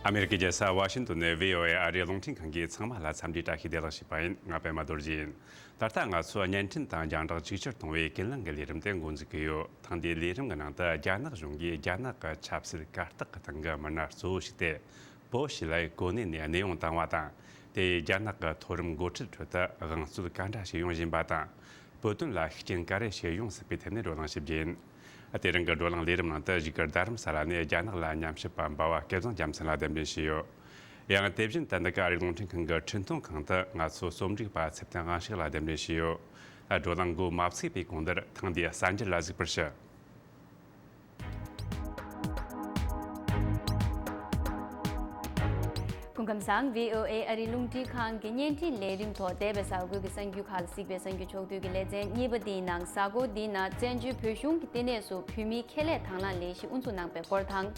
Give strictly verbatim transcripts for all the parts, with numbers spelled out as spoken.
ཨ་མེ་རི་ཀའི་རྒྱལ་ས་ཝ་ཤིང་ཏོན་ནས་བྷི་ཨོ་ཨེ་ཨ་རིའི་རླུང་འཕྲིན་ཁང་གིས་ཚང་མ་ལ་འཚམས་འདྲིའི་བཀྲ་ཤིས་བདེ་ལེགས་ཞུས་པ་ཡིན། ང་པད་མ་རྡོ་རྗེ་ཡིན། ད་ལྟ་ང་ཚོས་བརྙན་འཕྲིན་དང་རྒྱང་བསྒྲགས་ཅིག་ཅར་གཏོང་བའི་ཀུན་གླེང་གི་ལས་རིམ་དེ་འགོ་འཛུགས་ཀྱི་ཡོད། ཐེངས་འདིའི་ལས་རིམ་གྱི་ནང་དུ་རྒྱ་ནག་གཞུང་གིས་རྒྱ་ནག་གི་ཆབ་སྲིད་གར་སྟེགས་ཀྱི་སྟེང་གི་མི་སྣ་གཙོ་བོ་ཞིག་སྟེ། པོ་ཞི་ལའི་གོ་གནས་ནས་གནས་དབྱུང་བཏང་བ་དང་། དེས་རྒྱ་ནག་གི་མཐོ་རིམ་འགོ་ཁྲིད་ཁྲོད་དུ་དབང་རྩོད་ག་འདྲ་བྱེད་ཡོང་བཞིན་པ་དང་། བོད་དོན་ལ་ཤུགས་རྐྱེན་ག་རེ་བྱེད་ཡོང་སྲིད་པའི་ཐད་ནས་བགྲོ་གླེང་ཞིབ་རྒྱས་ཡིན། དེ་རིང་གི་བགྲོ་གླེང་ལས་རིམ་ནང་དུ་བཞུགས་སྒར་རྡ་རམ་ས་ལ་ནས་རྒྱ་ནག་ལ་ཉམས་ཞིབ་པ་འབའ་བ་སྐལ་བཟང་རྒྱལ་མཚན་ལགས་གདན་འདྲེན་ཞུས་ཡོད། ཡང་དེ་བཞིན་དུ་འདི་ག་ཨ་རིའི་རླུང་འཕྲིན་ཁང་གི་འཕྲིན་གཏོང་ཁང་དུ་ང་ཚོའི་རྩོམ་སྒྲིག་པ་ཚེ་བརྟན་དབང་ཕྱུག་ལགས་གདན་འདྲེན་ཞུས་ཡོད། བགྲོ་གླེང་འགོ་མ་ཚུགས་པའི་གོང་དུ་ཐེངས་འདིའི་གསར་འགྱུར་ལ་གཟིགས་པར་ཞུ། སྐུ་ཁམས་བཟང་། བྷི་ཨོ་ཨེ་ཨ་རིའི་རླུང་འཕྲིན་ཁང་གི་བརྙན་འཕྲིན་ལས་རིམ་ཐོག་འདས་པའི་གཟའ་འཁོར་གྱི་གསར་འགྱུར་ཁག་ལ་གཟིགས་པའི་གསར་འགྱུར་ཕྱོགས་བསྡུས་ཀྱི་ལེ་ཚན་གཉིས་པ་འདིའི་ནང་། གཟའ་འཁོར་འདིའི་ནང་བཙན་བྱོལ་བོད་གཞུང་གི་བསྟི་གནས་སུ་བོད་མིའི་ཁེ་ལས་དང་བླངས་ལས་གཞི་དབུ་འཛུགས་གནང་པའི་སྐོར་དང་།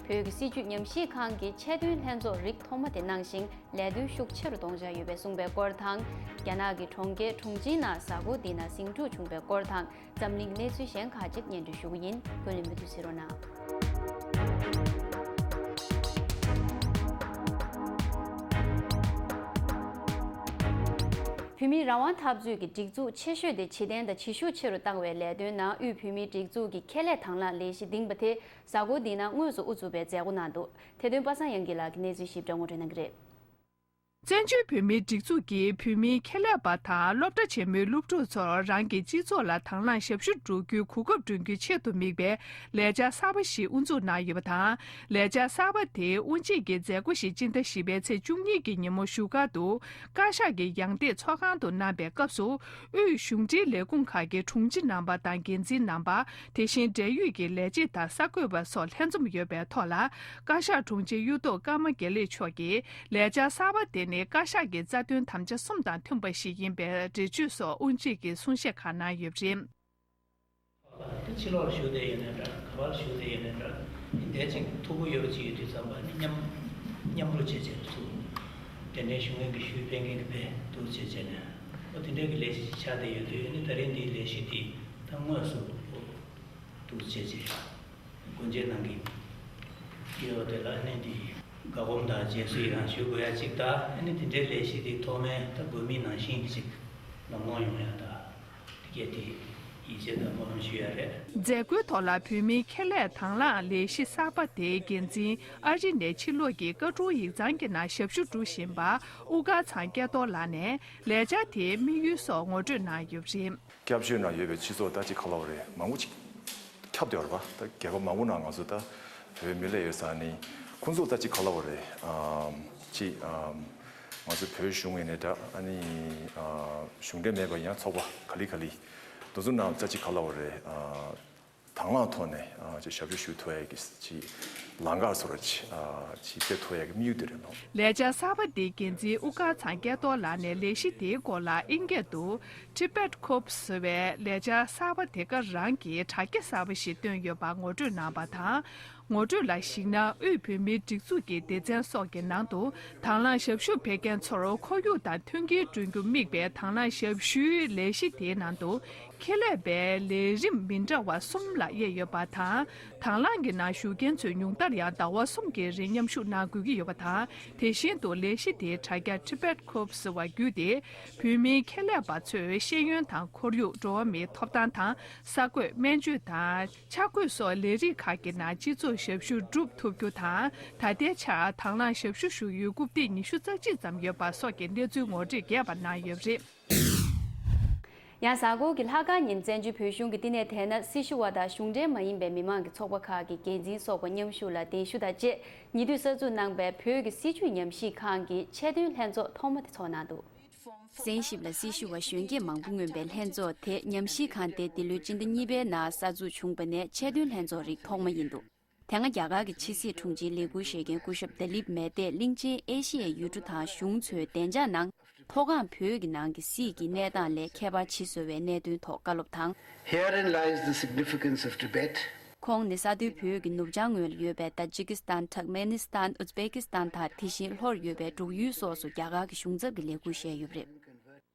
བོད་ཀྱི་སྲིད་བྱུས་ཉམས་ཞིབ་ཁང་གིས་ཆེད་དོན་ལྷན་ཚོགས་རིགས་ཐོག་མ་དེ་གནང་ཞིང་། ལས་དོན་ཤུགས་ཆེ་རུ་གཏོང་འཆར་ཡོད་པའི་གསུངས་པའི་སྐོར་དང་། རྒྱ་ནག་གི་གྲོང་ཁྱེར་ཁྲུང་ཆིང་ནང་གཟའ་འཁོར་འདིའི་ནང་ཟིང་འཁྲུག་བྱུང་པའི་སྐོར་དང་། འཛམ་གླིང་གནས་ཚུལ་གཞན་ཁག་ཅིག་སྙན་སྒྲོན་ཞུ་གི་ཡིན། ཁོང་ལ་མུ་མཐུད་གཟིགས་རོགས་གནང་། བོད་མིའི་རང་དབང་འཐབ་རྩོད་ཀྱི་སྒྲིག་འཛུགས་ཆེ་ཤོས་དེ་ཇེ་བརྟན་དང་ཇེ་ཤུགས་ཆེ་རུ་བཏང་བའི་ལས་དོན་ནང་དབུས་བོད་མིའི་སྒྲིག་འཛུགས་ཀྱི་ཁེ་ལས་དང་བླངས་ལས་གཞི་འདིང་པ་དེ་གཟའ་འཁོར་འདིའི་ནང་དངོས་སུ་དབུ་འཛུགས་པའི་མཛད་སྒོ་གནང་འདུག་དེ་དོན་པ་སངས་དབྱངས་སྐྱིད་ལགས་ཀྱིས་གནས་ཚུལ་ཞིབ་ཕྲ་ངོ་སྤྲོད་གནང་གི་རེད། བཙན་བྱོལ་བོད་མིའི་སྒྲིག་འཛུགས་ཀྱིས་བོད་མིའི་ཁེ་ལས་པ་དང་སློབ་གྲྭ་ཆེན་མོའི་སློབ་ཕྲུག་ཚོར་རང་གི་སྤྱི་ཚོགས་ལ་དང་བླངས་ཞབས་ཞུ་སྒྲུབ་རྒྱུའི་གོ་སྐབས་བསྐྲུན་རྒྱུའི་ཆེད་དུ་དམིགས་པའི་ལས་འཆར་གསར་པ་ཞིག་དབུ་འཛུགས་གནང་ཡོད་པ་དང་། ལས་འཆར་གསར་པ་དེའི་དབུ་འབྱེད་ཀྱི་མཛད་སྒོ་ཞིག་སྤྱི་ཟླ་བཞི་པའི་ཚེས་བཅུ་གཉིས་ཀྱི་ཉིན་མོ་བཞུགས་སྒར་དུ་བཀའ་ཤག་གི་ཡང་སྟེང་ཚོགས་ཁང་དུ་གནང་པའི་སྐབས་སུ། དབུས་གཞུང་འབྲེལ་ལས་ཁུངས་ཁག་གི་དྲུང་ཆེ་རྣམ་པ་དང་འགན་འཛིན་རྣམ་པ། དེ་བཞིན་འབྲེལ་ཡོད་ཀྱི་ལས་བྱེད་དང་གསར་འགོད་པ་སོགས་ལྷན་འཛོམས་ཡོད་པའི་ཐོག་ལ། བཀའ་ཤག་དྲུང་ཆེ་གཡུ་ཐོག་ཀརྨ་དགེ་ལེགས་མཆོག་གིས། ལས་འཆར་གསར་པ་དེ་ནི་བཀའ་ཤག་གི་རྩ་དོན་དམ་བཅའ་གསུམ་དང་མཐུན་པ་ཞིག་ཡིན་པའི་འགྲེལ་བརྗོད་སོགས་དབུ་འབྱེད་ཀྱི་གསུང་བཤད་ཁག་གནང་ཡོད་པ་རེད། དེ་ཕྱི་ལོགས་ལ་བཞུགས་བསྡད་ཡོད་ནའི་འདྲ། ག་པར་བཞུགས་བསྡད་ཡོད་ནའི་འདྲ། དེ་འདྲ་ཅིག་ཐུགས་ཁུར་ཡོད་པ་ཅིག་ཡོད་དུས་ཙམ་པ་ནི་མཉམ་མཉམ་རུབ་བྱས་བྱས་ཚུར་གདན་འདྲེན་ཞུ་མཁན་གྱི་ཞུ་ཕེབས་མཁན་གྱི་ཕེབས་འདུག་བྱས་བྱས་ནས། ཨོ་དེ་འདྲའི་གི་ལས་གཞི་ཆགས་བསྡད་ཡོད་དུས་ནི་ད་རིང་འདིའི་ལས་གཞི་འདི་ད་དངོས་སུ་འདུག་བྱས་བྱས་སྒོ་འབྱེད་གནང་གི་ཡོད། དེ་ལ་ནི་འདི་དགའ་སྤོབས་དང་རྗེས་སུ་ཡི་རང་ཞུ་དགོས་ཡ་གཅིག་དང་། ཨ་ནི་དེ་འདྲའི་ལས་གཞི་འདི་ཐོག་མའི་ད་དགོས་དམིགས་ནང་བཞིན་གྱི་ཅིག་ལམ་ལྷོང་ཡོང་ཡ་ད། དེ་གས་དེ་ཡིད་ཆེས་དང་སྨོན་ལམ་ཞུ་ཡ་རེད། མཛད་སྒོའི་ཐོག་ལ་བོད་མིའི་ཁེ་ལས་དང་བླངས་ལས་གཞི་གསར་པ་དེའི་འགན་འཛིན་ཨ་རི་ནས་ཕྱིར་ལོག་གིས་བཀའ་དྲུང་ཡིག་ཚང་གི་ནང་ཞབས་ཞུ་སྒྲུབ་བཞིན་པ་དབུ་དཀར་ཚང་སྐལ་རྡོར་ལགས་ནས། ལས་འཆར་དེའི་དམིགས་ཡུལ་སོགས་ངོ་སྤྲོད་གནང་ཡོད་པ་རེད། སྐྱབས་བཅོལ་ནང་ཡོད་པའི་སྤྱི་ཚོགས་ད་ཅིག་ག་ལབ་དགོས་རེད། མང་པོ་ཅིག་ཁྱབ་བསྡད་ཡོད་རེད་པ། ད་རྒྱལ་ཁབ་མང་པོ་ནང་ང་ཚོ་ད་བོད་མི་སླེབས་ཡོད་ས་ནི། ཁོང་ཚོ་ད་ཅིག་ག་ལབ་དགོས་རེད། ཨམ་ཅིག་ཨམ་ང་ཚོ་བོད་གཞུང་ཡིན་ནའི་འདྲ། ཨ་ནི་ཨ་གཞུང་འབྲེལ་མེད་པ་ཡང་ཚོགས་པ་ག་ལེ་ག་ལེ་དེ་ཚོ་ནང་ད་ཅིག་ག་ལབ་དགོས་རེད། ཨ་དང་བླངས་ཐོག་ནས་ཨ་ཅིག་ཞབས་ཞུ་ཞུ་ཐུབ་ཡ་གི་ཅིག་ལམ་ཁ་བཟོ་འདྲ་ཅིག་ཨ་ཅིག་སྤྲད་ཐུབ་ཡ་གི་དམིགས་ཡུལ་དེ་རེད་ལོ། ལས་འཆར་གསར་པ་འདིའི་འགན་འཛིན་དབུ་དཀར་ཚང་སྐལ་རྡོར་ལགས་ནས་ལས་གཞི་དེའི་སྐོར་ལ་ཨིན་སྐད་དུ་Tibet Corps ཟེར་བའི་ལས་འཆར་གསར་པ་དེ་ག་རང་གི་དྲ་རྒྱ་གསར་པ་ཞིག་བཏོན་ཡོད་པ་ངོ་སྤྲོད་གནང་བ་དང་། ངོ་སྤྲོད་ལ་གཞིགས་ན། དབུས་བོད་མིའི་སྒྲིག་འཛུགས་ཀྱི་སྡེ་ཚན་སོགས་ཀྱི་ནང་དུ་དང་བླངས་ཞབས་ཞུ་ཕེབས་མཁན་ཚོར་ཁོར་ཡུག་དང་མཐུན་རྐྱེན་བསྐྲུན་རྒྱུ་དམིགས་པའི་དང་བླངས་ཞབས་ཞུའི་ལས་གཞི་དེའི་ནང་དུ། ཁེ་ལས་པའི་ལས་རིམ་མི་འདྲ་བ་གསུམ་ལ་དབྱེ་ཡོད་པ་དང་། དང་བླངས་ཀྱི་ནང་ཞུགས་མཁན་ཚོས་ཉུང་མཐར་ཡང་ཟླ་བ་གསུམ་གྱི་རིང་མཉམ་ཞུགས་གནང་དགོས་ཀྱི་ཡོད་པ་དང་། དེ་བཞིན་དུ་ལས་གཞི་དེའི་དྲ་རྒྱ་Tibet Corps ཟེར་བ་བརྒྱུད་དེ། བོད་མིའི་ཁེ་ལས་པ་ཚོས་ཤེས་ཡོན་དང་ཁོར་ཡུག་འགྲོ་བ་མིའི་ཐོབ་ཐང་དང་། གསར་འགོད། སྨན་བཅོས་དང་། འཆར་འགོད་སོགས་ལས་རིགས་ཁག་གི་ནང་སྤྱི་ཚོགས་ཞབས་ཞུ་སྒྲུབ་ཐུབ་རྒྱུ་དང་། ད་ལྟའི་ཆར་དང་བླངས་ཞབས་ཞུ་ཞུ་ཡུལ་རྐུབ་སྟེགས་ཉི་ཤུ་རྩ་གཅིག་ཙམ་ཡོད་པ་སོགས་ཀྱི་གནས་ཚུལ་ངོ་སྤྲོད་རྒྱས་པ་གནང་ཡོད་པ་རེད། ཡང་གཟའ་འཁོར་གྱི་ལྷག་དཀར་ཉིན་བཙན་བྱོལ་བོད་གཞུང་གི་བསྟི་གནས་དེ་ན་སྲི་ཞུ་བ་དང་གཞུང་འབྲེལ་མ་ཡིན་པའི་མི་མང་གི་ཚོགས་པ་ཁག་གི་འགན་འཛིན་སོགས་པ་མཉམ་ཞུགས་ལ་གདན་ཞུ་དང་བཅས་ཉེ་དུས་གསར་འཛུགས་གནང་པའི་བོད་ཀྱི་སྲིད་བྱུས་ཉམས་ཞིབ་ཁང་གི་ཆེད་དོན་ལྷན་ཚོགས་ཐོག་མ་དེ་ཚོགས་གནང་འདུག། གསན་ཞིབ་ལ་སྲི་ཞུ་བ་གཞོན་སྐྱེས་མང་པོ་མངོན་པའི་ལྷན་ཚོགས་དེ་ཉམས་ཞིབ་ཁང་དེ་འདི་ལོའི་སྤྱི་ཟླ་གཉིས་པའི་ནང་གསར་འཛུགས་བྱུང་བ་ནས་ཆེད་དོན་ལྷན་ཚོགས་རིགས་ཐོག་མ་ཡིན་འདུག། དེ་སྔ་རྒྱ་གར་གྱི་ཕྱི་སྲིད་དྲུང་ཆེའི་ལས་འཁུར་བཞེས་མཁན་སྐུ་ཞབས་ཏ་ལིབ་མེ་ཏེས་གླིང་ཆེན་ཨེ་ཤི་ཡའི་ཡུལ་གྲུ་དང་གཞུང་ཚོའི་བདེ་འཇགས་ནང་མཐོ་སྒང་བོད་ཀྱི་ནང་གི་སྲིད་ཀྱི་གནས་སྟངས་ལས་ཁྱད་པར་ཕྱེ་བཟོ་བའི་གནད་དོན་ཐོག་བཀའ་སློབ་དང་། Herein lies the significance of Tibet. ཁོང་ནི་ས་མཐོའི་བོད་ཀྱི་ནུབ་བྱང་ངོས་ལ་ཡོད་པའི་ཏཱ་ཇི་ཀི་སི་ཐན། ཐར་ཀ་མེ་ནི་སི་ཐན། ཨུ་ཛི་བེ་ཀི་སི་ཐན་དང་དེ་བཞིན་ལྷོར་ཡོད་པའི་འབྲུག་ཡུལ་སོགས་སུ་རྒྱ་གར་གྱི་གཞུང་ཚབ་ཀྱི་ལས་འཁུར་བཞེས་ཡོད་པ་རེད།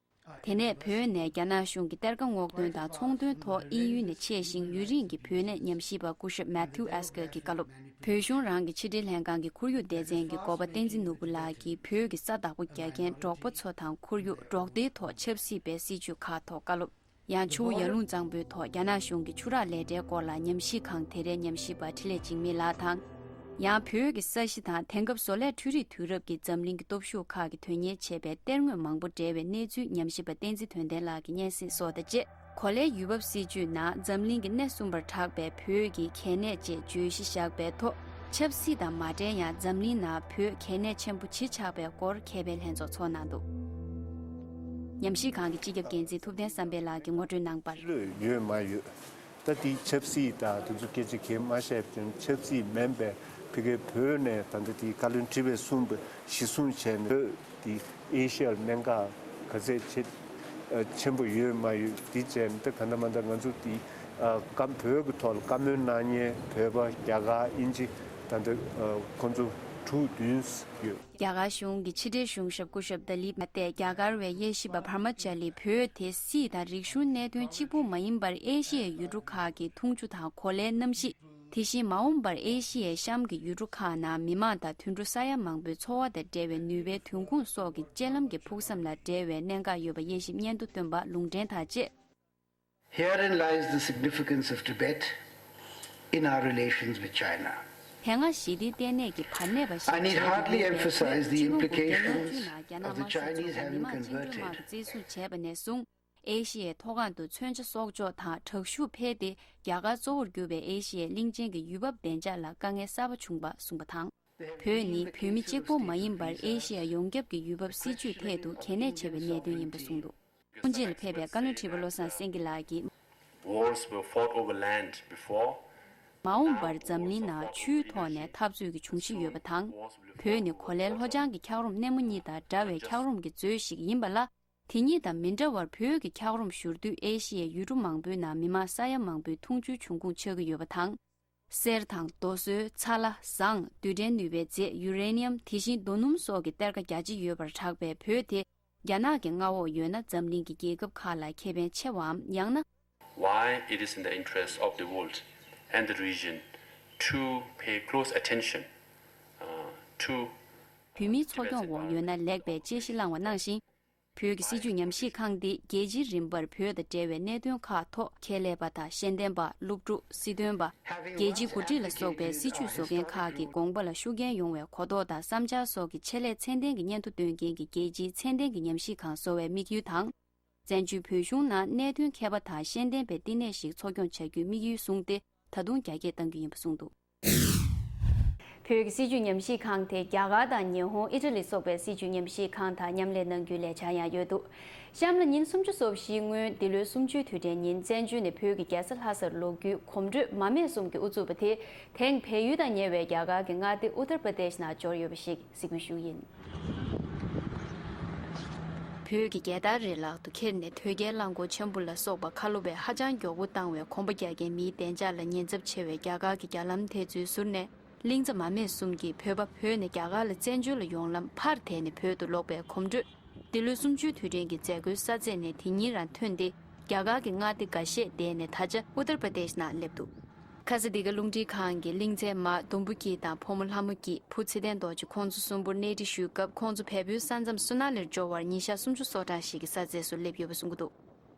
དེ་ནས་བོད་ནས་རྒྱ་ནག་གཞུང་གི་གཏེར་ཁ་སྔོག་འདོན་དང་ཚོང་དོན་ཐོག་དབྱིན་ཡུལ་ནས་ཆེད་བཞེངས་ཡུན་རིང་གི་བོད་གནས་ཉམས་ཞིབ་པ་སྐུ་ཞབས་Matthew Asger གྱིས་བཀའ་སློབ། བོད་གཞུང་རང་གི་ཕྱི་དྲིལ་ལྷན་ཁང་གི་ཁོར་ཡུག་སྡེ་ཚན་གྱི་འགོ་པ་བསྟན་འཛིན་ནོར་བུ་ལགས་ཀྱིས་བོད་ཀྱི་ས་བདག་པོ་རྒྱག་མཁན་འབྲོག་པ་ཚོ་དང་ཁོར་ཡུག་འབྲོག་སྡེའི་ཐོག་ཆབ་སྲིད་པའི་སྲིད་བྱུས་ཁག་ཐོག་བཀའ་སློབ། ཡང་ཆུ་བོ་ཡར་ཀླུང་གཙང་པོའི་ཐོག་རྒྱ་ནག་གཞུང་གི་ཆུ་རགས་ལས་གྲྭའི་སྐོར་ལ་ཉམས་ཞིབ་ཁང་དེ་རའི་ཉམས་ཞིབ་པ་འཕྲིན་ལས་འཇིགས་མེད་ལགས་དང་། ཡང་བོད་ཀྱི་ས་གཞི་དང་དེང་སྐབས་བཟོ་ལས་འཕྲུལ་རིག་དུས་རབས་ཀྱི་འཛམ་གླིང་གི་སྟོབས་ཤུགས་ཁག་གི་དོན་གཉེར་བྱས་པའི་གཏེར་དངོས་མང་པོ་འབྲེལ་བའི་གནས་ཚུལ་ཉམས་ཞིབ་པ་བསྟན་འཛིན་དོན་ལྡན་ལགས་ཀྱིས་སྙན་སེང་སོགས་དང་བཅས། གོ་ལའི་ཡུལ་བབ་སྲིད་ཇུས་ནང་འཛམ་གླིང་གི་སྣེ་གསུམ་པར་གྲགས་པའི་བོད་ཀྱི་གལ་གནད་བཅས་བརྗོད་གཞི་བཞག་པའི་ཐོག་ཆབ་སྲིད་དང་མ་འབྲེལ་ཡང་འཛམ་གླིང་ནང་བོད་གལ་གནད་ཆེན་པོ་ཇི་ཆགས་པའི་སྐོར་མཁས་པའི་ལྷན་ཚོགས་ཚོགས་གནང་འདུག་ཉམས་ཞིབ་ཁང་གི་སྤྱི་ཁྱབ་འགན་འཛིན་ཐུབ་བསྟན་བསམ་འཕེལ་ལགས་ཀྱིས་ངོ་སྤྲོད་གནང་བར། ལོས་ཡོད་མ་ཡོད། ད་དེའི་ཆབ་སྲིད་དང་དེ་ཚོ་སྐད་ཆ་གང་མ་བཤད་པ་བྱས་ན། ཆབ་སྲིད་མིན་པའི་ཕ་གིའི་བོད་ནས་ད་ལྟ་དེའི་བཀའ་བློན་ཁྲི་པས་གསུངས་པ་གཞི་བཟུང་བྱས་ནས། བོད་དེ་ཨེ་ཤི་ཡ་ལ་གནད་འགག་ག་ཚད་ཆེ་ཆེན་པོ་ཡོད་མ་ཡོད་དེ་བྱས་ནས། ད་ག་འདྲ་མ་འདྲ་ང་ཚོ་དེ་ཨ་བཀའ་བོད་ཀྱི་ཐོག་ལ་བཀའ་མོལ་གནང་མཁན་བོད་པ། རྒྱ་གར། དབྱིན་ཇི། ད་ལྟ་ཨ་ཁོང་ཚོ་དྲུག་བདུན་ཡོད། རྒྱ་གར་གཞུང་གི་ཕྱི་དྲིལ་གཞུང་ཞབས་སྐུ་ཞབས་ད་ལིབ་མ་ཏས་རྒྱ་གར་བའི་དབྱེ་ཞིབ་པ་བྷར་མ་ཅ་ལི་བོད་དེ་སྲིད་དང་རིག་གཞུང་གནད་དོན་གཅིག་པུ་མ་ཡིན་པར་ཨེ་ཤི་ཡའི་ཡུལ་གྲུ་ཁག་གི་འཐུང་ཆུ་དང་གོ་ལའི་གནམ་གཤིས། དེ་བཞིན་མ་འོངས་པར་ཨེ་ཤི་ཡའི་གཤམ་གྱི་ཡུལ་གྲུ་ཁག་ནང་མི་མང་དང་དུད་འགྲོ་ས་ཡ་མང་པོའི་འཚོ་བ་དང་འབྲེལ་བའི་ནུས་པའི་ཐོན་ཁུངས་སོགས་ཀྱི་སྤྱོད་ལམ་གྱི་ཕུགས་བསམ་ལ་འབྲེལ་བའི་གནད་འགག་ཡོད་པ་དབྱེ་ཞིབ་སྙན་ཐོ་བཏོན་པ་ལུང་འདྲེན་དང་བཅས། Herein lies the significance of Tibet in our relations with China. དེ་སྔ་ཞི་བདེའི་ལྟེ་གནས་ཀྱི་བར་གནས་པ་ཞིག་I need བྱས་ཏེ་hardly ཡོད་པའི་emphasize the ཆིན་ཀྲུང་གོ་རྒྱལ་ཡོངས་implications བཅུ་ནང་རྒྱ་ནག་of the དམར་ཤོག་Chinese ཚོགས་པ་མི་having དམངས་བཅིངས་འགྲོལ་དམག converted གིས་བཙན་བཟུང་བྱས་པ་ནས་བཟུང་། ཨེ་ཤི་ཡའི་མཐོ་སྒང་དུ་མཚོན་ཆ་གསོག་འཇོག་དང་དྲག་ཤུགས་འཕེལ་ཏེ། རྒྱ་གར་གཙོ་བོར་གྱུར་པའི་ཨེ་ཤི་ཡའི་གླིང་ཆེན་གྱི་ཡུལ་བབ་བདེ་འཇགས་ལ་དཀའ་ངལ་གསར་པ་བྱུང་བ་གསུངས་པ་དང་། བོད་ནི་བོད་མི་གཅིག་པོ་མ་ཡིན་པར་ཨེ་ཤི་ཡ་ཡོངས་ཁྱབ་ཀྱི་ཡུལ་བབ་སྲིད་ཇུས་ཐད་དུ་གལ་གནད་ཆེ་བའི་གནད་དོན་ཡིན་པ་གསུངས་འདུག་ཁོང་ཆེད་ལ་ཕེབས་པའི་བཀའ་བློན་ཁྲི་པ་བློ་བཟང་སེང་གེ་ལགས་ཀྱིས། Wars were fought over land before. མ་འོངས་པར་འཛམ་གླིང་ནང་ཆུའི་ཐོག་ནས་འཐབ་རྩོད་ཀྱི་འབྱུང་གཞི་ཡོད་པ་དང་། བོད་ནི་གོ་ལའི་ལྷོ་བྱང་གི་འཁྱགས་རོམ་སྣེ་མོ་གཉིས་དང་འདྲ་བའི་འཁྱགས་རོམ་གྱི་མཛོད་ཞིག་ཡིན་པ་ལ། དེ་གཉིས་དང་མི་འདྲ་བར་བོད་ཀྱི་འཁྱགས་རོམ་བཞུར་དུས་ཨེ་ཤི་ཡའི་ཡུལ་གྲུ་མང་པོའི་ནང་མི་མང་ས་ཡ་མང་པོའི་འཐུང་ཆུའི་འབྱུང་ཁུངས་ཆགས་ཀྱི་ཡོད་པ་དང་། གསེར་དང་རྡོ་སོལ། ཚ་ལ། ཟངས། རྡུལ་ཕྲན་ནུས་པའི་རྫས། ཡུ་རེ་ནི་ཡམ། དེ་བཞིན་རྡོ་སྣུམ་སོགས་ཀྱི་གཏེར་ཁ་རྒྱ་ཆེ་ཡོད་པར་གྲགས་པའི་བོད་དེ། རྒྱ་ནག་གི་མངའ་འོག་ཡོད་ན་འཛམ་གླིང་གི་རྒྱལ་ཁབ་ཁག་ལ་ཁེ་ཕན་ཆེ་བའམ། ཡང་ན། Why it is in the interest of the world and the region to pay close attention, uh, to བོད་མིའི་འཚོ་སྐྱོང་འོག་ཡོད་ན་ལེགས་པའི་དཔྱད་གཞི་བསླངས་པ་ནང་བཞིན། བོད་ཀྱི་སྲིད་བྱུས་ཉམས་ཞིབ་ཁང་འདིས་རྒྱལ་སྤྱིའི་རིམ་པར་བོད་དང་འབྲེལ་བའི་གནད་དོན་ཁག་ཐོག་ཁྱད་ལས་པ་དང་ཤེས་ལྡན་པ། སློབ་ཕྲུག་སྲིད་དོན་པ། རྒྱལ་སྤྱིའི་འགོ་ཁྲིད་ལ་སོགས་པའི་སྲིད་བྱུས་བཟོ་མཁན་ཁག་གི་དགོངས་པ་ལ་ཤུགས་རྐྱེན་ཡོང་བའི་གོ་རྟོགས་དང་བསམ་འཆར་སོགས་ཀྱི་ཆེད་ལས་ཚད་ལྡན་གྱི་སྙན་ཐོ་འདོན་མཁན་གྱི་རྒྱལ་སྤྱིའི་ཚད་ལྡན་གྱི་ཉམས་ཞིབ་ཁང་བཟོ་བའི་དམིགས་ཡུལ་དང་། བཙན་བྱོལ་བོད་གཞུང་ནང་གནད་དོན་མཁས་པ་དང་ཤེས་ལྡན་པའི་བསྟི་གནས་ཤིག་འཚོ་སྐྱོང་བྱ་རྒྱུའི་དམིགས་ཡུལ་བཟུང་སྟེ། ད་དུང་རྒྱ་སྐྱེད་གཏང་རྒྱུ་ཡིན་པ་གསུངས་འདུག་བོད་ཀྱི་སྲིད་བྱུས་ཉམས་ཞིབ་ཁང་དེ་རྒྱ་གར་དང་ཉི་ཧོང་། ཨི་ཊ་ལི་སོགས་པའི་སྲིད་བྱུས་ཉམས་ཞིབ་ཁང་དང་མཉམ་ལས་གནང་རྒྱུའི་ལས་འཆར་ཡང་ཡོད་འདུག་གཤམ་ལ་ཉིན་སུམ་ཅུ་སོ་བཞིའི་སྔོན་འདི་ལོའི་གསུམ་བཅུའི་དུས་དྲན་ཉིན་བཙན་བྱོལ་ནས་བོད་ཀྱི་རྒྱལ་ས་ལྷ་སར་ལོག་རྒྱུའི་གོམ་བགྲོད་མ་སྨད་གསུམ་གྱི་དབུ་ཚུགས་པ་དེ་དེང་བལ་ཡུལ་དང་ཉེ་བའི་རྒྱ་གར་གྱི་མངའ་སྡེ་ཨུ་ཏར་པྲ་དེཤ་ནང་འབྱོར་ཡོད་པ་ཞིག་གཟིགས་འབུལ་ཞུ་རྒྱུ་ཡིན། བོད་ཀྱི་རྒྱལ་དར་རེ་ལག་ཏུ་འཁྱེར་ནས་དོལ་རྒྱལ་གླང་མགོ་འཆམ་བུ་ལ་སོགས་པ་ཁ་ལོ་བས་ཧ་ཅང་མགྱོགས་པོ་བཏང་བའི་གོམ་པ་རྒྱག་མཁན་མིའི་བདེ་འཇགས་ལ་ཉེན་ཚབས་ཆེ་བའི་རྒྱ་གར་གྱི་རྒྱ་ལམ་དེ་ཚོའི་ཟུར་ནས། གླིང་ཚ་མ་སྨད་གསུམ་གྱིས་བོད་པ་བོད་ནས་རྒྱ་གར་ལ་བཙན་བྱོལ་ལ་ཡོང་ལམ་ཕར་དེད་ནས་བོད་དུ་ལོག་པའི་གོམ་བགྲོད། འདི་ལོའི་གསུམ་བཅུའི་དུས་དྲན་གྱི་མཛད་སྒོའི་ས་ཚད་ནས་དེ་ཉིན་རང་ཐོན་ཏེ། རྒྱ་གར་གྱི་མངའ་སྡེ་འགའ་ཤས་བསྡད་ནས་ད་ཆ་ཨུ་ཏར་པྲ་དེཤ་ནང་སླེབས་འདུག་ཁ་ས་དི་ག་རླུང་འཕྲིན་ཁང་གིས་གླིང་ཚའི་མ་ལྡོམ་བུ་སྐྱིད་དང་ཕོ་མོ་ལྷ་མོ་སྐྱིད། བུ་ཚེ་བརྟན་རྡོ་རྗེ་ཁོང་ཚོ་གསུམ་པོར་གནས་འདྲི་ཞུས་སྐབས། ཁོང་ཚོ་བལ་པོའི་ས་མཚམས་སུ་ན་ལིར་འབྱོར་བར་ཉིན་ཞག་སུམ་ཅུ་སོ་གྲངས་ཤིག་གི་ས་ཚད་སུ་སླེབས་ཡོད་པ་གསུང་གི་འདུག་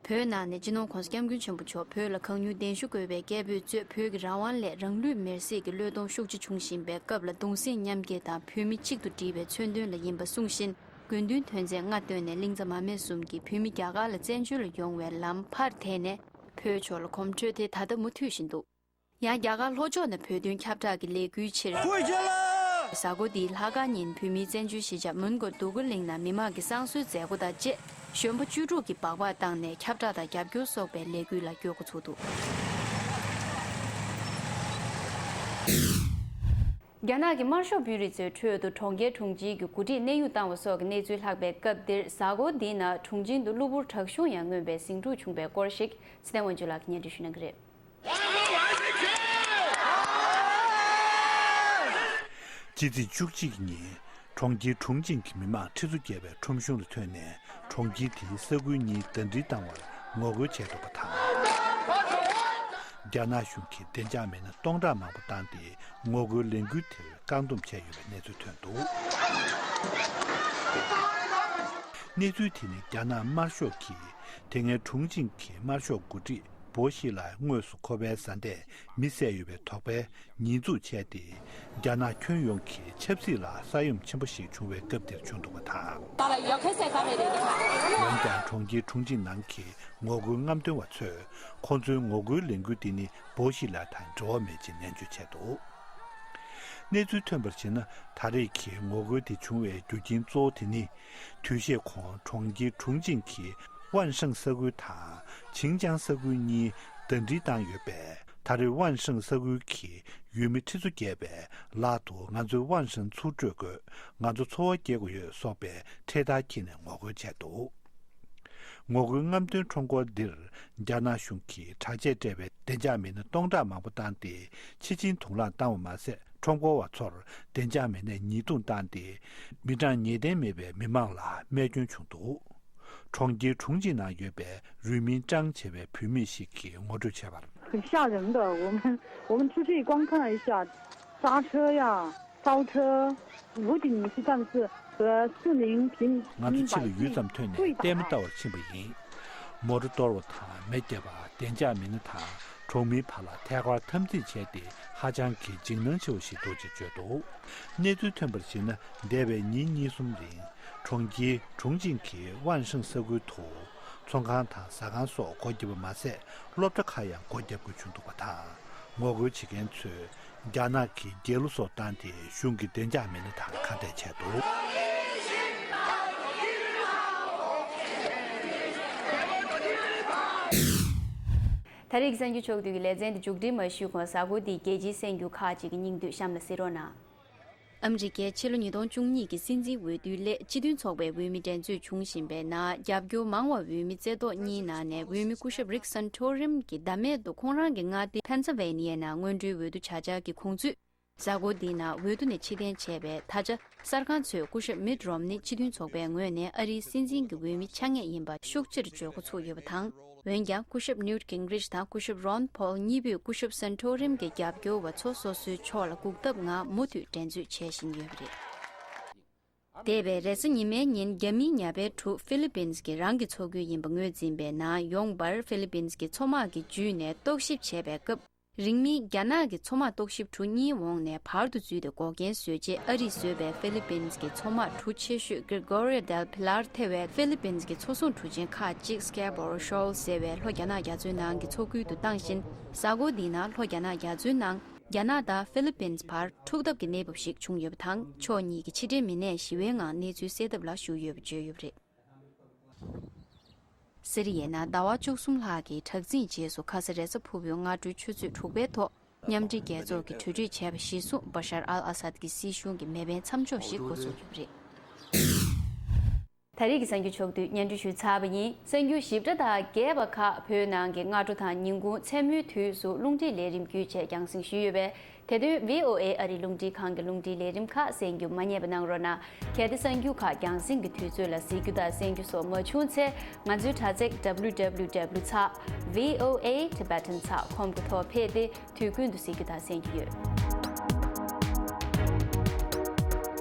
བོད་ནང་ནས་སྤྱི་ནོར་༸གོང་ས་༸སྐྱབས་མགོན་ཆེན་པོ་མཆོག་བོད་ལ་གང་མྱུར་གདན་ཞུ་དགོས་པའི་སྐད་འབོད་གཙོས། བོད་ཀྱི་རང་དབང་སླད་རང་ལུས་མེར་སྲེག་གི་བློས་གཏོང་ཤུགས་ཆེ་བྱུང་བཞིན་པའི་སྐབས་ལ་གདུང་སེམས་མཉམ་སྐྱེད་དང་བོད་མི་གཅིག་ཏུ་སྒྲིལ་བའི་མཚོན་དོན་ལ་ཡིན་པ་གསུངས་བཞིན། དགོས་འདུན་དོན་ཚན་ལྔ་བཏོན་ནས་གླིང་ཚ་མ་སྨད་གསུམ་གྱིས་བོད་མི་རྒྱ་གར་ལ་བཙན་བྱོལ་ལ་ཡོང་བའི་ལམ་ཕར་དེད་ནས་བོད་ཕྱོགས་ལ་གོམ་བགྲོད་དེ་ད་ལྟ་མུ་མཐུད་བཞིན་འདུག་ཡང་རྒྱ་གར་ལྷོ་ཕྱོགས་ནས་བོད་དོན་ཁྱབ་བསྒྲགས་ཀྱི་ལས་འགུལ་ཕྱིར། གཟའ་འཁོར་འདིའི་ལྷག་དཀར་ཉིན་བོད་མིའི་བཙན་བྱོལ་གཞིས་ཆགས་མོན་གྷོ་འདུ་ཁང་གླིང་ནང་མི་མང་གི་བསང་གསོལ་མཛད་སྒོ་དང་བཅས། གཞོན་པ་བཅུ་དྲུག་གིས་སྦག་སྦག་བཏང་ནས་ཁྱབ་བསྒྲགས་དང་རྒྱབ་སྐྱོར་སོགས་པའི་ལས་འགུལ་ལ་བསྐྱོད་འགོ་ཚུགས་འདུག་རྒྱ་ནག་གི་དམར་ཤོག་དཔོན་རིགས་ཚོའི་ཁྲོད་དུ་གྲོང་ཁྱེར་དྲུང་ཆེའི་གི་འགོ་ཁྲིད་གནས་དབྱུང་བཏང་བ་སོགས་ཀྱི་གནས་ཚུལ་ལྷག་པའི་སྐབས་འདིར། གཟའ་འཁོར་འདིའི་ནང་གྲུང་ཆེན་དུ་གློ་བུར་དྲག་ཤུགས་ཡང་མངོན་པའི་ཟིང་འཁྲུག་བྱུང་པའི་སྐོར་ཞིག་ཚེ་བརྟན་དབང་ཕྱུག་ལགས་ཀྱིས་སྙན་སྒྲོན་ཞུ་གནང་གི་རེད། སྤྱི་ཚེས་བཅུ་གཅིག་ཉིན། གྲོང་ཁྱེར་དྲུང་ཆེན་གྱི་མི་མང་ཁྲི་ཚོ་བརྒལ་བའི་ཁྲོམ་གཞུང་ལ་ཐོན་ནས། གྲོང་ཁྱེར་དེའི་ས་ཁུལ་གཉིས་ཟླ་སྒྲིལ་བཏང་བར་ངོ་རྒོལ་བྱས་འདུག་པ་དང་། རྒྱ་ནག་གཞུང་གིས་བདེ་འཇགས་མི་སྣ་སྟོང་ཕྲག་མང་པོ་བཏང་སྟེ་ངོ་རྒོལ་ལས་འགུལ་དེར་བཀག་སྡོམ་བྱས་ཡོད་པའི་གནས་ཚུལ་ཐོན་འདུག། གནས་ཚུལ་དེ་ནི་རྒྱ་ནག་དམར་ཤོག་གིས་དེ་སྔའི་ཁྲུང་ཆིང་གི་དམར་ཤོག་འགོ་ཁྲིད་པོ་ཤི་ལ་དངོས་སུ་ཁོ་པའི་བཟའ་ཟླས་མི་བསད་ཡོད་པའི་དོགས་པའི་ཉེས་འཛུགས་བྱས་ཏེ། རྒྱ་ནག་ཁྱོན་ཡོངས་ཀྱི་ཆབ་སྲིད་ལ་ས་ཡོམ་ཆེན་པོ་ཞིག་བྱུང་བའི་སྐབས་དེར་བྱུང་འདུག་པ་དང་། འོན་ཀྱང་གྲོང་ཁྱེར་ཁྲུང་ཆིང་ནང་གི་ངོ་རྒོལ་རྔམ་སྟོན་པ་ཚོས་ཁོང་ཚོའི་ངོ་རྒོལ་ལས་འགུལ་འདི་ནི་པོ་ཤི་ལ་དང་འབྲེལ་བ་མེད་ཅེས་ནན་བརྗོད་བྱས་འདུག། གནས་ཚུལ་ཐོན་པར་བྱས་ན། ད་རེས་ཀྱི་ངོ་རྒོལ་དེ་བྱུང་བའི་རྒྱུ་རྐྱེན་གཙོ་བོ་དེ་ནི། དུས་ཤས་གོང་གྲོང་ཁྱེར་ཁྲུང་ཆིང་གི་ཝན་ཧྲང་ས་ཁུལ་དང་ཆིང་ཅང་ས་ཁུལ་གཉིས་ཟླ་སྒྲིལ་བཏང་ཡོད་པས། ད་རེས་ཝན་ཧྲང་ས་ཁུལ་གྱི་ཡུལ་མི་ཁྲི་ཚོ་བརྒལ་བས་ལག་ཏུ་ང་ཚོའི་ཝན་ཧྲང་ཚུར་སྤྲོད་དགོས། ང་ཚོ་འཚོ་བ་སྐྱེལ་དགོས་ཡོད་སོགས་པའི་འཕྲེད་དར་འཁྱེར་ནས་ངོ་རྒོལ་བྱས་འདུག། ངོ་རྒོལ་རྔམ་སྟོན་ཁྲོམ་སྐོར་འདིར་རྒྱ་ནག་གཞུང་གིས་དྲག་ཆས་སྤྲས་པའི་བདེ་འཇགས་མི་སྣ་སྟོང་ཕྲག་མང་པོ་བཏང་སྟེ་ཕྱི་ཕྱིར་དུག་རླངས་བཏང་བ་མ་ཟད། ཁྲོམ་སྐོར་བ་ཚོར་བདེ་འཇགས་མི་སྣས་ཉེས་རྡུང་བཏང་སྟེ། མི་གྲངས་ངེས་གཏན་མེད་པའི་མི་མང་ལ་རྨས་སྐྱོན་བྱུང་འདུག། གྲོང་ཁྱེར་ཁྲུང་ཆིང་ནང་ཡོད་པའི་རུས་མིང་ཀྲང་ཞེས་པའི་བུད་མེད་ཞིག་གིས་ངོ་སྤྲོད་བྱས་པར། 很吓人的，我们我们出去观看一下，刹车呀、刹车、屋顶，但是和四零平 ང་ཚོ་ཕྱི་ལ་ཡུད་ཙམ་ཐོན་ནས་ལྟད་མོ་ལྟ་བར་ཕྱིན་པ་ཡིན། མོ་ཊ་གཏོར་བ་དང་མེ་བརྒྱབ་པ། བདེ་འཇགས་མི་སྣ་དང་གྲོང་མིའི་བར་ལ་ཐད་ཀར་འཐབ་འཛིང་བྱས་ཏེ་ཧ་ཅང་གི་འཇིགས་སྣང་ཆེ་བ་ཞིག་འདུག་ཅེས་བརྗོད་འདུག། གནས་ཚུལ་ཐོན་པར་གཞིགས་ན། འདས་པའི་ཉིན་གཉིས་གསུམ་རིང་གྲོང་ཁྱེར་ཁྲུང་ཆིང་གི་ཝན་ཧྲང་ས་ཁུལ་དུ་ཚོང་ཁང་དང་ཟ་ཁང་སོགས་སྒོ་བརྒྱབ་པ་མ་ཟད། སློབ་གྲྭ་ཁག་ཡང་སྒོ་བརྒྱབ་དགོས་བྱུང་འདུག་པ་དང་། ངོ་རྒོལ་བྱེད་མཁན་ཚོས་རྒྱ་ནག་གི་རྒྱལ་གླུ་སོགས་བཏང་སྟེ་གཞུང་གི་བདེ་འཇགས་མི་སྣ་དང་ཁ་གཏད་བྱས་འདུག། ད་རེས་ཀྱི་གསར་འགྱུར་ཕྱོགས་བསྡུས་ཀྱི་ལེ་ཚན་འདི་མཇུག་སྒྲིལ་མ་ཞུས་གོང་། གཟའ་འཁོར་འདིའི་རྒྱལ་སྤྱིའི་གསར་འགྱུར་ཁག་ཅིག་གི་སྙིང་བསྡུས་གཤམ་ལ་གཟིགས་རོགས་གནང་། ཨ་མི་རི་ཀས་ཕྱི་ལོ་ཉིས་སྟོང་བཅུ་གཉིས་ཀྱི་སྲིད་འཛིན་འོས་བསྡུའི་སླད་སྤྱི་མཐུན་ཚོགས་པའི་འོས་མི་འགྲན་རྩོད་བྱུང་བཞིན་པའི་ནང་། རྒྱབ་སྐྱོར་མང་བ་འོས་མི་རྩེ་ཏོག་གཉིས་ནང་ནས་འོས་མི་སྐུ་ཞབས་རིག་སན་ཐོ་རིམ་གྱིས་ཟླ་མེད་དུ་ཁོང་རང་གི་མངའ་སྡེ་ཕེན་སིལ་ཝེ་ནི་ཡའི་ནང་སྔོན་འགྲོའི་འོས་བསྡུ་བྱ་འཆར་གྱི་ཁོང་ཚུད། གཟའ་འཁོར་འདིའི་ནང་འོས་བསྡུ་ནས་ཕྱིར་འཐེན་བྱས་པའི་ད་ཆ་གསར་ཁང་ཚོས་སྐུ་ཞབས་མིད་རོམ་ནི་སྤྱི་མཐུན་ཚོགས་པའི་ངོས་ནས་ཨ་རིའི་སྲིད་འཛིན་གྱི་འོས་མི་ཆགས་ངེས་ཡིན་པ་ཤུགས་ཆེར་བརྗོད་འགོ་ཚུགས་ཡོད་པ་དང་། འོན་ཀྱང་སྐུ་ཞབས་ནིའུ་ཊི་གིང་རིཆ་དང་སྐུ་ཞབས་རོན་ཕོལ་གཉིས་པོས་སྐུ་ཞབས་སན་ཐོ་རིམ་གྱི་རྒྱབ་སྐྱོར་བ་ཚོ་སོ་སོའི་ཕྱོགས་ལ་འགུག་ཐབས་ངང་མུ་མཐུད་འགྲན་རྩོད་བྱེད་བཞིན་ཡོད་པ་རེད། འདས་པའི་རེས་གཟའ་ཉི་མའི་ཉིན་རྒྱ་མིའི་ཉ་པའི་གྲུ་ཧྥི་ལི་པིན་གྱི་རང་གི་མཚོ་ཁུལ་ཡིན་པ་ངོས་འཛིན་པའི་ནང་ཡོང་བར་ཧྥི་ལི་པིན་གྱི་མཚོ་དམག་གིས་འཇུས་ནས་རྟོག་ཞིབ་བྱས་པའི་སྐབས། རིང་མིན་རྒྱ་ནག་གི་མཚོ་དམག་རྟོག་ཞིབ་གྲུ་གཉིས་འོངས་ནས་བར་དུ་འཛུལ་ཏེ་འགོག་རྐྱེན་བཟོས་རྗེས། ཨ་རིས་བཟོས་པའི་ཧྥི་ལི་པིན་གྱི་མཚོ་དམག་གྲུ་ཆེ་ཤོས་Gregorio del Pilar ཐེ་བའི་ཧྥི་ལི་པིན་གྱི་མཚོ་སྲུང་གྲུ་ཆེན་ཁག་ཅིག་Scarborough Shoal ཟེར་བའི་ལྷོ་རྒྱ་ནག་རྒྱ་མཚོའི་ནང་གི་མཚོ་ཁུལ་དུ་བཏང་ཞིང་། གཟའ་འཁོར་འདིའི་ནང་ལྷོ་རྒྱ་ནག་རྒྱ་མཚོའི་ནང་རྒྱ་ནག་དང་ཧྥི་ལི་པིན་བར་འཁྲུག་ཐབས་ཀྱི་གནས་བབ་ཞིག་བྱུང་ཡོད་པ་དང་། ཕྱོགས་གཉིས་ཀྱི་ཕྱི་འབྲེལ་མི་སྣས་ཞི་བའི་ངང་གནས་ཚུལ་གསལ་ཐབས་ལ་ཞུགས་ཡོད་པ་བརྗོད་ཡོད་པ་རེད། སི་རི་ཡའི་ནང་ཟླ་བ་བཅུ་གསུམ་ལྷག་གི་དྲག་འཛིང་རྗེས་སུ་ཁ་ས་རེས་གཟའ་ཕུར་བུའི་སྔ་དྲོའི་ཆུ་ཚོད་དྲུག་པའི་ཐོག་མཉམ་འབྲེལ་རྒྱལ་ཚོགས་ཀྱིས་གྲོས་མཐུན་བྱས་པ་གཞིར་བཟུང་། བ་ཤར་ཨལ་ཨ་སཱད་ཀྱི་སྲིད་གཞུང་གི་མེ་འཕེན་མཚམས་འཇོག་ཞིག་འགོ་འཛུགས་ཡོད་པ་རེད། ད་རེས་ཀྱི་གསར་འགྱུར་ཕྱོགས་བསྡུས་སྙན་སྒྲོན་ཞུས་ཚར་བ་ཡིན། གསར་འགྱུར་ཞིབ་ཕྲ་དང་རྒྱས་པ་ཁག་བོད་ནང་གི་སྔ་དྲོ་དང་ཉིན་གུང་མཚན་མོའི་དུས་སུ་རླུང་འཕྲིན་ལས་རིམ་བརྒྱུད་བཅས་རྒྱང་སྲིང་ཞུས་ཡོད་པས། དེ་དོན་བྷི་ཨོ་ཨེ་ཨ་རིའི་རླུང་འཕྲིན་ཁང་གི་རླུང་འཕྲིན་ལས་རིམ་ཁག་གསན་རྒྱུ་མ་བསྙེལ་བ་གནང་རོགས་གནང་། གལ་ཏེ་གསར་འགྱུར་ཁག་རྒྱང་སྲིང་གི་དུས་ཚོད་ལ་གཟིགས་རྒྱུ་དང་གསན་རྒྱུ་སོགས་མ་བྱུང་ཚེ། ང་ཚོའི་དྲ་ཚིགས་W W W ཚེག་V O A Tibetan ཚེག་com གི་ཐོག་ཕེབས་ཏེ་དུས་ཀུན་ཏུ་གཟིགས་རྒྱུ་དང་གསན་རྒྱུ་ཡོད།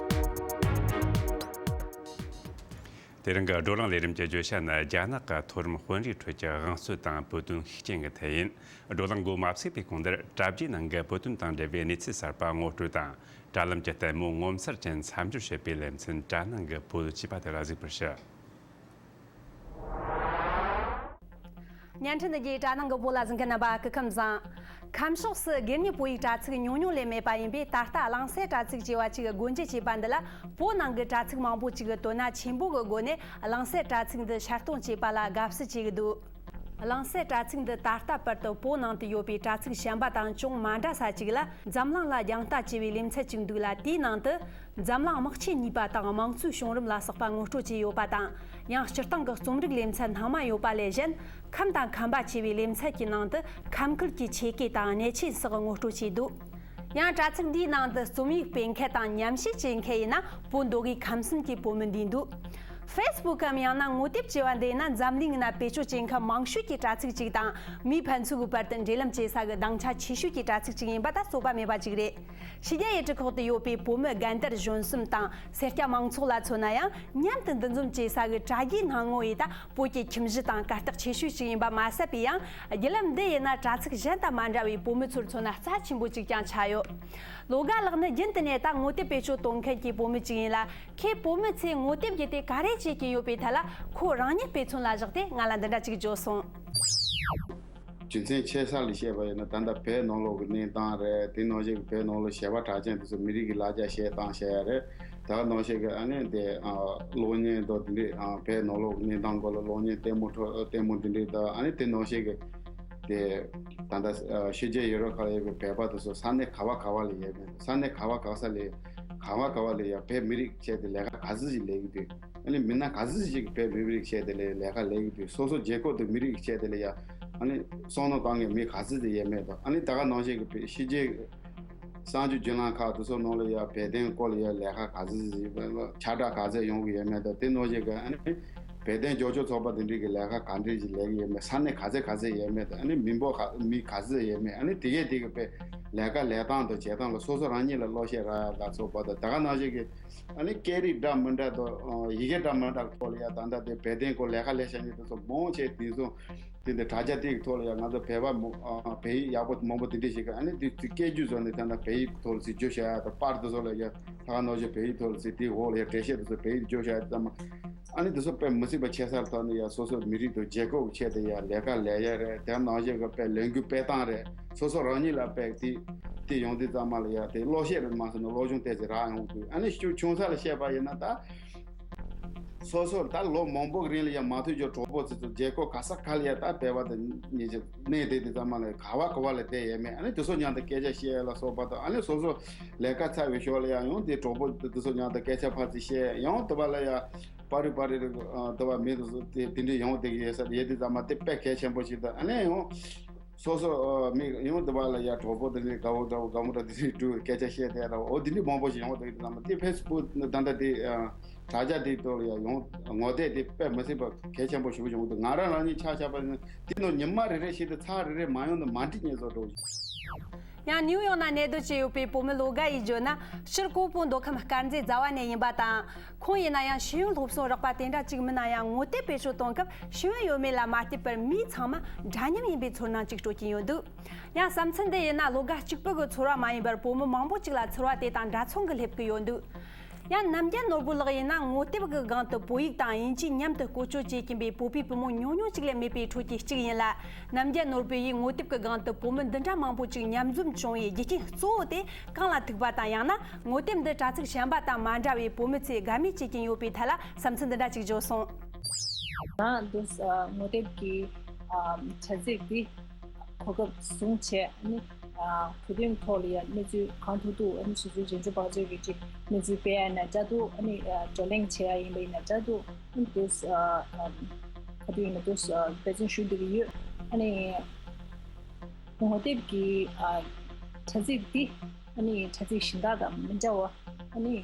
དེ་རིང་གི་བགྲོ་གླེང་ལས་རིམ་གྱི་བརྗོད་བྱ་ནི། རྒྱ་ནག་གི་མཐོ་རིམ་དཔོན་རིགས་ཁྲོད་ཀྱི་དབང་ཚད་དང་བོད་དོན་ཤུགས་རྐྱེན་གྱི་ཐད་ཡིན། བགྲོ་གླེང་འགོ་མ་ཚུགས་པའི་གོང་དུ། དྲ་རྒྱའི་ནང་གི་བོད་དོན་དང་འབྲེལ་བའི་གནས་ཚུལ་གསར་པ་ངོ་སྤྲོད་དང་། དྲ་ལམ་གྱི་ལྟད་མོ་ངོ་མཚར་ཅན་མཚམས་སྦྱོར་བྱེད་པའི་ལེ་ཚན། དྲ་ནང་གི་བོད་ཅེས་པ་དེ་ལ་གཟིགས་པར་ཞུ། བརྙན་འཕྲིན་བརྒྱུད་དྲ་ནང་གི་བོད་ལ་གཟིགས་མཁན་རྣམ་པ་སྐུ་ཁམས་བཟང་། ཁམས་ཕྱོགས་སུ་སྒེར་གཉེར་བོད་ཡིག་དྲ་ཚིགས་ཉུང་ཉུང་ལས་མེད་པ་ཡིན་པས། ད་ལྟ་གླང་སེང་དྲ་ཚིགས་ཅེས་པ་ཅིག་སྒོ་འབྱེད་བྱས་པ་འདི་ལ། བོད་ནང་གི་དྲ་ཚིགས་མང་པོ་ཅིག་གིས་དོ་སྣང་ཆེན་པོ་གི་སྒོ་ནས་གླང་སེང་དྲ་ཚིགས་འདི་ཕྱིར་གཏོང་བྱས་པ་ལ་དགའ་བསུ་བྱེད་ཀྱི་འདུག། གླང་སེང་དྲ་ཚིགས་འདི་ད་ལྟ་བར་དུ་བོད་ནང་དུ་ཡོད་པའི་དྲ་ཚིགས་གཞན་པ་དང་ཅུང་མ་འདྲ་ས་ཅིག་ལ། འཛམ་གླིང་ལ་རྒྱང་ལྟ་ཅེས་པའི་ལེ་ཚན་ཅིག་འདུག་ལ། དེའི་ནང་དུ་འཛམ་གླིང་དམག་ཆེན་གཉིས་པ་དང་དམངས་གཙོའི་བྱུང་རིམ་ལ་སོགས་པ་ངོ་སྤྲོད་བྱས་ཡོད་པ་དང་། ཡང་སྤྱིར་བཏང་གི་རྩོམ་རིག་ལེ་ཚན་སྣ་མང་ཡོད་པ་ལས་གཞན། ཁམས་དང་ཁམས་པ་ཅེས་པའི་ལེ་ཚན་གྱི་ནང་དུ་ཁམས་ཁུལ་གྱི་ཆོས་སྐད་དང་གནས་ཆེན་སོགས་ངོ་སྤྲོད་བྱས་འདུག། ཡང་དྲ་ཚིགས་འདིའི་ནང་དུ་རྩོམ་ཡིག་སྤེལ་མཁན་དང་ཉམས་ཞིབ་བྱེད་མཁན་ཡིན་ན་བོད་མདོ་དབུས་ཁམས་གསུམ་གྱི་བོད་མི་འདུས་འདུག། ཕེ་སི་བུག་གམ་ཡང་ན་ངོ་དེབ་ཅེས་པ་འདི་ནི་འཛམ་གླིང་ན་བེད་སྤྱོད་བྱེད་མཁན་མང་ཤོས་ཀྱི་དྲ་ཚིགས་ཅིག་དང་། མིའི་ཕན་ཚུན་གྱི་བར་དུ་འབྲེལ་ལམ་བྱེད་ས་གི་སྡིངས་ཆ་ཆེ་ཤོས་ཀྱི་དྲ་ཚིགས་ཅིག་ཡིན་པ་ད་རྩོད་པ་མེད་པ་ཅིག་རེད། ཕྱི་རྒྱལ་ཡུལ་གྲུ་ཁག་ཏུ་ཡོད་པའི་བོད་མི་རྒན་དར་གཞོན་གསུམ་དང་སེར་སྐྱ་མང་ཚོགས་ལ་མཚོན་ན་ཡང་། མཉམ་དུ་འདུ་འཛོམས་བྱེད་ས་གི་དྲ་རྒྱའི་སྣང་ངོ་ཡིས་ད་བོད་ཀྱི་ཁྱིམ་གཞི་དང་གར་སྟེགས་ཆེ་ཤོས་ཤིག་ཡིན་པ་མ་ཟད་པའི་ཡང་། བརྒྱུད་ལམ་འདི་ཡིན་ན་དྲ་ཚིགས་གཞན་དང་མ་འདྲ་བའི་བོད་མི་ཚོར་མཚོན་ན་རྩ་ཆེན་པོ་ཅིག་ཀྱང་ཆགས་ཡོད། ལོ་དགའ་ལགས་ནི་རྒྱུན་དུ་ནས་ད་ངོ་དེབ་བེད་སྤྱོད་གཏོང་མཁན་གྱི་བོད་མི་ཅིག་ཡིན་ལ། ཁོས་བོད་མི་ཚོས་ངོ་དེབ་བརྒྱུད་དེ་ག་རེ་བྱེད་ཀྱི་ཡོད་པའི་ཐད་ལ། ཁོ་རང་ཉིད་དཔེ་མཚོན་ལ་བཞག་སྟེ་ང་ལ་འདི་འདྲ་ཅིག་བརྗོད་སོང་། རྒྱུ་མཚན་ཆེ་ས་ལ་བཤད་པ་ཡིན་ན། ད་ལྟ་བོད་ནང་ལོགས་ཀྱི་གནས་སྟངས་རེད། དེ་ནང་བཞིན་གྱི་བོད་ནང་ལོགས་གཞས་པ་གྲགས་ཅན་དེ་ཚོ་མི་རིགས་ཀྱི་ལ་རྒྱ་བཤད་སྟངས་བཤད་ཡ་རེད། ད་ག་ནང་བཞིན་གྱི་ཨ་ནི་དེ་ཨ་གློག་བརྙན་དང་དེ་འདྲའི་ཨ་བོད་ནང་ལོགས་ཀྱི་གནས་སྟངས་སྐོར་ལ་གློག་བརྙན་ལྟད་མོ་འཕྲོ་ལྟད་མོ་དེ་འདྲའི་དང་། ཨ་ནི་དེ་ནང་བཞིན་གྱི་དེ་ད་ལྟ་ཨ་ཕྱི་རྒྱལ་ཡུལ་གྲུ་ཁག་ལ་ཡོད་པའི་བོད་པ་དེ་ཚོ་ས་གནས་ག་བ་ག་བ་ལ་ཡོད་མེད། ས་གནས་ག་བ་ག་ས་ལ་ག་བ་ག་བ་ལ་ཡ་བོད་མི་རིགས་བྱས་ཏེ་ལས་ཀ་ག་ཚོད་ཅིག་ལས་ཀྱི་འདུག་ཨ་ནི་མི་སྣ་ག་ཚོད་ཅིག་བོད་མི་རིགས་བྱས་ཏེ་ལས་ལས་ཀ་ལས་ཀྱི་འདུག་སོ་སོ་རྒྱལ་ཁབ་དང་མི་རིགས་བྱས་ཏེ་ལས་ཡ་ཨ་ནི་བསམ་བློ་བཏང་མཁན་མི་ག་ཚོད་ཅིག་ཡོད་མེད་དང་། ཨ་ནི་ད་ག་ནང་བཞིན་གྱི་བོད་ཕྱི་རྒྱལ་གསར་འགྱུར་བརྒྱུད་ལམ་ཁག་དེ་ཚོ་ནང་ལ་ཡ་བོད་དོན་སྐོར་ལ་ཡ་ལས་ཀ་ག་ཚོད་ཅིག་ཁྱབ་བསྒྲགས་ག་ཚོད་ཡོང་གི་ཡོད་མེད་དང་། དེ་ནང་བཞིན་གྱི་ཨ་ནི་བོད་དོན་རྒྱབ་སྐྱོར་ཚོགས་པ་དེ་འདྲའི་གི་ལས་ཀ་ག་འདྲ་ཅིག་ལས་ཀྱི་ཡོད་མེད། ས་གནས་ག་ཚོད་ག་ཚོད་ཡོད་མེད་དང་། ཨ་ནི་མི་འབོར་ག་མི་ག་ཚོད་ཡོད་མེད། ཨ་ནི་དེ་གས་དེ་གི་དཔེ་ལས་ཀ་ལས་སྟངས་དང་བྱེད་སྟངས་ལ་སོ་སོ་རང་ཉིད་ལ་བློ་ཤེད་རག་ཡ་ལ་སོགས་པ་དང་། ད་ག་ནང་བཞིན་གྱི་ཨ་ནི་སྐད་རིགས་འདྲ་མི་འདྲ་དང་ཡི་གེ་འདྲ་མི་འདྲ་ཐོག་ལ་ཡ་ད་ལྟ་དེ་བོད་དོན་སྐོར་ལས་ཀ་ལས་བྱ་མཁན་དེ་ཚོ་མང་ཆེ་དེ་ཚོ་དེ་འདི་དྲ་རྒྱ་དེ་གི་ཐོག་ལ་ཡ་ང་ཚོ་བོད་པ་མོ་ཨ་བོད་ཡིག་ཡག་པོ་མང་པོ་དེ་འདྲ་ཞིག་གི་ཨ་ནི་དེ་ཚོ་སྐད་བརྒྱུད་བཟོ་ནས་ད་ལྟ་བོད་ཡིག་ཐོག་ལ་ཚིག་བརྗོད་བྱ་ཡ་དང་། པར་དེ་ཚོ་ལ་ཡ་ལྷག་ནང་བཞིན་བོད་ཡིག་ཐོག་ལ་ཚིག་དེའི་འོག་ལ་ཡ་འགྲེལ་བཤད་དེ་ཚོ་བོད་ཡིག་བརྗོད་བྱ་ཡ་ཙམ་མ། ཨ་ནི་དེ་ཚོ་དཔེ་མི་སྲིད་པ་ཆེ་སར་ཐོག་ནས་ཡ་སོ་སོའི་མི་རིགས་དང་རྒྱལ་ཁབ་ཀྱི་ཆེད་དུ་ཡ་ལས་ཀ་ལས་ཡ་རེད། དེ་ནང་བཞིན་གྱི་དཔེ་ལས་འགུལ་སྤེལ་སྟངས་རེད། སོ་སོ་རང་ཉིད་ལ་དཔེ་དེ་དེ་ཡོང་དུས་ཙམ་མ་ལ་ཡ་དེ་བློ་ཤེད་རེད་མ་ཟེར་ན་བློ་སྦྱོང་ཏོག་ཙམ་རག་ཡོང་དུས། ཨ་ནི་ཆུང་ཆུང་ས་ལ་བཤད་པ་ཡིན་ན་ད། སོ་སོར་ད་ལོ་མང་པོ་གི་རིང་ལ་ཡང་མ་ཐུག་རྒྱུ་གྲོགས་པོ་ཚོ་ཚོ་རྒྱལ་ཁབ་ག་ས་ག་ལ་ཡ་ད་བོད་པ་དང་ཉེ་ཆར་གནས་བསྡད་དེ་ཚང་མ་ལ་ག་བ་ག་བ་ལ་བསྡད་ཡོད་མེད། ཨ་ནི་དེ་ཚོ་མཉམ་དུ་སྐད་ཆ་བཤད་ཡ་ལ་སོགས་པ་དང་། ཨ་ནི་སོ་སོ་ལས་ཀ་ཚར་བའི་ཞོར་ལ་ཡང་ཡང་དེ་གྲོགས་པོ་དེ་ཚོ་མཉམ་དུ་སྐད་ཆ་ཕར་ཚུར་བཤད་ཡང་དེ་བ་ལ་ཡ་པར་རིས་པར་རིས་རེ་དེ་བ་མི་དེ་ཚོ་དེ་དེ་འདྲས་ཡོང་བསྡད་ཀྱི་ཡོད་ས་ཡོད་དེ་ཚང་མ་དེ་དཔེ་གལ་ཆེན་པོ་ཞིག་དང་། ཨ་ནི་ཡང་། སོ་སོ་ཨ་མི་ཡོང་དུ་བ་ལ་ཡ་གྲོགས་པོ་དེ་ནི་དགའ་བོ་དགའ་བོ་དགའ་མོ་འདྲ་དེ་ཚོའི་འགྲོ་སྐད་ཆ་བཤད་དེ་ར་འོ་དེ་འདྲི་མང་པོ་ཞིག་ཡོང་དུ་ཡིན་ཙམ་དེ་ཕེ་སི་བུག་ད་ལྟ་དེ་དྲ་རྒྱ་དེ་ཐོག་ལ་ཡ་ཡོང་ངོ་དེབ་དེ་དཔེ་མི་སྲིད་པ་གལ་ཆེན་པོ་ཞིག་ཡོང་དུ། ང་རང་རང་ཉིད་ཆ་བཞག་པ་ཡིན་ན་དེ་ནང་ཉི་མ་རེ་རེ་ཞིག་དེ་ཚར་རེ་རེ་མ་ཡོང་དུ་མ་འགྲིག་ངེས་བཟོ་འགྲོ། ཡང་ནིའུ་ཡོག་ནང་གནས་སྡོད་བྱས་ཡོད་པའི་བོད་མི་ལོ་དགའ་ཡིས་བརྗོད་ན། ཕྱིར་ཀོང་པོ་མདོ་ཁམས་དཀར་མཛེས་རྫ་བ་ནས་ཡིན་པ་དང་། ཁོང་ཡིན་ན་ཡང་ཤེས་ཡོན་སློབ་གསོ་རག་པ་དེ་འདྲ་ཅིག་མིན་ན་ཡང་། ངོ་དེབ་བེད་སྤྱོད་གཏོང་སྐབས་ཤེས་ཡོན་ཡོད་མེད་ལ་མ་ལྟོས་པར་མིའི་ཚང་མ་འདྲ་མཉམ་ཡིན་པའི་ཚོར་སྣང་ཅིག་སྤྲོད་ཀྱིན་ཡོད་འདུག། ཡང་བསམ་ཚུལ་འདི་ཡིན་ན་ལོ་དགའ་གཅིག་པུ་གི་ཚོར་བ་མ་ཡིན་པར་བོད་མི་མང་པོ་ཅིག་ལ་ཚོར་བ་དེ་དང་འདྲ་མཚུངས་ཀྱི་སླེབས་ཀྱི་ཡོད་འདུག། ཡང་ནམ་རྒྱལ་ནོར་བུ་ལགས་ཡིན་ན་ངོ་དེབ་ཀྱི་སྒང་དུ་བོད་ཡིག་དང་དབྱིན་ཇི་མཉམ་དུ་བཀོལ་སྤྱོད་བྱེད་ཀྱིན་པའི་བོད་པའི་བུ་མོ་ཉུང་ཉུང་ཅིག་ལས་མེད་པའི་ཁྲོད་ཀྱི་གཅིག་ཡིན་ལ། ནམ་རྒྱལ་ནོར་བུ་ཡིས་ངོ་དེབ་ཀྱི་སྒང་དུ་བོད་མི་འདི་འདྲ་མང་པོ་ཅིག་མཉམ་འཛོམས་བྱུང་བའི་རྒྱུ་རྐྱེན་གཙོ་བོ་དེ་གང་ལ་ཐུག་པ་དང་། ཡང་ན་ངོ་དེབ་འདི་དྲ་ཚིགས་གཞན་པ་དང་མ་འདྲ་བའི་བོད་མི་ཚོས་དགའ་མོས་བྱེད་ཀྱིན་ཡོད་པའི་ཐད་ལ་བསམ་ཚུལ་འདི་འདྲ་ཅིག་བརྗོད་སོང་། ང་འདུག་ངོ་དེབ་ཀྱི་དྲ་ཚིགས་འདི་གོ་སྐབས་བཟུང་བྱས་ནི། བོད་དོན་ཐོག་ལ་ཡང་གནས་ཚུལ་གང་ཐུབ་ཐུབ། ཨ་ནི་སོ་སོའི་རྗེས་འཇུག་བག་ཚོད་ཀྱི་ཅིག་གནས་ཚུལ་སྤེལ་ཡ་ན་འདྲ་འདུག། ཨ་ནི་བགྲོ་གླེང་བྱེད་ཡ་ཡིན་པ་ཡིན་ན་འདྲ་འདུག། ཨ་ནི་དུས་ག་དུས་ཡིན་ན་དུས་འབད་བརྩོན་ཞུ་འདོད་ཀྱི་ཡོད། ཨ་ནི་ངོ་དེབ་ཀྱི་དྲ་ཚིགས་འདི་ཨ་ནི་དྲ་ཚིགས་གཞན་དག་དང་མི་འདྲ་བ། ཨ་ནི་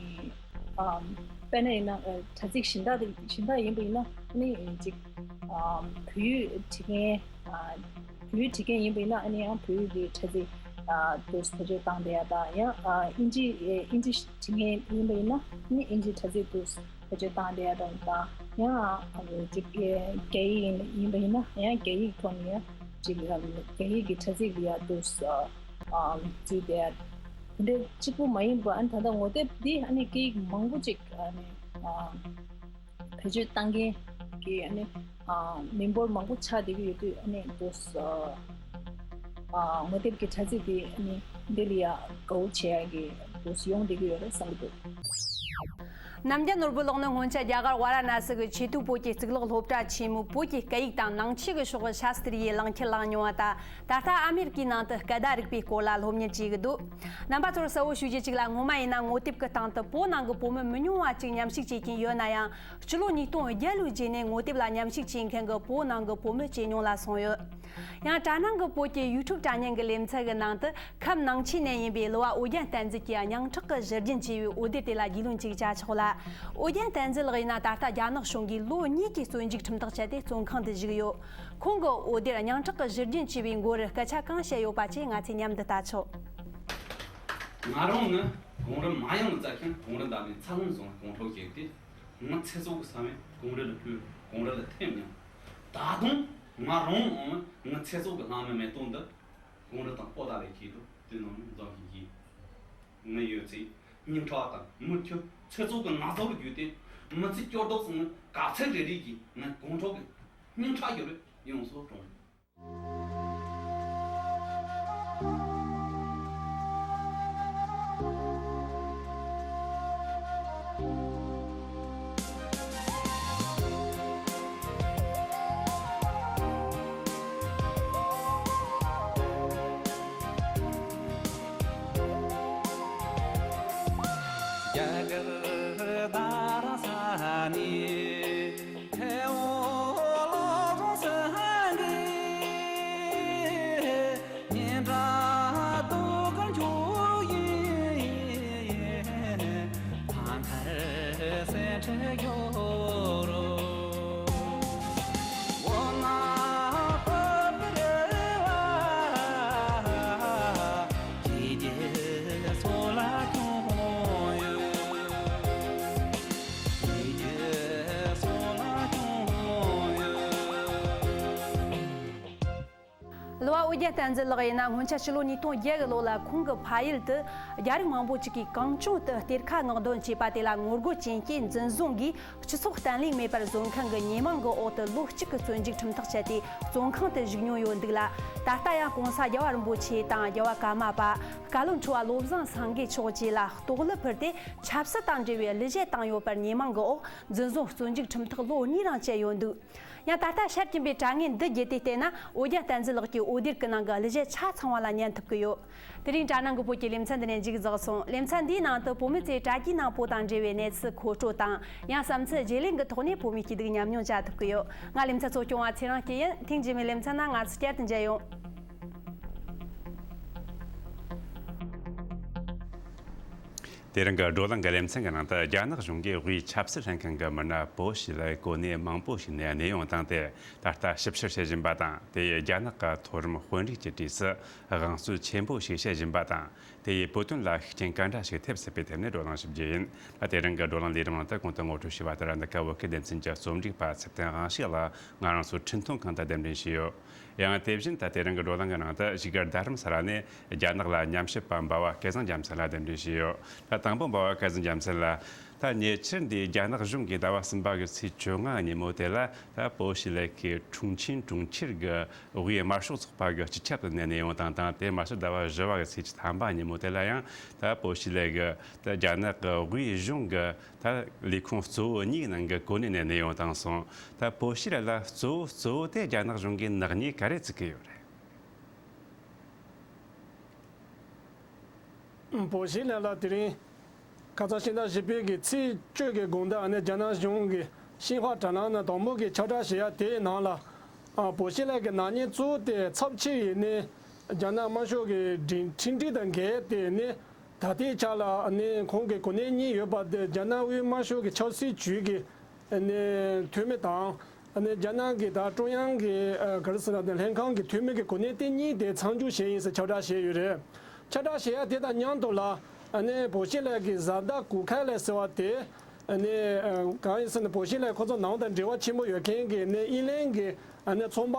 དཔེར་ན་ཡིན་ན་དྲ་ཚིགས་གཞན་དག་དེ་གཞན་དག་ཡིན་པ་ཡིན་ན། ཨ་ནི་ཅིག་བོད་ཡིག་བྲིས་མཁན། བོད་ཡིག་བྲིས་མཁན་ཡིན་པ་ཡིན་ན། ཨ་ནི་ཡང་བོད་ཡིག་གི་དྲ་ཚིགས་དུ་བེད་སྤྱོད་བཏང་བསྡད་ཡ་དང་། ཡང་ཨིན་ཇི་ཨིན་ཇི་བྲིས་མཁན་ཡིན་པ་ཡིན་ན། ཨ་ནི་ཨིན་ཇི་དྲ་ཚིགས་དུ་བེད་སྤྱོད་བཏང་བསྡད་ཡ་དང་། དང་ཡང་ཅིག་རྒྱ་ཡིག་ཡིན་པ་ཡིན་ན། ཡང་རྒྱ་ཡིག་ཐོག་ནས་ཡང་ཅིག་རྒྱ་ཡིག་གི་དྲ་ཚིགས་ལ་ཡང་དུ་བྲིས་བསྡད་ཡ། དེ་འདྲའི་གཅིག་པུ་མ་ཡིན་པ། ཨ་ནི་ད་ལྟ་ངོ་དེབ་འདི་ཨ་ནི་སྐད་ཡིག་མང་པོ་ཅིག་ཨ་ནི་བེད་སྤྱོད་བཏང་མཁན་གྱི་ཨ་ནི་མི་འབོར་མང་པོ་ཆགས་བསྡད་ཀྱི་ཡོད་དུས། ཨ་ནི་དུས་ངོ་དེབ་ཀྱི་དྲ་ཚིགས་དེ་ཨ་ནི་འདི་ལ་ཡ་དགའ་བོ་བྱེད་ཡ་གི་དུས་ཡོང་བསྡད་ཀྱི་ཡོད་རེད་བསམ་གྱི་འདུག། ནམ་རྒྱལ་ནོར་བུ་ལགས་ནི་སྔོན་ཆད་རྒྱ་གར་ཝཱ་ར་ཎ་སི་གི་ཆེས་མཐོའི་བོད་ཀྱི་གཙུག་ལག་སློབ་གྲྭ་ཆེན་མོའི་བོད་ཀྱི་སྐད་ཡིག་དང་ནང་ཆོས་ཀྱི་ཕྱོགས་ཀྱི་ཤ་སྟེར་ཡའི་གླེང་འཁྱེར་བླངས་མྱོང་བ་དང་། ད་ལྟ་ཨ་མེ་རི་ཀའི་ནང་དུ་སྐད་བརྡ་རིག་པའི་སྐོར་ལ་སློབ་གཉེར་བྱེད་ཀྱི་འདུག། རྣམ་པ་ཚོར་གསལ་བོ་ཞུ་རྒྱུ་གཅིག་ལ། སྔོན་མ་ཡིན་ན་ངོ་དེབ་ཀྱི་སྟེང་དུ་བོད་ནང་གི་བོད་མི་མི་ཉུང་བ་གཅིག་མཉམ་ཞུགས་བྱེད་ཀྱིན་ཡོད་ན་ཡང་། སྤྱི་ལོ་ཉིས་སྟོང་བརྒྱད་ལོའི་རྗེས་ནས་ངོ་དེབ་ལ་མཉམ་ཞུགས་བྱེད་མཁན་གྱི་བོད་ནང་གི་བོད་མི་ཇེ་ཉུང་ལ་སོང་ཡོད། ཡང་དྲ་སྣང་གི་བོད་ཀྱི་ཡུ་ཊུབ་དྲ་བརྙན་གྱི་ལེ་ཚན་གྱི་ནང་དུ་ཁམས་ནང་ཆེན་ནས་ཡིན་པའི་གླུ་བ་ཨོ་རྒྱན་བསྟན་འཛིན་གྱིས་སྙིང་ཁྲག་གི་གཞི་རྒྱན་ཅེས་པའི་འོད་སྡེར་དེ་ལ་རྒྱུས་ལོན་ཅིག་བྱ་ཆོག་ལ། ཨོ་རྒྱན་བསྟན་འཛིན་ལགས་ཡིན་ན་ད་ལྟ་རྒྱ་ནག་གཞུང་གིས་ལོ་གཉིས་ཀྱི་བཙོན་འཇུག་ཁྲིམས་ཐག་བཅད་དེ་བཙོན་ཁང་དུ་བཞུགས་ཡོད། ཁོང་གི་འོད་སྡེར་སྙིང་ཁྲག་གི་བཞུར་རྒྱུན་ཆེ་བའི་མགོ་རུ་སྐད་ཆ་གང་བཤད་ཡོད་པ་བཅས་ང་ཚོས་མཉམ་དུ་ལྟ་ཆོག། ང་རང་ནི་གོང་རིམ་མ་ཡང་ལ་བཙལ་མཁན་གོང་རིམ་བདམས་ནས་ཚ་ལུང་བཟུང་གོང་ཁྲོ་བྱས་ཏེ། ང་ཚེ་སྲོག་གི་ས་བོན་གོང་རིམ་ལ་ཕུལ། གོང་རིམ་ལ་འཐེན་མྱོང་། ད་དུང་ང་རང་འང་ང་ཚེ་སྲོག་གི་ལྷག་མའི་མེ་ཏོག་འདི་གོང་རིམ་དང་པོ་ཏཱ་ལའི་ཆེད་དུ་དེ་ནང་ནས་འཛོམས་ཤིག་ཡིན། ངའི་ཡོད་ཚད་སྙིང་ཁྲག་དང་མི་ཁྱོད་ཚེ་སྲོག་གི་ན་ཚ་བརྒྱུད་དེ་མི་ཚེ་སྐྱོ་སྡུག་སོང་བའི་ག་ཚད་རེ་རེ་གིས་ང་གོང་ཁྲོ་གི་སྙིང་ཁྲག་ཡོད་རེད་ཡོངས་སུ་དྲོངས། གླུ་བ་ཨོ་རྒྱན་བསྟན་འཛིན་ལགས་ཡིན་ན་སྔོན་ཆད་ཕྱི་ལོ་ཉིས་སྟོང་བརྒྱད་གི་ལོ་ལ་ཁོང་གི་ཕ་ཡུལ་དུ་རྒྱ་རིགས་མང་པོ་ཅིག་གིས་གང་བྱུང་དུ་གཏེར་ཁ་མངགས་འདོན་བྱས་པ་དེ་ལ་ངོ་རྒོལ་བྱས་རྐྱེན་འཛིན་བཟུང་གིས་སྤྱི་ཚོགས་བརྟན་ལྷིང་མེད་པར་བཟོ་མཁན་གྱི་ཉེས་མིང་གི་འོག་ཏུ་ལོ་གཅིག་གི་བཙོན་འཇུག་ཁྲིམས་ཐག་བཅད་དེ་བཙོན་ཁང་དུ་བཞུགས་མྱོང་ཡོད་འདུག་ལ། ད་ལྟ་ཡང་༸གོང་ས་༸རྒྱལ་བ་རིན་པོ་ཆེ་དང་༸རྒྱལ་བ་ཀརྨ་པ། བཀའ་བློན་ཁྲི་པ་བློ་བཟང་སེང་གེ་མཆོག་བཅས་ལ་ལྟོ་གོས་ཕུལ་ཏེ་ཆབ་སྲིད་དང་འབྲེལ་བའི་གླུ་གཞས་བཏང་ཡོད་པར་ཉེས་མིང་གི་འོག་འཛིན་བཟུང་བཙོན་འཇུག་ཁྲིམས་ཐག་ལོ་གཉིས་རིང་བཅད་ཡོད་འདུག། ཡང་ད་ལྟ་ཤར་གྱིན་པའི་དྲ་བརྙན་འདི་བརྒྱུད་དེ་བལྟས་ན་ཨོ་རྒྱན་བསྟན་འཛིན་ལགས་ཀྱི་འོད་སྡེར་གྱི་ནང་གི་གླུ་གཞས་ཆ་ཚང་བ་ལ་ཉན་ཐུབ་ཀྱི་ཡོད། དེ་རིང་དྲ་ནང་གི་བོད་ཀྱི་ལེ་ཚན་འདི་ནས་མཇུག་རྫོགས་སོང་། ལེ་ཚན་འདིའི་ནང་དུ་བོད་མི་ཚོས་དྲ་རྒྱའི་ནང་བོད་དང་འབྲེལ་བའི་གནས་ཚུལ་མཁོ་སྤྲོད་དང་ཡང་བསམ་ཚུལ་བརྗེ་ལེན་གྱི་ཐོག་ནས་བོད་མིའི་སྐྱིད་སྡུག་མཉམ་མྱོང་བྱ་ཐུབ་ཀྱི་ཡོད། ང་ལེ་ཚན་གཙོ་སྐྱོང་བ་ཚེ་རིང་སྐྱིད་ཡིན། ཐེངས་རྗེས་མའི་ལེ་ཚན་ནང་ང་ཚོ་བསྐྱར་དུ་མཇལ་ཡོང་། དེ་རིང་གི་བགྲོ་གླེང་གི་ལེ་ཚན་གྱི་ནང་དུ་རྒྱ་ནག་གཞུང་གིས་དབུས་ཆབ་སྲིད་ལྷན་ཁང་གི་མི་སྣ་པོ་ཞི་ལའི་གོ་གནས་མང་པོ་ཞིག་ནས་གནས་དབྱུང་བཏང་སྟེ་ད་ལྟ་ཞིབ་བཤེར་བྱེད་བཞིན་པ་དང་། དེ་ཡིས་རྒྱ་ནག་གི་མཐོ་རིམ་དཔོན་རིགས་ཀྱི་གྲས་སུ་དབང་ཚད་ཆེན་པོ་ཞིག་བྱེད་བཞིན་པ་དང་། དེ་ཡིས་བོད་དོན་ལ་ཤུགས་རྐྱེན་ག་འདྲ་ཞིག་ཐེབས་སྲིད་པའི་ཐད་ནས་བགྲོ་གླེང་ཞིབ་རྒྱུ་ཡིན། ད་དེ་རིང་གི་བགྲོ་གླེང་ལས་རིམ་ནང་དུ་གོང་དུ་ངོ་སྤྲོད་ཞུས་པ་ལྟར། འདི་ག་བོད་ཀྱི་སྡེ་ཚན་གྱི་རྩོམ་སྒྲིག་པ་ཚེ་བརྟན་དབང་ཕྱུག་ལགས་ང་རང་ཚོའི་འཕྲིན་ཐུང་ཁང་དུ་གདན་འདྲེན་ཞུས་ཡོད། ཡང་དེ་བཞིན་ད་དེ་རིང་གི་བགྲོ་གླེང་གི་ནང་དུ་བཞུགས་སྒར་རྡ་རམ་ས་ལ་ནས་རྒྱ་ནག་ལ་ཉམས་ཞིབ་པ་འབའ་བ་སྐལ་བཟང་རྒྱལ་མཚན་ལ་གདན་འདྲེན་ཞུས་ཡོད། ད་དང་པོ་འབའ་བ་སྐལ་བཟང་རྒྱལ་མཚན་ལགས། ད་ཉེ་ཆར་འདི་རྒྱ་ནག་གཞུང་གིས་ཟླ་བ་གསུམ་པ་གི་ཚེས་བཅོ་ལྔ་ཉིན་མོ་དེ་ལ་ད་པོ་ཞི་ལའི་གི་ཁྲུང་ཆིན་གྲོང་ཁྱེར་གྱི་དབུས་དམར་ཤོག་ཚོགས་པ་གི་སྤྱི་ཁྱབ་ཏུ་གནས་གནས་དབྱུང་དང་། དང་དེ་མ་ཟད་ཟླ་བ་བཞི་བ་གི་ཚེས་བཅུ་ཐམ་པ་ཉིན་མོ་དེ་ལ་ཡང་ད་པོ་ཞི་ལའི་གི་ད་རྒྱ་ནག་གི་དབུས་གཞུང་གི་ད་ལས་ཁུངས་གཙོ་བོ་གཉིས་ནང་གི་གོ་གནས་ནས་གནས་དབྱུང་བཏང་སོང་། ད་པོ་ཞི་ལའི་ལ་གཙོ་བོ་གཙོ་བོ་དེ་རྒྱ་ནག་གཞུང་གིས་ནག་ཉེས་ག་རེ་བཙུགས་ཀྱི་ཡོད་རེད། པོ་ཞི་ལའི་ལ་དེ་རིང་ཁ་སང་ཕྱི་ཟླ་བཞི་པའི་གི་ཚེས་བཅུ་གི་དགོང་དག་ནས་རྒྱ་ནག་གཞུང་གི་ཤིན་ཧྭ་དྲ་ལམ་ནང་དང་པོ་གི་ཁྱབ་བསྒྲགས་བྱེད་ཡ་དེའི་ནང་ལ། ཨ། པོ་ཞི་ལའི་གི་ནག་ཉེས་གཙོ་བོ་དེ་ཚབས་ཆེ་ཡིན་ནི་རྒྱ་ནག་དམར་ཤོག་གི་སྒྲིག་ཁྲིམས་སྒྲིག་དང་འགལ་ཏེ་ནི་ད་ལྟའི་ཆ་ལ་ནི་ཁོང་གི་གོ་གནས་གཉིས་ཡོད་པ་དེ་རྒྱ་ནག་དབུས་དམར་ཤོག་གི་ཆབ་སྲིད་ཅུས་ཀྱི་ནི་འཐུས་མི་དང་། ནི་རྒྱ་ནག་གི་ད་ཀྲུང་དབྱང་གི་ཨ་ག་རེ་ཟེར་ན་དེ་ལྷན་ཁང་གི་འཐུས་མི་གི་གོ་གནས་དེ་གཉིས་དེ་མཚམས་འཇོག་བྱས་ཡིན་ཟེར་ཁྱབ་བསྒྲགས་བྱས་ཡོད་རེད། ཁྱབ་བསྒྲགས་བྱེད་ཡ་དེ་དང་མཉམ་དུ་ལ་ནི་པོ་ཞི་ལའི་གི་བཟའ་ཟླ་གུ་ཁའེ་ལའེ་ཟེར་བ་དེ་ནི་ཨ་གང་ཡིན་ཟེར་ན་པོ་ཞི་ལའི་ཁོ་ཚོ་ནང་དང་འབྲེལ་བ་ཆེན་པོ་ཡོད་མཁན་གི་ནི་དབྱིན་ལན་གི་ཨ་ནི་ཚོང་པ་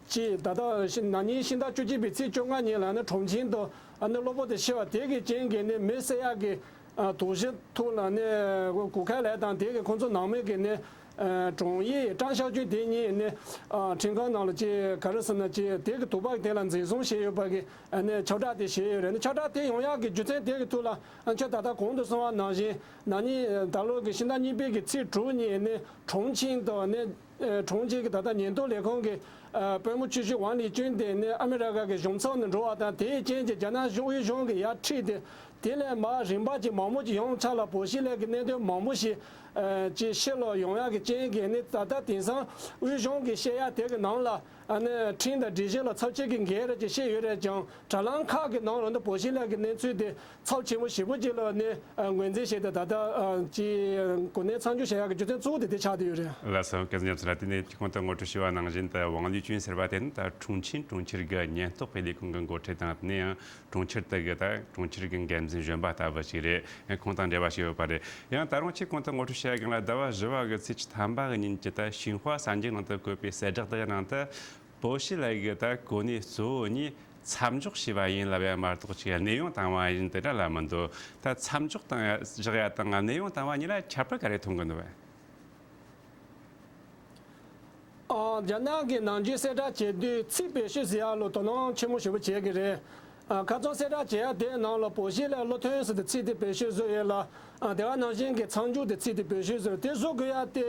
ཅིག་ད་ལྟ་ནང་ཉིན་ཕྱི་ཟླ་བཅུ་གཅིག་པའི་ཚེས་བཅོ་ལྔ་ཉིན་ལ་ནི་ཁྲུང་ཆིན་དུ་ཨ་ནི་གློ་བུར་དུ་ཤི་བ་དེ་གི་རྐྱེན་གྱིས་ནི་མི་བསད་ཡག་གི་ཨ་དོགས་གཞི་ཐོག་ལ་ནི་གུ་ཁའེ་ལའེ་དང་དེ་གི་ཁོང་ཚོ་ནང་མི་གི་ནི་ཨ་དྲུང་ཡིག་ཀྲང་ཞའོ་ཅུན་དེ་གཉིས་ནི་ཨ་ཁྲིམས་ཁང་ནང་ལ་ཅིག་ག་རེ་ཟེར་ན་ཅིག་དེ་གི་དོགས་པ་དེ་ལ་འཛིན་བཟུང་བྱས་ཡོད་པ་གི་ཨ་ནི་ཁྱབ་བསྒྲགས་དེ་བྱས་ཡོད་རེད། ནི་ཁྱབ་བསྒྲགས་དེ་ཡོང་ཡག་གི་རྒྱུ་མཚན་དེ་གི་ཐོག་ལ་ཨ་ཁྱོད་ད་ལྟ་གོང་དུ་གསུངས་པ་ནང་བཞིན་ན་ནིང་ད་ལོ་གི་ཕྱི་ཟླ་གཉིས་པའི་གི་ཚེས་དྲུག་ཉིན་ནི་ཁྲུང་ཆིན་དུ་ནི་ཨ་ཁྲུང་ཆིན་གི་ད་ལྟ་ཉེན་རྟོག་ལས་ཁུངས་གི་ཨ་པུས་མོ་ཆེ་ཤོས་ཝང་ལི་ཅུན་དེ་ནི་ཨ་མི་རི་ཀ་གི་གཞུང་ཚབ་ནང་འགྲོ་བ་དང་། དེའི་རྐྱེན་གྱིས་རྒྱ་ནག་གཞུང་དབུས་གཞུང་གིས་ཡར་ཁྲིད་དེ། དེ་ལས་མར་རིམ་པ་ཅིག་མང་པོ་ཅིག་ཡོང་ཆ་ལ་པོ་ཞི་ལའི་གི་གནད་དོན་མང་པོ་ཞིག་ཨ་ཅིག་ཕྱི་ལོགས་ཡོང་ཡག་གི་རྐྱེན་གྱིས་ནི་ད་ལྟ་དེང་སང་དབུས་གཞུང་གིས་བཤད་ཡག་དེ་གི་ནང་ལ་ ཨ་ནི་ཁྲིམས་དང་སྒྲིག་གཞི་ལ་ཚབས་ཆེ་གི་འགལ་རེད་ཅེས་བཤད་ཡོད་རེད་ཀྱང་། དྲ་ལམ་ཁག་གི་ནང་ལ་འདི་བོད་ཞི་ལགས་ཀྱི་གནས་ཚུལ་དེ་ཚབས་ཆེན་པོ་ཞེ་པོ་ཅིག་ལ་ནི་ངོས་འཛིན་བྱས་ཏེ། ད་ལྟ་ཅི་གོ་གནས་མཚམས་འཇོག་བྱེད་ཡག་གི་རྒྱུ་མཚན་གཙོ་བོ་དེ་དེ་ཆགས་བསྡད་ཡོད་རེད། ལགས་སོ། སྐལ་བཟང་ཉམས་སུ་ལ། དེ་ནས་གོང་དུ་ངོ་སྤྲོད་ཞུས་པ་ནང་བཞིན་དུ་ཝང་ལི་ཅུན་ཟེར་བ་དེ་ནི་ད་ཁྲུང་ཆིན་གྲོང་ཁྱེར་གྱི་ཉེན་རྟོག་པའི་ལས་ཁུངས་ཀྱི་འགོ་ཁྲིད་དང་། དེ་ནས་ཡང་གྲོང་ཁྱེར་དེ་གི་ད་གྲོང་ཁྱེར་གྱི་འགན་འཛིན་གཞོན་པ་ལྟ་བུ་ཞིག་རེད། ཁོང་དང་འབྲེལ་བ་ཞིག་ཡོད་པ་རེད། ཡང་ད་རུང་ཆེད་ཁོང་དུ་ངོ་སྤྲོད་བྱས་སྒང་ལ། ཟླ་བ་བཞི་པ་གི་ཚེས་བཅུ་ཐམ་པ་གི་ཉིན་གྱི་ད་ཤིན་ཧྭ་གསར་འགྱུར་ནང་དུ་བཀོད་པའི་གསལ་བསྒྲགས་དེ་གི་ནང་དུ། བོད་ཞི་ལགས་ཀྱི་ད་གོ་གནས་གཙོ་བོ་གཉིས་མཚམས་འཇོག་བྱས་པ་ཡིན་ལབ་ཡ་མ་གཏོགས་ཅིག་གནས་དབྱུང་བཏང་བ་ཡིན་དེ་འདྲ་ལབ་མི་འདུག་ད་མཚམས་འཇོག་བཏང་ཡ་བཞག་ཡ་དང་གནས་དབྱུང་བཏང་བ་གཉིས་ལ་ཁྱད་པར་ག་རེ་མཐོང་གི་འདུག་བས། ཨ། རྒྱ་ནག་གི་ནང་ཆོས་གསལ་བསྒྲགས་བྱེད་དུས་ཚིག་བེད་སྤྱོད་བྱེད་ཡག་ལ་དོ་སྣང་ཆེན་མོ་ཞེ་པོ་བྱེད་ཀྱི་རེད། ཨ། ཁ་རྩང་གསལ་བསྒྲགས་བྱེད་ཡག་དེའི་ནང་ལ་བོད་ཞི་ལགས་བློ་མཐུན་ཟེར་ཏེ་ཚིག་དེ་བེད་སྤྱོད་བཟོས་ཡོད་ལ། ཨ། དེ་ག་ནང་བཞིན་གྱི་མཚམས་འཇོག་དེ་ཚིག་དེ་བེད་སྤྱོད་བཟོས། དེ་བཟོ་དགོས་ཡག་དེ།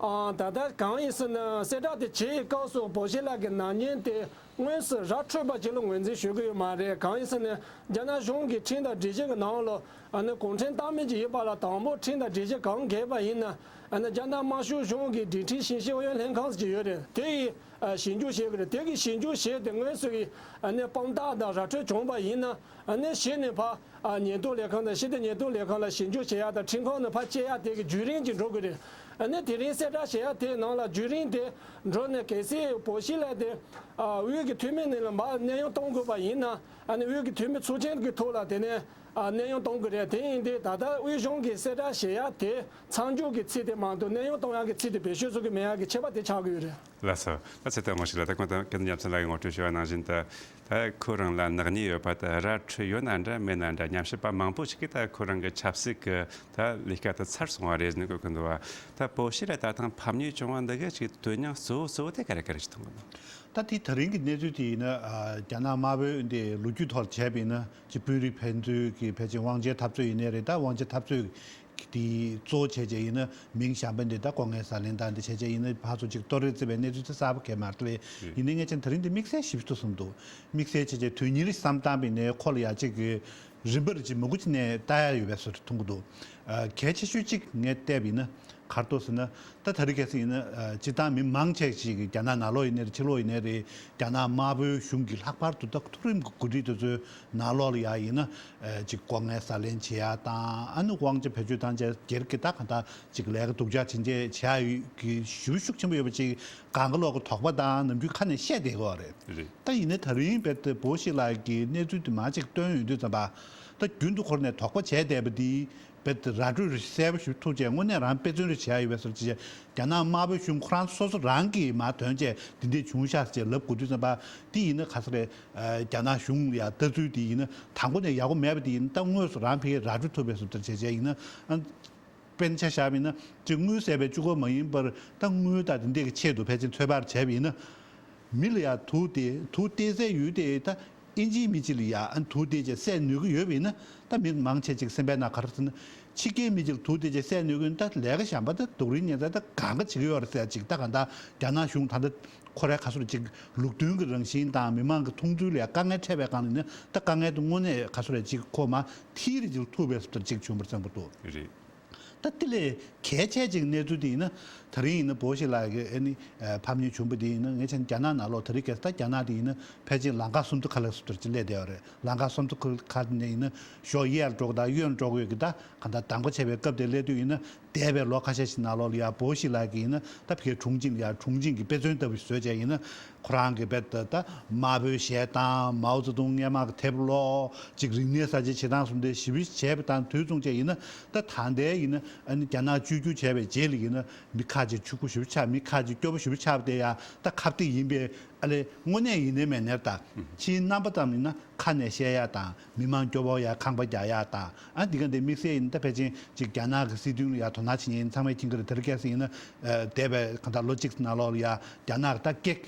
ཨ། ད་ལྟ་གང་ཡིན་ཟེར་ན། གསལ་བསྒྲགས་དེ་བྱེད་ཡག་སྐབས་སུ་བོད་ཞི་ལགས་ཀྱི་ནག་ཉེས་དེ་དངོས་སུ་ར་འཕྲོད་པ་ཅིག་ལ་ངོས་འཛིན་ཞུ་གི་ཡོད་མ་རེད། གང་ཡིན་ཟེར་ན། རྒྱ་ནག་གཞུང་གི་ཁྲིམས་དང་སྒྲིག་གཞི་གི་ནང་ལ། ཨ་ནི་གུང་ཁྲན་ཏང་མི་ཅིག་ཡིན་པ་ལ་དང་པོ་ཁྲིམས་དང་སྒྲིག་གཞི་གང་འགལ་བ་ཡིན་ན། ཨ་ནི་རྒྱ་ནག་དམར་ཤོག་གཞུང་གི་སྒྲིག་ཁྲིམས་ཞིབ་བཤེར་ཨུ་ཡོན་ལྷན་ཁང་ཅིག་ཡོད་རེད། དེ་ཡིས་ཨ་ཞིབ་འཇུག་བྱེད་དགོས་རེད། དེ་གིས་ཞིབ་འཇུག་བྱས་ཏེ་དངོས་སུ་གི་ཨ་ནི་དཔང་རྟགས་དང་ར་འཕྲོད་བྱུང་བ་ཡིན་ན། ཨ་ནི་གཞི་ནས་ཕར་ཨ་ཉེན་རྟོག་ལས་ཁང་དང་ཕྱི་དྲིལ་ཉེན་རྟོག་ལས་ཁང་ལ་ཞིབ་འཇུག་བྱེད་ཡག་དང་ཁྲིམས་ཁང་ནང་ཕར་སྐྱེལ་ཡག་དེ་གི་བརྒྱུད་རིམ་ཅིག་འགྲོ་དགོས་རེད། ཨ་ནི་དེ་རིང་གསལ་བསྒྲགས་བྱེད་ཡག་དེའི་ནང་ལ་བརྒྱུད་རིམ་དེ་འགྲོ་ནས། གལ་སྲིད་བོད་ཞི་ལགས་དེ་ཨ་དབུས་ཀྱི་འཐུས་མི་ནང་ལ་མར་གནས་དབྱུང་གཏོང་དགོས་པ་ཡིན་ན། ཨ་ནི་དབུས་ཀྱི་འཐུས་མི་ཚོགས་ཆེན་གྱི་ཐོག་ལ་དེ་ནས་ཨ་གནས་དབྱུང་གཏོང་དགོས་རེད། དེ་ཡིན་དུས་ད་ལྟ་དབུས་གཞུང་གིས་གསལ་བསྒྲགས་བྱེད་ཡག་དེ་མཚམས་འཇོག་གི་ཚིག་དེ་མ་གཏོགས་གནས་དབྱུང་གཏོང་ཡག་གི་ཚིག་དེ་བེད་སྤྱོད་བཟོ་གི་མེད་ཡག་གི་ཁྱད་པར་དེ་ཆགས་ཀྱི་ཡོད་རེད། ལགས་སོ། ད་ཚེ་ཐར་ངོ་ཤེས་ལགས། ད་གོང་དུ་སྐལ་བཟང་ཉམས་སུ་ལགས་ཀྱིས་ངོ་སྤྲོད་ཞུས་པ་ནང་བཞིན་དུ། ད་ཁོ་རང་ལ་ནག་ཉེས་ཡོད་པ་དང་། ར་འཕྲོད་ཡོད་ན་འདྲ་མེད་ན་འདྲ། ཉམས་ཞིབ་པ་མང་པོ་ཞིག་གིས་ད་ཁོ་རང་གི་ཆབ་སྲིད་ཀྱི་ད་ལས་ཀ་དེ་ཚར་སོང་བ་རེད་ཟེར་ནས་བཀོད་ཀྱི་འདུག་བ། ད་བོད་ཞི་ལ་ད་ཐེངས་ཕམ་ཉེས་བྱུང་བ་འདི་གི་ཅིག་དོན་སྙིང་གཙོ་བོ་གཙོ་བོ་དེ་ག་རེ་ག་རེ་ཞིག་མཐོང་གི་འདུག་ད་དེ་ད་རིང་གི་གནས་ཚུལ་དེ་ཡིན་ན། ཨ། རྒྱ་ནག་དམར་པོའི་འདི་ལོ་རྒྱུས་ཐོག་བྱས་པ་ཡིན་ན། ཅིག་དཔོན་རིགས་ཕན་ཚུན་གྱི་ཕལ་ཆེར་དབང་ཆའི་འཐབ་རྩོད་ཡིན་ནའི་རེད། ད་དབང་ཆའི་འཐབ་རྩོད་དེ་གཙོ་བོ་བྱས་བྱས་ཡིན་ན། མིང་གཞན་པ་འདི་ད་ལྐོག་རྔན་ཟ་ལེན་དང་འདི་བྱས་བྱས་ཡིན་ན། ཕར་ཚུར་ཅིག་གཏོར་རེས་བརྩིས་པའི་གནས་ཚུལ་དེ་གསར་པ་གང་ཡང་མ་རེད་དེ། ཡིན་ནའི་ངས་ཆ་ད་རིང་འདི་དམིགས་བསལ་ཞིབ་ཏུ་བསམ་འདུག་དམིགས་བསལ་བྱས་བྱས་དོན་གཉེར་བསམ་བཏང་བ་ཡིན་ནའི་ཁོ་ལ་ཡ་ཅིག་གི་རིམ་པར་ཅིག་མང་པོ་ཅིག་ནས་ལྟ་ཡ་ཡོད་པའི་བཟོ་འདྲ་མཐོང་གི་འདུག་ཨ། གལ་ཆེ་ཤོས་གཅིག་ངས་བལྟས་པ་ཡིན་ན་ག་རེ་འདུག་ཟེར་ན། ད་ད་རེས་གལ་སྲིད་ཡིན་ན། ཨ། སྤྱིར་བཏང་མི་མང་ཆེ་ཞིག་གིས་རྒྱ་ནག་ནང་ལོགས་ཡིན་ནའི་རེད། ཕྱི་ལོགས་ཡིན་ནའི་རེད། རྒྱ་ནག་དམར་པོའི་གཞུང་གིས་ལྷག་པར་དུ་ད་མཐོ་རིམ་གྱི་འགོ་ཁྲིད་དེ་ཚོའི་ནང་ལོགས་ལ་ཡ་ཡིན་ན། ཨ། ཅིག་ལྐོག་རྔན་ཟ་ལེན་བྱེད་ཡ་དང་། ཨ་ནི་དབང་ཆ་བེད་སྤྱོད་བཏང་བྱས་སྒེར་གྱི་ད་གང་ལྟར་ཅིག་ལས་ཀ་སྡུག་ཅག་ཇི་འདྲ་བྱེད་ཡ་ཡོད་ཀྱི་ཞེ་པོ་ཤུགས་ཆེན་པོ་ཡོད་པ་ཅིག་སྒང་ག་ལོག་གི་དོགས་པ་དང་ནམ་རྒྱུན་ཁ་ནས་བཤད་བསྡད་ཀྱི་ཡོད་རེད། རེད། ད་ཡིན་ནའི་ད་རིང་རྦད་དེ་བོད་ཞི་ལགས་ཀྱིས་གནས་ཚུལ་དེ་མར་ཅིག་བཏོན་ཡོང་དུས་ཙམ་པ། ད་རྒྱུན་དུ་འཁོར་ནས་དོགས་པ་བྱས་བསྡད་པ་འདི་རྦད་དེ་ར་སྤྲོད་རེ་གསལ་པོ་ཞིག་ཐུག་བྱས། དངོས་གནས་རང་དཔེ་མཚོན་རེ་བྱས་ཡོད་པའི་བཟོ་འདྲ་ཅིག་རྒྱ་ནག་དམར་པོའི་གཞུང་ཁོ་རང་སོ་སོ་རང་གིས་མར་ཐོན་བྱས་འདི་འདྲས་བྱུང་ཤག་ཅེས་ལབ་དགོས་དུས་ཙམ་པ། འདི་ཡིན་ན་ག་ས་རེད། ཨ། རྒྱ་ནག་གཞུང་ལ་ཡ་ལྟ་ཚུལ་འདི་ཡིན་ན་དང་པོ་ནས་ཡག་པོ་མེད་པ་འདི་ཡིན་ན། ད་དངོས་སུ་རང་ཕ་གིར་ར་སྤྲོད་ཐུབ་པའི་བཟོ་འདྲ་བྱས་བྱས་ཡིན་ན། ཨ། དཔེར་ན་ཆ་བཞག་པ་ཡིན་ན། ཅིག་དངུལ་ཟད་པའི་གཅིག་པོ་མ་ཡིན་པར། ད་དངུལ་དང་དེ་འདྲས་ཀྱི་ཆེད་དུ་ཕལ་ཆེར་ཚོད་དཔག་བྱས་པ་ཡིན་ན། མི་ལ་ཡ་དུག་སྟེར། དུག་སྟེར་སའི་ཡུལ་དེ་ད་ཨིན་ཇིའི་མི་གཅིག་ལ་ཡ་ཨ་ནི་དུག་སྟེར་བྱས་བསད་ནུས་ཀྱི་ཡོད་པ་ཡིན་ན། ད་མི་མང་ཆེ་ཅིག་སེམས་པའི་ནང་ག་རེ་ཟེར་ན། ཕྱི་རྒྱལ་མི་གཅིག་ལ་དུག་སྟེར་བྱས་བསད་ནུས་ཀྱི་ཡོད་ན། ད་ལས་ཀ་གཞན་པ་ད་སྡུག་རུས་ཉེན་ཚ་ད་གང་ག་བྱེད་ཀྱི་ཡོད་རེད་ཟེར་ཅིག་ད་གང་ལྟར་རྒྱ་ནག་གཞུང་ད་ལྟ་ཁོ་རའི་ག་ཚོད་རེད་ཅིག་ལུགས་མཐུན་གྱི་རང་བཞིན་དང་མི་མང་གི་མཐོང་ཚུལ་ལ་ཡ་དཀའ་ངལ་འཕྲད་པའི་སྒང་ལ་ཡིན་ན། ད་དཀའ་ངལ་དེ་དངོས་གནས་ག་ཚོད་རེད་ཅིག་ཁོ་མར་མཐིལ་རེ་ཅིག་ལ་ཐུག་པའི་བཟོ་འདྲ་ཅིག་བྱུང་བར་བསམ་གྱི་འདུག་རེད། ད་དེ་ལས་གལ་ཆེ་ཅིག་གནས་ཚུལ་དེ་ཡིན་ན། ད་རིང་ཡིན་ན་བོད་ཞི་ལགས་ཀྱི་ཨ་ནི་ཨ་ཕམ་ཉེས་བྱུང་བ་དེ་ཡིན་ན། ངས་བྱས་ན་རྒྱ་ནག་ནང་ལོགས་ད་རེས་ཀྱི་ད་རྒྱ་ནག་དེ་ཡིན་ན་ཕལ་ཆེར་ལམ་ཁ་སུམ་མདོ་ཁ་ལ་བཟོ་འདྲ་ཅིག་སླེབས་བསྡད་ཡོད་རེད། ལམ་ཁ་སུམ་མདོ་ཁ་ལ་ནས་ཡིན་ན་ཞོགས་གཡས་ལ་འགྲོ་གི་དང་གཡོན་ལ་འགྲོ་གི་ཡོད་ཀྱི། ད་གང་ལྟར་གདམ་ག་བྱས་པའི་སྐབས་དེ་སླེབས་དུས་ཡིན་ན། འདས་པའི་ལོ་ཁ་ཤས་ཤིག་ནང་ལོགས་ལ་ཡ་བོད་ཞི་ལགས་ཀྱིས་ཡིན་ན། ད་ཕ་གིའི་དྲུང་ཆེ་ལ་ཡ་དྲུང་ཆེ་གི་དཔེ་མཚོན་ལྟ་བུ་ཞིག་བཟོས་བྱས་ཡིན་ན། ཁོ་རང་གིས་རྦད་དེ་ད་དམར་པོའི་ཞལ་ཐང་། མའོ་ཙེ་ཏུང་སྔས་མ་གི་དེབ་ཀློག་ཅིག་རིག་གནས་གསར་བརྗེ་བྱེད་སྟངས་བཟུང་སྟེ་ཞིབ་འཇུག་བྱས་པ་དང་དུས་མཚུངས་བྱས་ཡིན་ན། ད་ད་ལྟའི་ཡིན་ན་ཨ་ནི་རྒྱ་ནག་བཅོས་བསྒྱུར་བྱས་པའི་རྗེས་ལ་ཡིན་ན། མི་ཁ་ཅིག་ཕྱུག་པོ་ཞེ་པོ་ཆགས། མི་ཁ་ཅིག་སྐྱོ་པོ་ཞེ་པོ་ཆགས་པ་དེ་ཡ་ད་ཁ་གཏད་ཡིན་པས། ཨ་ལས་དངོས་གནས་ཡིན་ནའི་མེད་ནའི་ད་ཕྱིའི་རྣམ་པ་ཙམ་ཡིན་ན། ཁ་ནས་བཤད་ཡ་དང་མི་མང་སྐྱོ་པོ་ཡ་ཁང་པ་རྒྱག་ཡ་དང་། ཨ་འདི་ག་འདི་དམིགས་བསལ་ཡིན་ན་ད་ཕལ་ཆེར་ཅིག་རྒྱ་ནག་གི་སྲིད་དོན་ལ་ཡ་དོ་སྣང་བྱེད་མཁན་ཚང་མས་མཁྱེན་གྱི་རེད། དེ་རིང་ཁ་སང་ཡིན་ན། ཨ་འདས་པའི་གང་ལྟར་ལོ་གཅིག་ནང་ལོགས་ལ་ཡ་རྒྱ་ནག་གི་ད་ཀེག་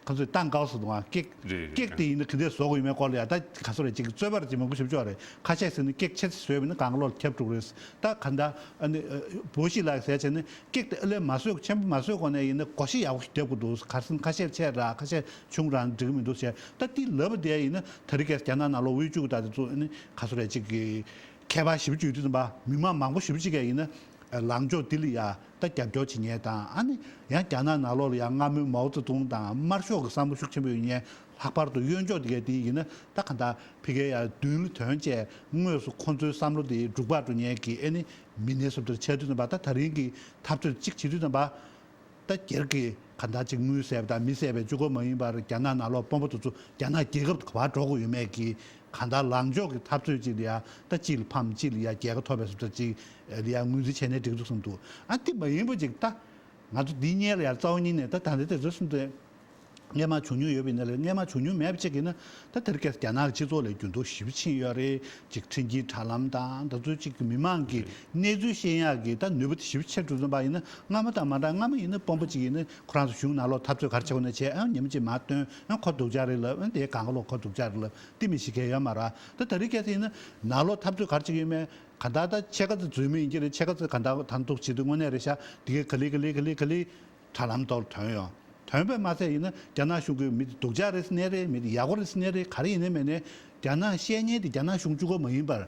ག་ཚོད་ཏང་ཀའོ་ཟེར་འདུག་ཨ། ཀེག་རེད་རེད། ཀེག་དེ་ཡིན་ན་ག་འདྲས་བཟོ་དགོས་ཡོད་མེད་སྐོར་ལ་ཡ་ད་ག་ཚོད་རེད། ཅིག་རྩོད་པ་རེད། ཅིག་མང་པོ་ཞིག་ཆགས་རེད། ཁ་ཤས་ཟེར་ན་ཀེག་ཆེ་ཙམ་བཟོས་པ་ཡིན་ན་གང་ག་ལོག་ལ་ཁྱབ་འགྲོ་གི་རེད། ད་ག་འདྲ་ཨ་ནི་ཨ་བོད་ཞི་ལགས་ཟེར་བྱས་ནས་ཀེག་དེ་ཨ་ལས་མ་བཟོས། ཆེན་པོ་མ་བཟོས་གོང་ནས་ཡིན་ན་བགོ་བཤའ་ཡག་པོ་ཞིག་རྒྱབ་དགོས་འདུག་ག་རེ་ཟེར་ན་ཁ་ཤས་ཆེ་ར་ཁ་ཤས་ཆུང་ར་འགྲིག་གི་མི་འདུག་ཟེར། ད་དེ་ལབ་པ་དེ་ཡིན་ན་ད་རེས་ཀྱི་རྒྱ་ནག་ནང་ལོགས་དབུལ་ཕྱུག་ད་དེ་ཚོ་ཨ་ནི་ག་ཚོད་རེད། ཅིག་གི་ཁྱད་པར་ཞེ་པོ་ཅིག་ཡོད་དུས་ཙམ་པ། མི་མང་མང་པོ་ཞེ་པོ་ཅིག་གིས་ཡིན་ན། ལངས་ཕྱོགས་འདི་ལ་ཡ་ད་རྒྱབ་སྐྱོར་བྱེད་མཁན་དང་། ཨ་ནི་ཡང་རྒྱ་ནག་ནང་ལོགས་ལ་ཡང་སྔ་མོའི་མའོ་ཙེ་ཏུང་དང་དམར་ཤོག་གི་བསམ་བློ་ཤུགས་ཆེན་པོ་ཡོད་མཁན། ལྷག་པར་དུ་གཡོན་ཕྱོགས་དེ་གའི་དེ་ཡིན་ན་ད་ག་འདྲ་ཕི་གའི་ཡ་མདུན་ལ་ཐོན་བྱས། དངོས་སུ་ཁོ་ཚོའི་བསམ་བློ་དེ་འབྲུག་པར་འགྲོ་མཁན་གྱི་ཨ་ནི་མི་སྣ་སོ་དེར་ཆགས་དུས་ཙམ་པ། ད་ད་རིང་གི་འཐབ་རྩོད་གཅིག་བྱེད་དུས་ཙམ་པ། ད་སྒེར་གྱི་ག་འདྲ་ཅིག་དངུལ་བསད་པ་དང་མི་བསད་པའི་གཅིག་པོ་མ་ཡིན་པར། རྒྱ་ནག་ནང་ལོགས་དཔོན་པོ་དེ་ཚོ་རྒྱ་ནག་རྒྱལ་ཁབ་ཏུ་ག་པར་འགྲོ་དགོས་ཡོད་མེད་ཀྱི། གང་ལྟར་ལངས་ཕྱོགས་ཀྱི་འཐབ་རྩོད་ཅིག་ལ་ཡ་ད་གཅིག་ལ་ཕམ་གཅིག་ལ་ཡ་རྒྱལ་ཁ་ཐོབ་པའི་བཟོ་འདྲ་ཅིག་ལ་ཡ་ངོས་འཛིན་བྱས་ནའི་འགྲིག་འདུག་བསམ་འདུག་ཨ་འདི་མ་ཡིན་པ་ཅིག་ད་ང་ཚོ་འདི་སྔོན་ལ་ཡ་རྩ་བ་ཉིད་ནས་ད་ད་ལྟ་དེ་ཚོ་བསམ་དུས་སྔོན་མ་བྱུང་མྱོང་ཡོད་པ་ཡིན་ན་ལས། སྔོན་མ་བྱུང་མྱོང་མེད་པ་ཅིག་ཡིན་ན། ད་དེ་རིང་ཁ་སང་རྒྱ་ནག་གི་སྤྱི་ཚོགས་ལ་འགྱུར་ལྡོག་ཞེ་པོ་ཕྱིན་ཡོད་རེད། ཅིག་མཐུན་རྐྱེན་དྲ་ལམ་དང་ད་ཚོ་ཅིག་གི་མི་མང་གི་གནས་ཚུལ་ཤེས་ཡག་གི་ད་ནུས་པ་དེ་ཞེ་པོ་ཆེར་འགྲོ་ཙམ་པ་ཡིན་ན། སྔ་མ་དང་མ་འདྲ། སྔ་མ་ཡིན་ན་དཔོན་པོ་ཅིག་ཡིན་ན་ཁོ་རང་ཚོ་གཞུང་ནང་ལོགས་འཐབ་རྩོད་ག་རེ་བྱེད་དགོས་ན་བྱས། ཨང་ཉི་མ་གཅིག་མར་བཏོན། ཨང་ཁོ་སྡུག་ཅག་རེད་ལབ། ཨང་དེའི་སྒང་ག་ལོགས་ཁོ་སྡུག་ཅག་རེད་ལབ། དེ་མི་ཤེས་མཁན་ཡོད་མ་རེད། ད་ད་རིང་ཁ་སང་ཡིན་ན་ནང་ལོགས་འཐབ་རྩོད་ག་རེ་བྱེད་ཀྱི་ཡོད་མེད། ག་འདྲ་ད་ཕྱེད་ཀ་ཙམ་འཛུལ་མི་ཡིན་གྱི་རེད། ཕྱེད་ཀ་ཙམ་ག་འདྲ་ད་འདུག་བྱེད་དུས་དངོས་གནས་རེད་ཤག་དེ་གའི་ག་ལེ་ག་ལེ་ག་ལེ་ག་ལེ་དྲ་ལམ་ཐོག་ལ་ཐོན་ཡོང་། ཐོན་པས་མ་ཚད་ཡིན་ན་རྒྱ་ནག་གཞུང་གིས་མི་དེ་སྡུག་ཅག་རེད་ཟེར་ནའི་རེད། མི་དེ་ཡག་པོ་རེད་ཟེར་ནའི་རེད། ག་རེ་ཡིན་ནའི་མིན་ནའི་རྒྱ་ནག་བཤད་མཁན་དེ་རྒྱ་ནག་གཞུང་གཅིག་པོ་མ་ཡིན་པར།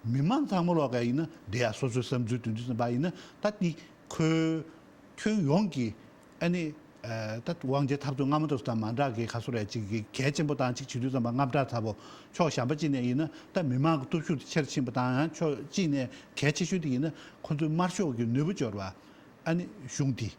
མི་མང་ཚང་མ་ལོག་ག་ཡིན་ན་དེ་ཡ་སོ་སོའི་བསམ་ཚུལ་འདོན་དུས་ཙམ་པ་ཡིན་ན། ད་དེ་ཁོའི་ཁྱོན་ཡོངས་ཀྱི་ཨ་ནི་ཨ་ད་དབང་ཆའི་འཐབ་རྩོད་སྔ་མ་དེ་ཚོ་དང་མ་འདྲ་གི་ག་ཚོད་རེད། ཅིག་གི་གལ་ཆེན་པོ་དང་། ཅིག་བྱེད་དུས་ཙམ་པ་དངངས་སྐྲག་ཚ་པོ། ཕྱོགས་གཞན་པ་གཅིག་ནས་ཡིན་ན་ད་མི་མང་གི་སྟོབས་ཤུགས་དེ་ཆེར་ཕྱིན་པ་དང་། ཡང་ཕྱོགས་གཅིག་ནས་གལ་ཆེ་ཤོས་དེ་ཡིན་ན་ཁོ་ཚོའི་དམར་ཤོག་གི་ནུས་པ་འབྱོར་བ། ཨ་ནི་གཞུང་དེ་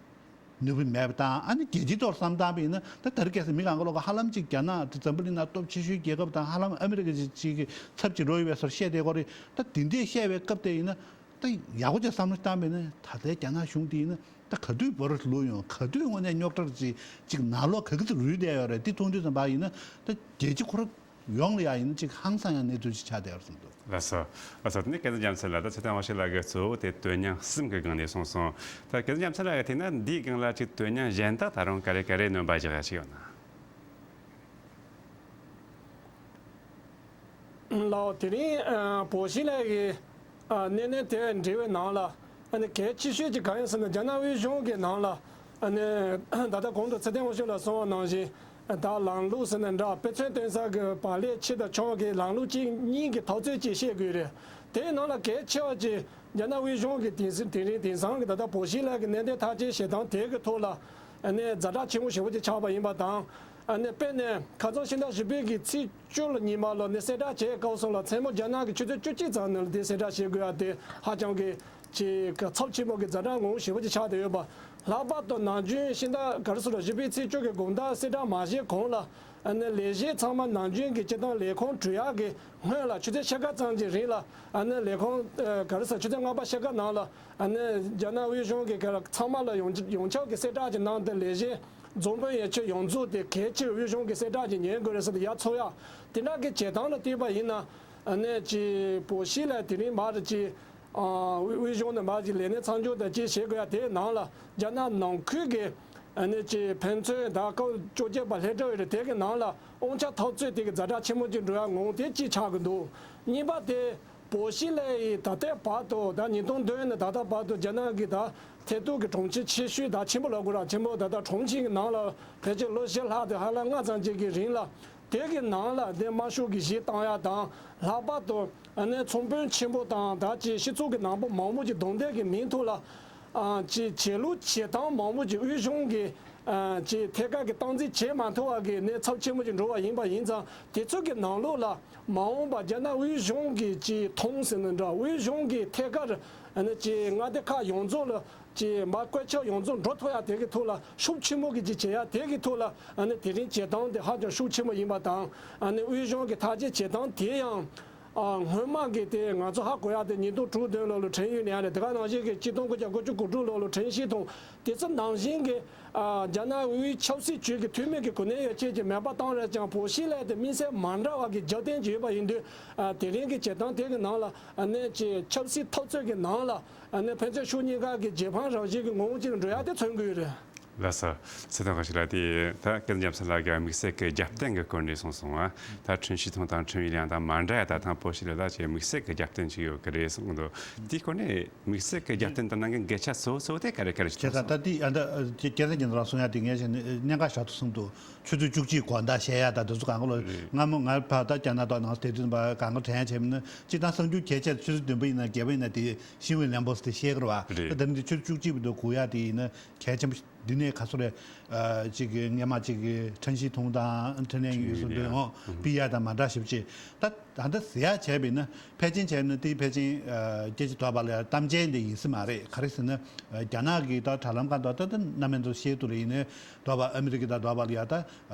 ནུས་པ་མེད་པ་དང་། ཨ་ནི་རྒྱལ་སྤྱིའི་ཐོག་བསམ་བཏང་བ་ཡིན་ན། ད་ད་རེས་ཁ་སང་མི་གང་ག་ལོག་ག་ཧ་ལམ་ཅིག་རྒྱ་ནག་དེ་འཛམ་བུ་གླིང་ནང་སྟོབས་ཆེ་ཤོས་རྒྱལ་ཁབ་དང་། ཧ་ལམ་ཨ་མི་རི་ཀ་ཅིག་ཅིག་གི་ཚབ་ཅིག་འགྲོ་ཡོད་པའི་བཟོ་བཤད་དེ་ཁོ་རེ། ད་དེ་འདྲས་བཤད་པའི་སྐབས་དེ་ཡིན་ན། ད་ཡག་པོ་ཅིག་བསམ་བློ་བཏང་བ་ཡིན་ན། ད་ལྟའི་རྒྱ་ནག་གཞུང་དེ་ཡིན་ན་ད་ག་དུས་བོར་ལུས་ཡོང་། ག་དུས་དངོས་གནས་རྙོག་དྲ་ཅིག་ཅིག་ནང་ལོགས་ག་གི་ཚོད་རུལ་བསྡད་ཡོད་རེད། དེ་མཐོང་དུས་ཙམ་པ་ཡིན་ན་ད་རྒྱལ་སྤྱི་ཁོ་རང་ཡོངས་ལ་ཡ་ཡིན་ན་ཅིག་ཧང་སང་ཡ་གནས་ཚུལ་ཅིག་ཆགས་བསྡད་ཡོད་བསམ་འདུག་ལགས་སོ། ལགས་སོ། དེ་ནས་སྐལ་བཟང་རྒྱལ་མཚན་ལགས། ད་ཚེ་བརྟན་དབང་ཕྱུག་ལགས་ཀྱིས་གཙོ་བོ་དེ་དོན་སྙིང་གསུམ་གྱི་སྒང་ནས་གསུངས་སོང་། ད་སྐལ་བཟང་རྒྱལ་མཚན་ལགས་ཀྱིས་དེ་ན་འདིའི་སྒང་ལ་ཅིག་དོན་སྙིང་གཞན་དག་ད་རུང་ག་རེ་ག་རེ་སྣོན་པ་བཞག་ཡ་ཅིག་ཡོད་ན། ལགས། དེ་རིང་ཨ་བོ་ཤི་ལགས་ཀྱིས་ཨ་གནད་དོན་དེ་འབྲེལ་བའི་ནང་ལ། ཨ་ནི་གལ་ཆེ་ཤོས་ཅིག་གང་ཡིན་ཟེར་ན། རྒྱ་ནག་དབུས་གཞུང་གི་ནང་ལ། ཨ་ནི་ད་ལྟ་གོང་དུ་ཚེ་བརྟན་དབང་ཕྱུག་ལགས་གསུངས་པ་ནང་བཞིན། ད་ལམ་ལུགས་ཟེར་ན་འདྲ། དཔེ་མཚོན་སྟོན་ས་གི་བག་ལེབ་ཕྱེ་དང་ཆང་གི་ལམ་ལུགས་གཅིག་གཉིས་ཀྱི་འཐབ་རྩོད་ཅིག་བཤད་དགོས་རེད། དེའི་ནང་ལ་གལ་ཆེ་བ་ཅིག་རྒྱ་ནག་དབུས་གཞུང་གིས་དེང་སང་དེ་རིང་དེང་སང་གི་ད་ལྟ་བོ་ཤི་ལགས་ཀྱི་གནད་དོན་ཐག་གཅོད་བྱེད་སྟངས་དེ་གི་ཐོག་ལ། ཨ་ནི་ཛ་དྲག་ཆེན་པོ་ཞེ་པོ་ཅིག་ཆགས་པ་ཡིན་པ་དང་། ཨ་ནི་དཔེར་ན་ཁ་སང་ཕྱི་ཟླ་བཞི་པའི་གི་ཚེས་བཅུ་ལ་ཉི་མ་ལ་ནི་གསལ་བསྒྲགས་བྱས་སྐབས་སུ་ལ། མཚན་མོ་རྒྱ་ནག་གི་ཆུ་ཚོད་བཅུ་གཅིག་ཙམ་ནང་ལ་དེ་གསལ་བསྒྲགས་བྱེད་དགོས་ཡ་དེ་ཧ་ཅང་གི་ཅིག་གི་ཚབས་ཆེན་པོ་གི་ཛ་དྲག་ངོ་བོ་ཞེ་པོ་ཅིག་ཆགས་བསྡད་ཡོད་པ། ལྷག་པར་དུ་ནམ་རྒྱུན་ཕྱི་ཟླ་ག་རེ་ཟེར་ར། བཞི་པའི་ཚེས་བཅུ་གི་དགོང་དག་གསལ་བསྒྲགས་མ་བྱས་གོང་ལ། ཨ་ནི་ལས་བྱེད་ཚང་མ་ནམ་རྒྱུན་གྱི་སྤྱིར་བཏང་ལས་ཁུངས་གྲོལ་ཡག་གི་སྔོན་ལ་ཆུ་ཚོད་ཕྱེད་ཀ་ཙམ་གྱི་རིང་ལ། ཨ་ནི་ལས་ཁུངས་ཨ་ག་རེ་ཟེར། ཆུ་ཚོད་ལྔ་པ་ཕྱེད་ཀ་ནང་ལ། ཨ་ནི་རྒྱ་ནག་དབུས་གཞུང་གི་ག་ཚང་མ་ལ་ཡོངས་ཡོངས་ཁྱབ་ཀྱི་གསལ་བསྒྲགས་ཀྱི་ནང་དུ། ལས་བྱེད་རྫོང་དཔོན་ཡན་ཆོད་ཡོངས་རྫོགས་དེ་གལ་ཆེ་བའི་དབུས་གཞུང་གི་གསལ་བསྒྲགས་ཀྱི་ཉན་དགོས་རེད་ཟེར་ཏེ་ཡར་ཚོགས་ཡ། དེ་འདྲ་གི་བྱེད་སྟངས་ལ་བལྟས་པ་ཡིན་ན། ཨ་ནི་ཅིག་བོ་ཤི་ལགས་དེ་རིང་མར་ཅིག་ཨ་དབུས་དབུས་གཞུང་ནས་མར་ཅིག་ལས་སྣེ་ཚང་འཇོག་དང་ཅིག་བྱེད་དགོས་ཡ་དེའི་ནང་ལ། རྒྱ་ནག་ནང་ཁུལ་གྱི་ཨ་ནི་ཅིག་ཕན་ཚུན་དང་སྐབས་བཅོ་བརྒྱད་པ་སླེབས་གྲབས་ཡོད་རེད། དེ་གི་ནང་ལ་དབང་ཆ་འཐབ་རྩོད་དེ་གི་ཛ་དྲག་ཆེན་མོ་ཅིག་འགྲོ་ཡ་ངོ་བོ་དེ་གཅིག་ཆགས་ཀྱི་འདུག་གཉིས་པ་དེ། བོ་ཤི་ལགས་ཡིས་ད་ལྟའི་བར་དུ། ད་ཉིས་སྟོང་བདུན་ནས་ད་ལྟ་བར་དུ་རྒྱ་ནག་གི་ད་ཐད་གཏོགས་ཀྱི་དྲུང་ཆེ་ཆེ་ཤོས། ད་ཆེན་པོ་ལབ་དགོས་ར། ཆེན་པོ་ད་ལྟ་དྲུང་ཆེ་གི་ནང་ལ་ཕལ་ཆེར་ལོ་བཞི་ལྷག་དང་ཧ་ལམ་ལྔ་ཙམ་ཅིག་གི་རིང་ལ། དེ་གི་ནང་ལ་དེ་དམར་ཤོག་གི་གཞི་བཏང་ཡ་དང་། ལྷག་པར་དུ་ཨ་ནི་ཚོང་དཔོན་ཆེན་པོ་དང་། ད་ཅིག་སྤྱི་ཚོགས་ཀྱི་ནང་པ་མང་པོ་ཅིག་རྡུང་རྡེག་གི་མིང་ཐོག་ལ། ཨ་ཅིག་བྱེད་ལུགས་བྱེད་སྟངས་མང་པོ་ཅིག་དབུས་གཞུང་གི་ཨ་ཅིག་ཐད་ཀར་གྱི་སྟངས་འཛིན་བྱེད་མ་ཐུབ་པ་གི་ནི་ཚབས་ཆེན་པོ་ཅིག་འགྲོ་བ་ཡིན་པ་ཡིན་ཙང་། དེ་ཚོ་གི་ནང་ལོགས་ལ། མ་འོངས་པ་རྒྱ་ནག་དབུས་གཞུང་གི་ཅིག་མཐོང་ཟེར་ན་འདྲ། དབུས་གཞུང་གི་ཐད་ཀར་ཨ་ནི་ཅིག་མངའ་སྡེ་ཁག་ཡོངས་རྫོགས་ལ་ཅིག་མར་བཀོད་ཁྱབ་ཡོངས་རྫོགས་འགྲོ་ཐུབ་ཡ་དེ་གི་ཐོག་ལ་ཤུགས་ཆེན་པོ་གི་ཅིག་བྱེད་ཡ་དེ་གི་ཐོག་ལ། ཨ་ནི་དེ་རིང་བྱེད་སྟངས་དེ་ཧ་ཅང་ཤུགས་ཆེན་པོ་ཡིན་པ་དང་། ཨ་ནི་དབུས་གཞུང་གི་ཐག་གཅོད་བྱེད་སྟངས་དེ་ཡང་ཨ་སྔོན་མ་གི་དེ་ང་ཚོ་ཧ་གོ་ཡ་དེ་ཉིས་སྟོང་དྲུག་བདུན་ལོ་ལ་ཁྲེན་ཡུན་ཡང་རེད། དེ་ག་ནང་བཞིན་གི་ཆིག་སྟོང་དགུ་བརྒྱ་དགུ་བཅུ་གོ་དྲུག་ལོ་ལ་ཁྲེན་ཞི་ཐུང་། དེ་ཚོ་ནང་བཞིན་གི་ཨ་རྒྱ་ནག་དབུས་ཆབ་སྲིད་ཅུས་ཀྱི་འཐུས་མི་གི་གོ་གནས་ཡོད་ཅེས་ཀྱི་མོས་པ་བཏང་རེད་ཀྱང་། བོད་ཕྱི་ལས་དེ་དམིགས་བསལ་མ་འདྲ་བ་གི་རྒྱབ་རྟེན་ཅིག་ཡོད་པ་ཡིན་དུས། ཨ་དེ་རིང་གི་བྱེད་སྟངས་དེ་གི་ནང་ལ་ཨ་ནི་ཅིག་ཆབ་སྲིད་འཐབ་རྩོད་ཀྱི་ནང་ལ་ཨ་ནི་ཕན་ཚུན་ཕྱོགས་གཉིས་ཀ་གི་རྗེས་ཕན་རང་བཞིན་གྱི་ངོ་བོ་ཅིག་ལ་འགྲོ་ཡ་དེ་མཚོན་གྱི་ཡོད་རེད། ལགས་སོ། ཚེ་དང་ཁོ་ཞིག་ལ་དེ་ད་སྐལ་བཟང་རྒྱ་མཚོ་ལགས་ཀྱིས་དམིགས་བསལ་གྱི་རྒྱབ་རྟེན་གྱི་སྐོར་ནས་གསུངས་སོང་ང་། ད་ཁྲིན་ཞི་ཐུང་དང་ཁྲིན་ཝེ་ལི་ཡང་དང་མ་འདྲ་ཡ། ད་ཐང་པོ་ཞི་ལ་ལ་ཅེ་དམིགས་བསལ་གྱི་རྒྱབ་རྟེན་ཅིག་ཡོད་ཀྱི་རེད་གསུངས་འདུག་དེའི་སྐོར་ནས་དམིགས་བསལ་གྱི་རྒྱབ་རྟེན་དང་ནང་གི་འགལ་ཆ་གཙོ་བོ་གཙོ་བོ་དེ་ག་རེ་ག་རེ་ཞིག་ཁྱེད་མཐོང་ས། ད་དེ་ཨ་ད་སྐལ་བཟང་རྒྱ་མཚོ་ལགས་གསུང་ཡ་དེ་ངས་བྱས་ནས་གནད་འགག་ཞེ་དྲག་ཏུ་གསུངས་འདུག་ཆུ་ཚོད་བཅུ་གཅིག་དགོང་དག་བཤད་ཡ་ད་དེ་ཚོ་གང་ག་ལོ། སྔ་མོ་ང་ཕར་ད་རྒྱ་ནག་ཐོག་ནང་དེ་དུས་ཕར་གང་ག་དྲན་བྱས་མིན་ན་སྤྱིར་བཏང་གསར་འགྱུར་གལ་ཆེ་ཆུ་ཚོད་བདུན་པ་ཡིན་ན་བརྒྱད་པ་ཡིན་ན་དེ་ཤིན་ཝེ་ལན་པོ་སི་དེ་བཤད་ཀྱི་རེད་བ། རེད། ད་དེ་རིང་དེ་ཆུ་ཚོད་བཅུ་གཅིག་པ་དུ་གོ་ཡ་དེ་ཡིན་ན་གལ་ཆེན་པོ་འདི་ནས་ག་ཚོད་རེད། ཅིག་གི་སྔ་མ་ཅིག་གི་ཁྲིན་ཞི་ཐུང་དང་ཁྲིན་ལན་ཡུས་སུ་འདོན་འོང་པི་ཡ་དང་མ་འདྲ་ཞིབ་ཅིག་ད་ད་ལྟ་ཟེར་ཡ་བྱས་པ་ཡིན་ན་ཕལ་ཆེར་བྱས་ན་དེ་ཕལ་ཆེར་སྐད་ཆ་དོག་པ་ལ་གཏམ་ཆེན་དེ་ཡིན་ས་མ་རེད། ག་རེ་ཟེར་ན་རྒྱ་ནག་གི་ད་དྲ་ལམ་ཁག་ཏུ་ད་ད་རྣམ་པ་ཚོ་བཤད་ཐུབ་རེད། ཡིན་ནའི་དོག་པ་ཨ་མི་རི་ཀ་དང་དོག་པ་ལ་ཡ་ད་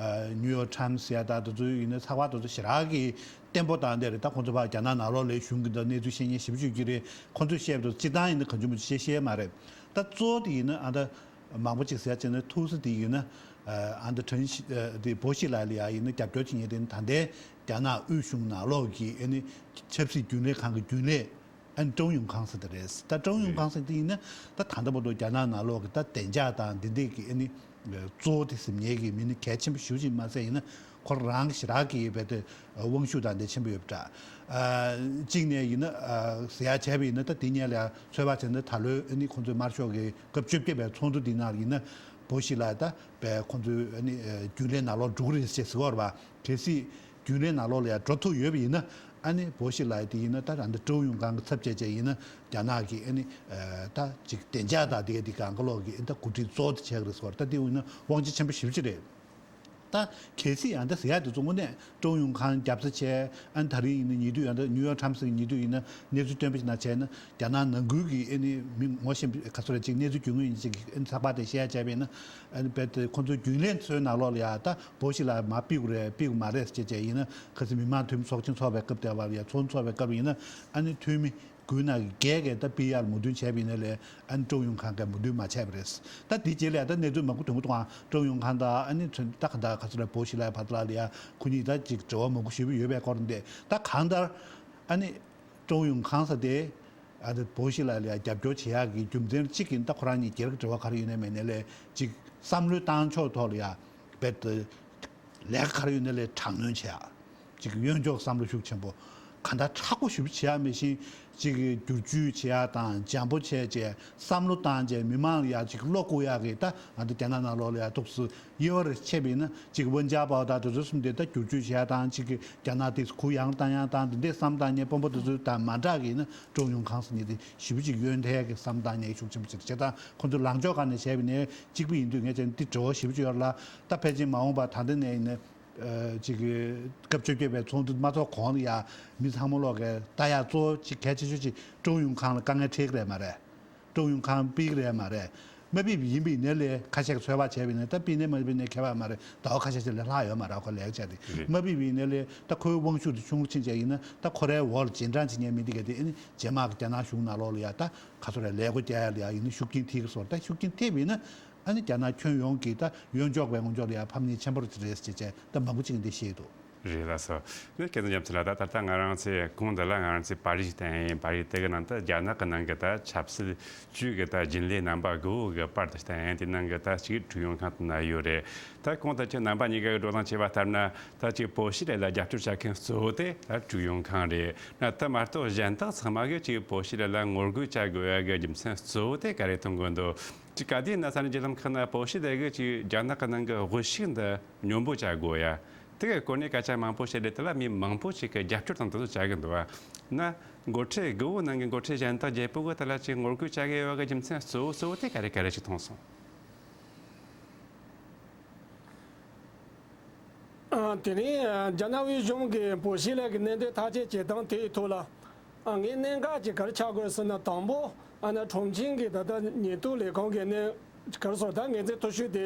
ནིའུ་ཡོག་ཊའིམ་སི་ཟེར་ཡ་ད་དེ་ཚོ་ཡིན་ནའི་ཚགས་པར་དེ་ཚོ་ཞེ་དྲག་གི་བརྟན་པོ་བཏང་བསྡད་རེད། ད་ཁོང་ཚོ་ཕར་རྒྱ་ནག་ནང་ལོགས་ལ་གཞུང་གི་ད་གནས་ཚུལ་བཤད་མཁན་ཞེ་པོ་ཅིག་ཡོད་ཀྱི་རེད། ཁོང་ཚོས་བཤད་པ་དེ་ཚོ་སྤྱིར་བཏང་ཡིན་ན་གང་བྱུང་མང་བྱུང་བཤད་བཤད་མ་རེད། ད་གཙོ་བོ་དེ་ཡིན་ན་ཨ་ད་མང་པོ་ཅིག་ཟེར་ཡ་བྱས་ན་ཐུག་ས་དེ་ཡིན་ན་ཨ་ད་ཁྲིན་ཞི་དེ་པོ་ཞི་ལ་ལ་ཡ་ཡིན་ན་རྒྱབ་སྐྱོར་བྱེད་མཁན་དེ་ད་ལྟའི་རྒྱ་ནག་དབུས་གཞུང་ནང་ལོགས་ཀྱི་ཨ་ནི་ཆབ་སྲིད་རྒྱུན་ལས་ཁང་གི་རྒྱུན་ལས་ཨ་ནི་ཀྲོའུ་ཡུང་ཁང་ཟེར་དེ་རེད། ད་ཀྲོའུ་ཡུང་ཁང་ཟེར་དེ་ཡིན་ན་ད་ད་ལྟ་བར་དུ་རྒྱ་ནག་ནང་ལོགས་ཀྱི་ད་བདེ་འཇགས་དང་འདི་འདྲས་ཀྱི་ཨ་ནི་གཙོ་བོ་དེ་ཟིན་མཁན་གྱི་མི་སྣ་གལ་ཆེན་པོ་ཞེ་པོ་ཅིག་མ་ཟད་ཡིན་ན་ཁོ་རང་གི་ཞེ་དྲག་གི་ཡོད་པའི་དེ་དབང་ཤུགས་དང་དེ་ཆེན་པོ་ཡོད་པ་འདྲ། གཅིག་ནས་ཡིན་ན་ཟེར་ཡ་བྱས་པ་ཡིན་ན་ད་དེ་ཉིད་ལ་ཚོད་དཔག་བྱས་ན་ད་ལོའི་ཨ་ནི་ཁོང་ཚོའི་དམར་ཤོག་གི་སྐབས་བཅོ་བརྒྱད་པའི་ཚོགས་འདུ་འདི་ནང་ཡིན་ན་པོ་ཞི་ལ་ད་པའི་ཁོང་ཚོའི་ཨ་ནི་རྒྱུན་ལས་ནང་ལོགས་འགྲོ་གི་རེད་ཅེས་ཟེར་བ་རེད་པ། གལ་སྲིད་རྒྱུན་ལས་ནང་ལོགས་ལ་ཡང་འགྲོ་ཐུབ་ཡོད་པ་ཡིན་ན་ཨ་ནི་པོ་ཞི་ལ་དེ་ཡིན་ན་ད་ད་ལྟ་ཀྲོའུ་ཡུང་ཁང་གི་ཚབ་བྱས་བྱས་ཡིན་ན་རྒྱ་ནག་གི་ཨ་ནི་ད་ཅིག་བདེ་འཇགས་དང་དེ་ག་དེ་གང་ག་ལོག་གི་ཨ་ནི་ད་འགོ་ཁྲིད་གཙོ་བོ་དེ་བྱས་གི་རེད་ཟེར་བ་རེད། ད་དེ་ཡིན་ན་དབང་ཆ་ཆེན་པོ་ཞེ་པོ་ཅིག་རེད། ད་གལ་སྲིད་ཡང་ད་ཟེར་ཡ་དེ་ཚོ་དངོས་གནས་ཀྲོའུ་ཡུང་ཁང་རྒྱབ་རྩ་བྱས་ཨ་ནི་ད་རིང་ཡིན་ན་ཉེ་དུས་ཡང་ད་ནིའུ་ཡོག་ཊའིམ་སི་གི་ཉེ་དུས་ཡིན་ན་གནས་ཚུལ་བཏོན་པ་ཞིག་ནང་བྱས་ན་རྒྱ་ནག་ནང་ཁུལ་གྱི་ཨ་ནི་མི་ངོ་ཤེས་པ་ག་ཚོད་རེད་ཅིག་གནས་ཚུལ་རྒྱུས་མངོན་ཡིན་ཅིག་ཨ་ནི་ཚགས་པར་དེ་བཤད་ཡ་བྱས་པ་ཡིན་ན་ཨ་ནི་རྦད་དེ་ཁོང་ཚོའི་རྒྱུན་ལས་ཚོའི་ནང་ལོགས་ལ་ཡ་ད་པོ་ཞི་ལ་མར་ཕུད་དགོས་རེད་ཕུད་དགོས་མ་རེད་ཟེར་བྱས་བྱས་ཡིན་ན་གལ་སྲིད་མི་མང་འཐུས་མི་ཚོགས་ཆེན་ཚོགས་པའི་སྐབས་དེ་བར་ལ་ཡ་ཚོགས་ཚོགས་པའི་སྐབས་ཡིན་ན་ཨ་ནི་འཐུས་མི་དགུའི་ནང་གི་བརྒྱད་ཀྱིས་ད་པི་ཡར་མོས་མཐུན་བྱས་པ་ཡིན་ན་ལས་ཨ་ནི་ཀྲོའུ་ཡུང་ཁང་གིས་མོས་མཐུན་མ་བྱས་པ་རེད། ད་དེའི་རྗེས་ལ་ད་གནས་ཚུལ་མང་པོ་ཐོན་གྱི་འདུག་ཨང་། ཀྲོའུ་ཡུང་ཁང་དང་ཨ་ནི་ད་ག་ད་ག་ཚོད་ལ་པོ་ཞི་ལའི་བར་དུ་ལ་ལ་ཡ་ཁོ་གཉིས་ད་ཅིག་འབྲེལ་བ་མང་པོ་ཞེ་པོ་ཡོད་པའི་སྐོར་འདི་ད་གང་ལྟར་ཨ་ནི་ཀྲོའུ་ཡུང་ཁང་ཟེར་དེ་ཨ་ནི་པོ་ཞི་ལ་ལ་ཡ་རྒྱབ་སྐྱོར་བྱེད་ཡག་གི་རྒྱུ་མཚན་གཅིག་ཡིན། ད་ཁོ་རང་གཉིས་སྒེར་གྱི་འབྲེལ་བ་ག་རེ་ཡོད་ནའི་མེད་ནའི་ལས་ཅིག་བསམ་བློའི་བཏང་ཕྱོགས་ཐོག་ལ་ཡ་རྦད་དེ་ལས་ཀ་ག་རེ་ཡོད་ནའི་ལས་དྲག་གནོན་བྱེད་ཡག་ཅིག་གཡོན་ཕྱོགས་བསམ་བློ་ཤུགས་ཆེན་པོ་གང་ལྟར་མཁྲེགས་པོ་ཞེ་པོ་བྱེད་ཡ་མེད་བཞིན་ཅིག་བསྒྱུར་བཅོས་བྱེད་ཡ་དང་འཇམ་པོ་བྱས་བྱས་བསམ་བློ་བཏང་བྱས་མི་མང་ལ་ཡ་ཅིག་བློ་བཀུག་ཡ་གི་ད་ང་ཚོ་རྒྱ་ནག་ནང་ལོགས་ལ་ཡ་ཐུགས་སུ་དབྱེ་བ་རེ་ཕྱེ་བ་ཡིན་ན་ཅིག་ཝུན་ཅཱ་པའོ་ད་དེ་ཚོ་གསུམ་དེ་ད་བསྒྱུར་བཅོས་བྱེད་ཡ་དང་ཅིག་གི་རྒྱ་ནག་དེ་གུ་ཡངས་བཏང་ཡ་དང་དེ་འདྲའི་བསམ་བཏང་མཁན་དཔོན་པོ་དེ་ཚོ་དང་མ་འདྲ་གི་ཡིན་ན་ཀྲོའུ་ཡུང་ཁང་ཟེར་མཁན་དེ་ཞེ་པོ་ཅིག་གཡོན་ཐལ་གི་བསམ་བཏང་མཁན་ཤུགས་ཆེན་པོ་ཅིག་རེད། བྱས་ཙང་ཁོང་ཚོ་ལངས་ཕྱོགས་སྒང་ནས་བྱས་པ་ཡིན་ན་གཅིག་པ་ཡིན་དུས་ངས་བྱས་ན་འདི་འབྲེལ་བ་ཞེ་པོ་ཅིག་ཡོད་རེད་ལ། ད་ཕལ་ཆེར་མ་འོངས་པ་ད་ལྟ་ནས་ཡིན་ན། ཨ་ཅིག་གི་སྐབས་བཅོ་བརྒྱད་པའི་ཚོགས་འདུ་མ་ཚོགས་གོང་ལ་ཡ་མི་ཚང་མ་ལོག་གི་ལྟ་ཡ་གཙོ་བོ་ཅིག་གལ་ཆེ་ཤོས་ཅིག་ཀྲོའུ་ཡུང་ཁང་ལ་དཀའ་ངལ་འཕྲད་ཀྱི་རེད་མ་རེད། ཀྲོའུ་ཡུང་ཁང་ཕུད་ཀྱི་རེད་མ་རེད། མ་ཕུད་པ་ཡིན་པ་ཡིན་ནའི་ལས་ཁ་ཤས་ཀྱིས་ཚོད་དཔག་བྱས་པ་ཡིན་ན་ད་ཕུད་ནའི་མ་ཕུད་ནའི་ཁྱད་པར་མ་རེད། ཟླ་བ་ཁ་ཤས་ཤིག་ལས་ལྷག་ཡོད་མ་རེད་ཁོ་ལས་བྱས་ཏེ། རེད། མ་ཕུད་པ་ཡིན་ནའི་ལས་ད་ཁོའི་དབང་ཤུགས་དེ་ཆུང་རུ་ཕྱིན་བྱས་ཡིན་ན་ད་ཁོ་རའི་འོག་ལ་རྗེས་འབྲང་བྱེད་མཁན་མི་འདི་ག་དེ་ཨ་ནི་རྗེས་མ་གི་རྒྱ་ནག་གཞུང་ནང་ལོགས་ལ་ཡ་ད་ག་ཚོད་རེད་ལས་སྒོ་རྒྱག་ཡ་ལ་ཡ་ཡིན་ན་ཤུགས་རྐྱེན་ཐེབས་ཀྱི་བཟོ་འདྲ་ཤུགས་རྐྱེན་ཐེབས་པ་ཡིན་ན་ཨ་ནི་རྒྱ་ནག་ཁྱོན་ཡོངས་ཀྱི་ད་གཡོན་ཕྱོགས་པའི་ངོས་ཕྱོགས་ལ་ཡ་ཕམ་ཉེས་ཆེན་པོ་རེད་ཟེར་བྱས་ད་མང་པོ་ཅིག་གིས་འདི་བཤད་འདུག་རེད་ལགས་སོ། ནི་སྐལ་བཟང་རྒྱ་མཚོ་ལགས། ད་ད་ལྟ་ང་རང་ཚོས་གོང་དུ་ལ་ང་རང་ཚོས་པར་རིས་ཤིག་བསྟན་ཡིན། པར་རིས་དེ་གི་ནང་དུ་རྒྱ་ནག་གི་ནང་གི་ད་ཆབ་སྲིད་ཅུས་ཀྱི་ད་རྒྱུན་ལས་རྣམ་པ་དགུ་གི་པར་དེ་བསྟན་ཡིན། དེ་ནང་གི་ད་གཅིག་ཀྲུའུ་ཡུང་ཁང་དེ་ན་ཡོད་རེད། ད་གོང་དུ་ཁྱེད་རྣམ་པ་གཉིས་ཀ་གི་བགྲོ་གླེང་བྱས་པ་ལྟར་ན་ད་གཅིག་པོ་ཤི་ལའི་ལ་རྒྱབ་སྐྱོར་བྱ་མཁན་གཙོ་བོ་དེ་ད་ཀྲུའུ་ཡུང་ཁང་རེད། ན་དེ་མ་གཏོགས་གཞན་དག་ཚང་མ་གིས་གཅིག་པོ་ཤི་ལའི་ལ་ངོ་རྒོལ་བྱ་དགོས་ཡ་གི་རྒྱུ་མཚན་གཙོ་བོ་དེ་ག་རེ་མཐོང་གི་འདུག་གཅིག་ག་དུས་ན་ས་གནས་བརྒྱུད་ལམ་ཁག་ན་པོ་ཤི་ལའི་གིས་གཅིག་རྒྱ་ནག་གི་ནང་གི་དབུལ་ཕྱུག་འདི་སྙོམས་པོ་བྱ་དགོས་ཡ། དེ་གའི་སྐོར་ནས་སྐད་ཆ་མང་པོ་བཤད་རེད། དེ་ལ་མི་མང་པོ་ཞིག་གིས་རྒྱབ་སྐྱོར་དང་དེ་ཚོ་བྱ་གི་འདུག་ཨ། ན་འགོ་ཁྲིད་དགུ་བོ་ནང་གི་འགོ་ཁྲིད་གཞན་དག་བརྒྱད་པོ་གིས་དེ་ལ་ཅིག་ངོ་རྒོལ་བྱ་གི་ཡོད་པ་གི་རྒྱུ་མཚན་གཙོ་བོ་གཙོ་བོ་དེ་ག་རེ་ག་རེ་ཞིག་མཐོང་སོང་། ཨ། དེ་རིང་རྒྱ་ནག་དབུས་གཞུང་གིས་པོ་ཤི་ལའི་གི་གནད་དོན་ཐག་གཅོད་བྱེད་སྟངས་དེའི་ཐོག་ལ། ཨ། ངའི་གནད་འགག་ཅིག་ག་རེ་ཆགས་དགོས་ཟེར་ན་དང་པོ་ཨ་ནི་ཁྲུང་ཆིང་གི་ད་ལྟ་ཉེན་རྟོག་ལས་ཁུངས་ཀྱི་གནས་ག་རེ་ཟེར་ད་ངེས་ཚིག་མཐོ་ཤོས་དེ།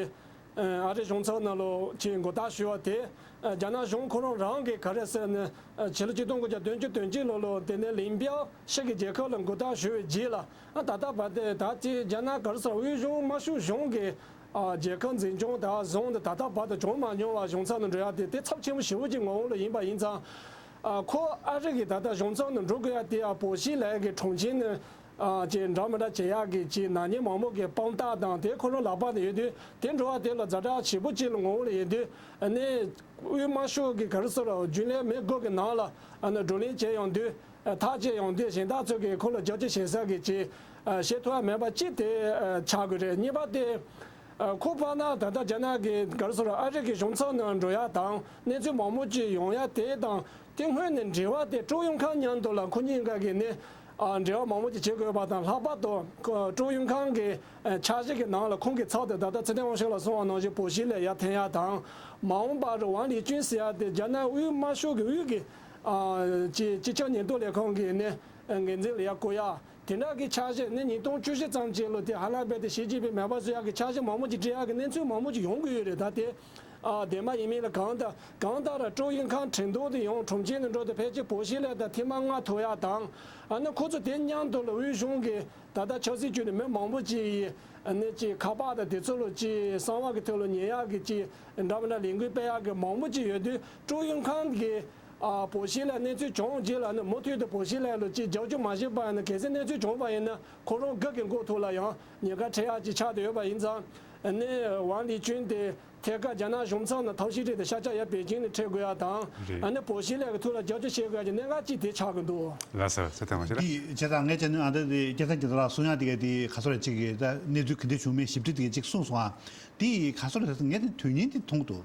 ཨ་རིའི་གཞུང་ཚབ་ནང་ལོགས་ཀྱི་མགོ་བཏགས་ཞུས་པ་དེ། རྒྱ་ནག་གཞུང་ཁོ་རང་རང་གིས་ག་རེ་ཟེར་ན། ཕྱི་ལོ་ཆིག་སྟོང་དགུ་བརྒྱ་བདུན་ཅུ་དོན་གཅིག་ལོ་ལོ་དེ་ནས་ལིང་པའོ་ཕྱི་གི་རྒྱལ་ཁབ་ལ་མགོ་བཏགས་ཞུས་པའི་རྗེས་ལ་ད་ལྟ་བར་དེ་ད་ཅི་རྒྱ་ནག་ག་རེ་ཟེར་དབུས་གཞུང་དམར་ཤོག་གཞུང་གི་རྒྱལ་ཁབ་འཛིན་སྐྱོང་ད་བཟུང་དེ་ད་ལྟ་བར་དུ་བྱུང་མ་མྱོང་བ་གཞུང་ཚབ་ནང་འགྲོ་ཡ་དེ་དེ་ཚབས་ཆེན་པོ་ཞེ་པོ་ཅིག་ངོ་བོ་ལ་ཡིན་པ་ཡིན་ཙང་། ཁོ་ཨ་རི་གི་ད་ལྟ་གཞུང་ཚབ་ནང་འགྲོ་དགོས་ཡ་དེ་ཡ་པོ་ཤི་ལའི་གི་ཁྲུང་ཆིང་ནས། ཨ་ཅེ་འདྲ་མི་འདྲ་བྱེད་ཡག་གི་ཅེ་ནག་ཉེས་མང་པོ་གི་དཔང་རྟགས་དང་དེ་ཁོ་རང་ལག་པ་ནས་ཡོད་དུས། དེ་འགྲོ་བ་དེ་ལ་ཛ་དྲག་ཞེ་པོ་ཅིག་ལ་ངོ་བོ་ལ་ཡོད་དུས། ཨ་ནི་དབུས་དམར་ཤོག་གི་ག་རེ་ཟེར་རོ་རྒྱུན་ལས་མི་དགུ་གི་ནང་ལ་ཨ་ནི་བགྲོ་གླེང་བྱས་ཡོང་དུས། ཨ་ཐག་བཅད་ཡོང་དུས་གཞན་དག་ཚོ་གིས་ཁོ་ལ་རྒྱབ་སྐྱོར་བྱེད་ས་གི་ཅེ་ཨ་བཤད་ཐུབ་ཡ་མེད་པ་གཅིག་དེ་ཨ་ཆགས་དགོས་རེད། གཉིས་པ་དེ། ཨ་ཁོ་ཕར་ན་ད་ལྟ་རྒྱ་ནག་གི་ག་རེ་ཟེར་རོ་ཨ་རི་གི་གཞུང་ཚབ་ནང་འགྲོ་ཡ་དང་གནས་ཚུལ་མང་པོ་ཅིག་ཡོང་ཡ་དེ་དང་། དེ་སྔོན་ནས་འབྲེལ་བ་དེ་ཀྲོའུ་ཡུང་ཁང་མཉམ་དུ་ལ་ཁོ་གཉིས་ཀ་གི་ནི་ཨ་འབྲེལ་བ་མང་པོ་ཅིག་བྱེད་དགོས་པ་དང་། ལྷག་པར་དུ་ཀྲོའུ་ཡུང་ཁང་གི་ཨ་འཆར་གཞི་གི་ནང་ལ་ཁོང་གི་ཚབ་དེ་ད་ལྟ་ཚེ་བརྟན་དབང་ཕྱུག་ལགས་གསུངས་པ་ནང་བཞིན་བོད་གཞིས་ལ་ཡར་འཐེན་ཡ་དང་། མ་འོངས་པར་ཝང་ལི་ཅུན་ཟེར་ཡ་དེ་རྒྱ་ནག་དབུས་དམར་ཤོག་གི་དབུས་ཀྱི་ཨ་སྤྱི་སྤྱི་ཁྱབ་ཉེན་རྟོག་ལས་ཁུངས་ཀྱི་ནི་འགན་འཛིན་ལ་ཡར་བསྐོ་ཡ། དེ་འདྲ་གི་འཆར་གཞི་ནི་ཉིས་སྟོང་བཅུ་བཞི་ཙམ་ཅིག་ལོ་དེ་ཧ་ལམ་རྦད་དེ་ཞི་ཅིན་ཕིང་མེད་པ་བཟོ་ཡག་གི་འཆར་གཞི་མང་པོ་ཅིག་བྲིས་ཡག་གི་གནས་ཚུལ་མང་པོ་ཅིག་ཡོང་གི་ཡོད་རེད། ད་དེ་ཨ་དེ་མ་ཡིན་མིན་ལ་གང་ལྟར་གང་ལྟར་ཀྲོའུ་ཡུང་ཁང་ཁྲིན་ཏུའུ་དུ་ཡོང་། ཁྲུང་ཆིང་དུ་འགྲོ་དུས་ཕལ་ཆེར་བོད་གཞིས་ལ་ད་ཐེངས་མ་ལྔ་ཐུག་ཡག་དང་། ཨ་ནི་ཁོ་ཚོ་དེ་མཉམ་དུ་ལ་དབུས་གཞུང་གི་ད་ལྟ་ཆབ་སྲིད་ཅུས་ནས་མི་མང་པོ་ཅིག་ཡིས་ཨ་ནི་ཅིག་ཁ་པར་དང་དེ་ཚོ་ལ་ཅིག་གསང་བ་གི་ཐོག་ལ་ཉན་ཡག་གི་ཅིག་འདྲ་མི་འདྲ་ལས་འགུལ་སྤེལ་ཡག་གི་མང་པོ་ཅིག་ཡོད་དུས། ཀྲོའུ་ཡུང་ཁང་གི་ཨ་བོད་གཞིས་ལ་གནས་ཚུལ་བྱུང་རྗེས་ལ་ནི་མུ་མཐུད་དུ་བོད་གཞིས་ལ་ལོ་གཅིག་རྒྱབ་སྐྱོར་མ་བྱས་པ་ཡིན་ན། གལ་སྲིད་གནས་ཚུལ་བྱུང་བ་ཡིན་ན་ཁོ་རང་སྒེར་གྱི་མགོ་ཐོག་ལ་ཡང་ཉེན་ཁ་འཕྲད་ཡག་ཅིག་ཆགས་བསྡད་ཡོད་པ་ཡིན་ཙང་། ཨ་ནི་ཝང་ལི་ཅུན་དེ་ཐད་ཀར་རྒྱ་ནག་གཞུང་ཚབ་ནང་ཐབས་ཤེས་བྲིས་ཏེ་ཤར་ཕྱོགས་ཡར་པེ་ཅིང་ནས་ཁྲིད་དགོས་ཡག་དང་། རེད། ཨ་ནི་བོད་གཞིས་ལ་གི་ཐོག་ལ་རྒྱབ་སྐྱོར་བྱེད་དགོས་ཡག་གི་གནད་འགག་ཅིག་དེ་ཆགས་ཀྱི་འདུག་ལགས་སོ། ཚེ་ཐང་ཆེ་ལགས། འདི་བྱས་ཙང་ངས་བྱས་ན་ཨ་ད་དེ་སྐལ་བཟང་རྒྱ་མཚོ་ལགས་གསུང་ཡག་དེ་ག་དེ་ག་ཚོད་རེད་ཅིག་གི་ད་གནས་ཚུལ་ག་འདྲ་བྱུང་མིན་ཞིབ་ཕྲ་དེ་ག་ཅིག་གསུངས་སོང་ཨ། དེ་ག་ཚོད་རེད་ཟེར་ངས་དེ་དོན་སྙིང་དེ་མཐོང་གི་འདུག་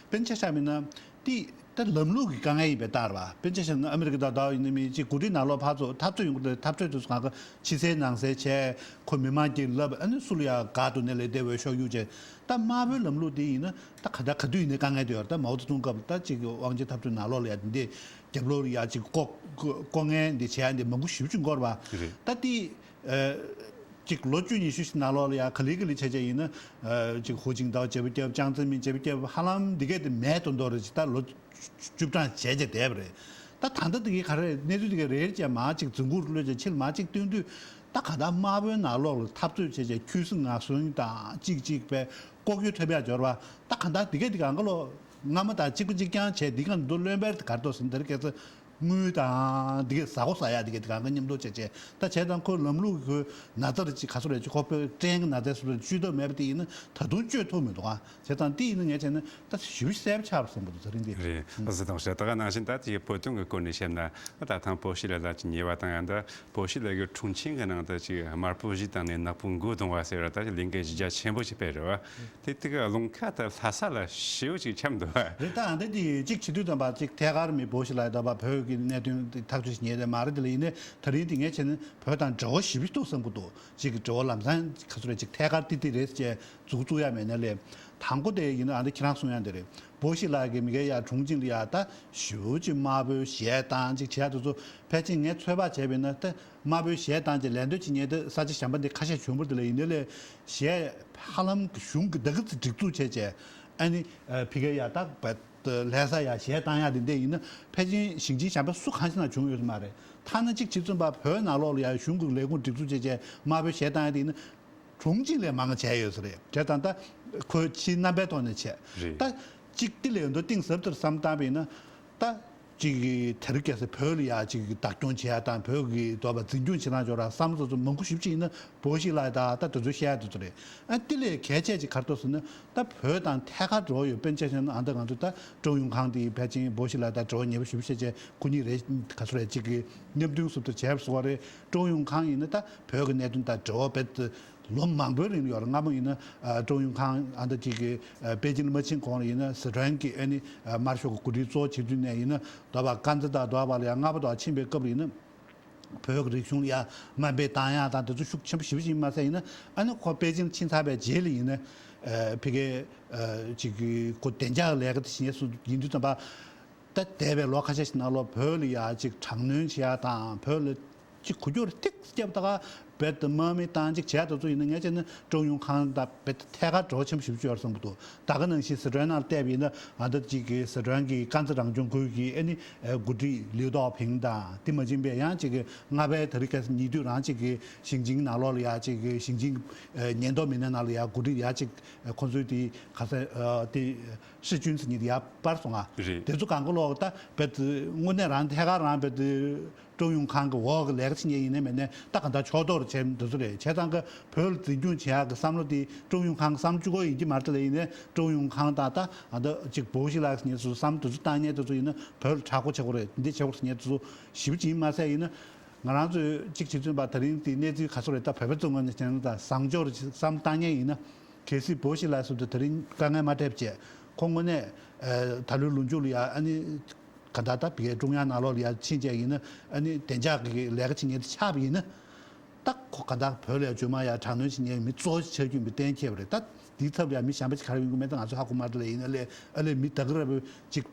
དཔེར་ན་ཆ་བཞག་པ་ཡིན་ན། དེ་ད་ལམ་ལུགས་ཀྱི་དཀའ་ངལ་ཡིན་པའི་རྟགས་རེད་པ། དཔེར་ན་ཆ་བཞག་ན་ཨ་མི་རི་ཀ་དང་ད་ཡིན་ནི་མི་གཅིག་འགོ་ཁྲིད་ནང་ལོགས་ཕར་ཚུར་འཐབ་རྩོད་ཡོང་གི་འདུག་འཐབ་རྩོད་དེ་ཚོ་གང་ག་ཕྱི་གསལ་ནང་གསལ་བྱས། ཁོ་མི་མང་གིས་ལབ། ཨ་ནི་སུ་ལ་ཡ་དགའ་འདུག་ནས་ལས་དེ་འོས་ཤོག་གཡུག་བྱས། ད་དམར་པོའི་ལམ་ལུགས་དེ་ཡིན་ན་ད་ག་ད་ག་དུས་ཡིན་ནའི་དཀའ་ངལ་དེ་ཡོད་རེད། ད་མའོ་ཙེ་ཏུང་སྐབས་ལ་ད་གཅིག་དབང་ཆེན་འཐབ་རྩོད་ནང་ལོགས་ལ་ཡ་དེ་འདི་རྒྱབ་ལོགས་ལ་ཡ་གཅིག་ལྐོག་ལྐོག་ལྐོག་རྔན་འདི་བྱས་ཡ་འདི་མང་པོ་ཞེ་པོ་ཅིག་འགོར་བ། རེད། ད་དེ་ཨ་གཅིག་ལོ་བཅུ་ཉི་ཤུ་ཞིག་ནང་ལོགས་ལ་ཡ་ག་ལེ་ག་ལེ་བྱས་བྱས་ཡིན་ན། ཨ་གཅིག་ཧུའུ་ཅིན་ཏའོ་བརྗེ་པོ་བརྒྱབ། ཅང་ཙེ་མིན་བརྗེ་པོ་བརྒྱབ། ཧ་ལམ་འདི་གས་དེ་མེད་དུ་འགྲོ་རེད། ཅིག་ད་ལོ་བཅུ་གྲངས་བྱས་བྱས་བསྡད་པ་རེད། ད་ད་ལྟ་འདི་གས་ག་རེ་གནས་ཚུལ་འདི་གས་རེད་ཅེས་མར་གཅིག་རྫུན་གུར་གློད་བྱས་ཕྱིར་མར་གཅིག་བཏོན་དུས། ད་ག་ད་དམར་པོའི་ནང་ལོགས་ལ་འཐབ་རྩོད་བྱས་བྱས་ཁྱོད་སྲིད་ང་སྲིད་དང་གཅིག་གཅིག་པའི་ལྐོག་གཡོ་ཐེབས་ཡ་འབྱོར་བ། ད་ག་ད་འདི་གས་འདི་གང་ག་ལོ་སྔ་མ་དང་གཅིག་པ་གཅིག་རྐྱང་བྱས། འདི་ག་འདུག་བློན་པས་ག་རེ་འདུག་ཟེར་ན། དེ་རིང་ཁ་སང་དངུལ་དང་འདི་གས་ཟ་གོ་ཟ་ཡ་འདི་གས་འདི་གང་ག་མཉམ་དུ་བྱས་བྱས། ད་བྱས་ཙང་ཁོའི་ལམ་ལུགས་ཁོའི་ན་ཚ་རེ་ཅིག་ག་ཚོད་རེ་ཅིག་ཁོ་བོད་བཀྲེན་གྱི་ན་ཚ་སོ་སོ་བཅོས་ཐབས་མེད་པ་དེ་ཡིན་ན་ད་དུང་བཅོས་ཐུབ་མི་འདུག་ཨ། བྱས་ཙང་དེ་ཡིན་ན་ངས་བྱས་ན་ད་ཞེ་པོ་གསལ་པོ་ཆགས་པ་བཟང་པོ་འདུག་ད་རིང་འདི། རེད། ཨ་ཟེར་དང་ཞེ་དྲག་ནང་བཞིན་ད་དེ་བོད་དོན་གྱི་སྐོར་ནས་བཤད་ན། ད་ད་ཐེངས་བོད་གཞིས་ལ་ལ་ཅིག་ཉེ་བ་དང་། ཡང་ད་བོད་གཞིས་ལ་གི་ཁྲུང་ཆིང་གི་ནང་དུ་ཅིག་དམར་པོ་གཞི་བཏང་ནས་ནག་པོ་མགོ་རྡུང་བ་ཟེར་བ། ད་ཅིག་ལས་འགན་གཞི་རྒྱ་ཆེན་པོ་ཞིག་སྤེལ་རེད་བ། དེ་དེ་གི་རླུང་ཁ་ད་ལྷ་ས་ལ་ཞེ་པོ་ཅིག་འཁྱམས་འདུག་བ། རེད། ད་ཨ་འདི་དེ་གཅིག་བྱེད་དུས་ཙམ་པ་ཅིག་ཐད་ཀར་མི་བོད་གཞིས་ལ་ད་བ་བོད་ཀྱི་གནད་དོན་དེ་ཐག་གཅོད་ཞིག་ཉེ་རེད་མ་རེད། དེ་ལ་ཡིན་ནའི་ད་རིང་དེ་ངས་བྱས་ན་བོད་དང་འབྲེལ་བ་ཞེ་པོ་ཞིག་གཏོང་བསམ་གྱི་འདུག་ཅིག་གི་འབྲེལ་བ་ལམ་སང་ག་ཚོད་རེད་ཅིག་ཐད་ཀར་ཏིག་ཏིག་རེད་ཅེས་འཛུགས་བཙུགས་ཡ་མེད་ན་ལས། དང་པོ་དེ་ཡིན་ན་ཨ་འདི་ཁྱེད་རང་གསུང་ཡ་འདི་རེད། བོད་གཞིས་ལ་གི་མི་སྒེར་ཡ་ཁྲུང་ཆིང་ལ་ཡ་ད་ཞེ་པོ་ཅིག་དམར་པོའི་གཞས་བཏང་ཅིག་བྱས་དེ་ཚོ་ཕལ་ཆེར་ངས་ཚོད་དཔག་བྱས་པ་ཡིན་ན། ད་དམར་པོའི་གཞས་བཏང་ཅིག་ལད་ཟློས་ཅིག་ཉན་དེ་ས་ཆ་གཞན་པ་འདི་ཁ་ཤས་བྱུང་བ་དེ་ལ་ཡིན་ནའི་ལས་གཞས་ཧ་ལམ་གཞུང་གི་ད་ག་ཚོད་སྒྲིག་འཛུགས་བྱས་བྱས། ཨ་ནི་ཕ་གིར་ཡ་ད་བ་ལྷ་ས་ཡ་གཞས་བཏང་ཡ་དེ་འདྲ་ཡིན་ན་ཕལ་ཆེར་ཞིང་ཆེན་གཞན་པ་སུ་གང་ཞིག་ན་བྱུང་ཡོད་ས་མ་རེད། ཐ་ན་གཅིག་བྱས་ཙམ་པ་བོད་ནང་ལོགས་ལ་ཡ་གཞུང་གི་ལས་ཁུངས་སྒྲིག་འཛུགས་བྱས་བྱས་དམར་པོའི་གཞས་བཏང་ཡ་དེ་ཡིན་ན། གྲོང་ཁྱེར་ལས་མང་བྱས་ཡོད་ས་རེད། བྱས་ཙང་ད་ཁོའི་ཕྱིའི་རྣམ་པའི་ཐོག་ནས་བྱས། རེད། ད་གཅིག་དེ་ལས་འདུག་གཏིང་ཟབ་ཏུ་བསམ་བཏང་བ་ཡིན་ན། ད་གཅིག་གི་དེ་རིང་ཁ་སང་བོད་ལ་ཡ་གཅིག་གི་བདག་སྐྱོང་བྱེད་ཡ་དང་། བོད་ཀྱི་འདོད་པ་འཛིན་སྐྱོང་བྱེད་སྟངས་སྐོར་ལ་བསམ་བློ་ཚོ་མང་པོ་ཞེ་པོ་ཅིག་ཡིན་ན་བོད་གཞིས་ལ་ད་ད་དེ་ཚོ་བཤད་ཡ་དེ་ཚོ་རེད། ཨ་དེ་ལས་གལ་ཆེ་ཅིག་ག་རེ་འདུག་ཟེར་ན། ད་བོད་དང་ཐད་ཀར་འབྲེལ་བ་ཡོད། དཔེར་ན་ཆ་བཞག་ན་ཨ་ད་ང་ཚོ་ད་ཀྲོའུ་ཡུང་ཁང་དེ་ཕལ་ཆེར་བོད་གཞིས་ལ་ད་འབྲེལ་བ་ཉེ་པོ་ཞེ་པོ་བྱས་བྱས། ཁོ་གཉིས་རེད། ག་ཚོད་རེད་ཅིག་གི་མཉམ་མཐུན་སུབ་ཏུ་བྱས་པ་སོགས་རེད། ཀྲོའུ་ཡུང་ཁང་ཡིན་ན་ད་བོད་ཀྱི་གནད་དོན་དང་འབྲེལ་བ་རྦད་དེ་ལོ་མང་པོའི་རིང་ལ་ཡོད་རེད། སྔ་མོ་ཡིན་ན་ཨ་ཀྲོའུ་ཡུང་ཁང་ཨ་འདི་གཅིག་གི་ཨ་པེ་ཅིན་ལ་མ་ཕྱིན་གོང་ལ་ཡིན་ན་སི་ཁྲོན་གྱི་ཨ་ནི་ཨ་དམར་ཤོག་གི་འགོ་ཁྲིད་གཙོ་བོ་བྱེད་དུས་ནས་ཡིན་ན་འདོད་པ་དཀར་མཛེས་དང་འདོད་པ་ལ་ཡང་མངའ་བདག་ཕྱིན་པའི་སྐབས་ལ་ཡིན་ན་བོད་ཀྱི་རིག་གཞུང་ལ་ཡང་དམའ་འབེབས་བཏང་ཡག་དང་དེ་ཚོ་ཤུགས་ཆེན་པོ་ཞེ་པོ་ཅིག་ཡིན་མ་ཟད། ཡིན་ན་ཨ་ནི་ཁོ་པེ་ཅིན་ཕྱིན་ཚར་བའི་རྗེས་ལ་ཡིན་ན་ཨ་ཕ་གི་ཨ་ཅིག་གི་ཁོ་བདེ་འཇགས་ལས་ཀ་དེ་བྱེད་སུ་ཡིན་དུས་ཙམ་པ། ད་འདས་པའི་ལོ་ཁ་ཤས་ཤིག་ནང་ལོགས་བོད་ལ་ཡ་ཅིག་དྲག་གནོན་བྱེད་ཡ་དང་། བོད་ལ་ཅིག་འགུལ་སྐྱོད་ཏིག་བརྒྱབ་ད་ག་རྦད་དེ་དམག་མི་བཏང་ཅིག་བྱས་དེ་ཚོ་ཡིན་ན། ངས་བྱས་ན་ཀྲོའུ་ཡུང་ཁང་དང་རྦད་དེ་ཐད་ཀར་འབྲེལ་བ་ཆེན་པོ་ཞེ་པོ་ཅིག་ཡོད་རེད་བསམ་གྱི་འདུག་ད་ག་ནང་བཞིན་སི་ཁྲོན་ནང་བལྟས་པ་ཡིན་ན་ཨ་ད་ཅིག་གི་སི་ཁྲོན་གྱི་དཀར་མཛེས་རང་སྐྱོང་ཁུལ་གྱི་ཨ་ནི་འགོ་ཁྲིད་ལིའུ་ཏོའོ་ཕིང་དང་། དེ་མ་ཡིན་པའི་ཡང་ཅིག་གི་རྔ་པའི་དེ་རིང་ཁ་སང་ཉེ་དུས་རང་ཅིག་གི་ཞིང་ཆེན་ནང་ལོགས་ལ་ཡ་ཅིག་གི་ཞིང་ཆེན་ཉེན་རྟོག་མི་སྣའི་ནང་ལ་ཡ་འགོ་ཁྲིད་ཡ་ཅིག་ཁོ་ཚོའི་དེ་ག་ས་དེ། ཧྲི་ཅུན་ཟེར་མཁན་དེ་ཡར་སྤར་སོང་ང་། རེད། དེ་ཚོ་གང་ག་ལོག་ད་རྦད་དེ་དངོས་གནས་རང་ཐད་ཀར་རང་རྦད་དེ་ ཀྲུང་ཡོང་ཁང་གི་འོག་གི་ལས་ཀ་བྱེད་མཁན་ཡིན་ནའི་མིན་ནའི་ད་ག་འདྲ་ཕྱོགས་གཏོགས་བྱས་འདི་ཚོ་རེད། བྱས་ཙང་གི་བོད་ལ་འཛིན་སྐྱོང་བྱེད་ཡག་གི་བསམ་བློ་དེ་ཀྲུང་ཡོང་ཁང་གི་བསམ་བློ་གཅིག་པོ་ཡིན་གྱི་མ་རེད་ལ། ཡིན་ནའི་ཀྲུང་ཡོང་ཁང་དང་ད་ཨ་ད་ཅིག་བོ་ཤི་ལགས་ཟེར་མཁན་ཚོ་བསམ་བློ་དེ་ཚོ་བཏང་མཁན་དེ་ཚོ་ཡིན་ན་བོད་ལ་དྲག་པོ་བྱེད་དགོས་རེད། འདི་བྱེད་དགོས་ཟེར་མཁན་དེ་ཚོ་ཞེ་པོ་ཅིག་ཡིན་མ་ཟད། ཡིན་ན་ང་རང་ཚོས་གཅིག་བྱེད་ཚུན་པ་ད་རིང་དེ་གནས་ཚུལ་ག་ཚོད་རེད། ད་བོད་པ་ཚོ་ངོས་ནས་བྱས་ན་ད་བཟང་ཕྱོགས་རེད་ཅེས་བསམ་བློ་བཏང་མཁན་ཡིན་ན། གལ་སྲིད་བོ་ཤི་ལགས་སུ་དེ་དེ་རིང་དཀའ་ངལ་མ་འཕྲད་པ་བྱས། ཁོང་དངོས་གནས་ཨ་ད་ལོའི་ལོ་མཇུག་ལ་ཡ་ཨ་ནི་ག་ད་ད་བི་ཀའི་ཀྲུང་དབྱང་ནང་ལོགས་ལ་ཡ་ཕྱིན་བྱས་ཡིན་ན་ཨ་ནི་བདེ་འཇགས་ཀྱི་ལས་ཀ་བྱེད་མཁན་དེ་ཆགས་པ་ཡིན་ན། ད་ཁོ་ག་ད་བོད་ལ་ཡ་རྗེས་མ་ཡ་དྲག་གནོན་བྱེད་མཁན་མི་གཙོ་ཆེ་ཆགས་རྒྱུ་མི་གཏན་འཁེལ་བ་རེད། ད་འདིའི་ཚབ་ལ་ཡ་མི་གཞན་པ་ཅིག་ག་རེ་ཡོང་གི་མེད་ད་ང་ཚོ་ཧ་གོ་མ་རེད་ལ། ཡིན་ན་ལས་ཨ་ལས་མི་ད་ག་རེ་བོ་ཅིག་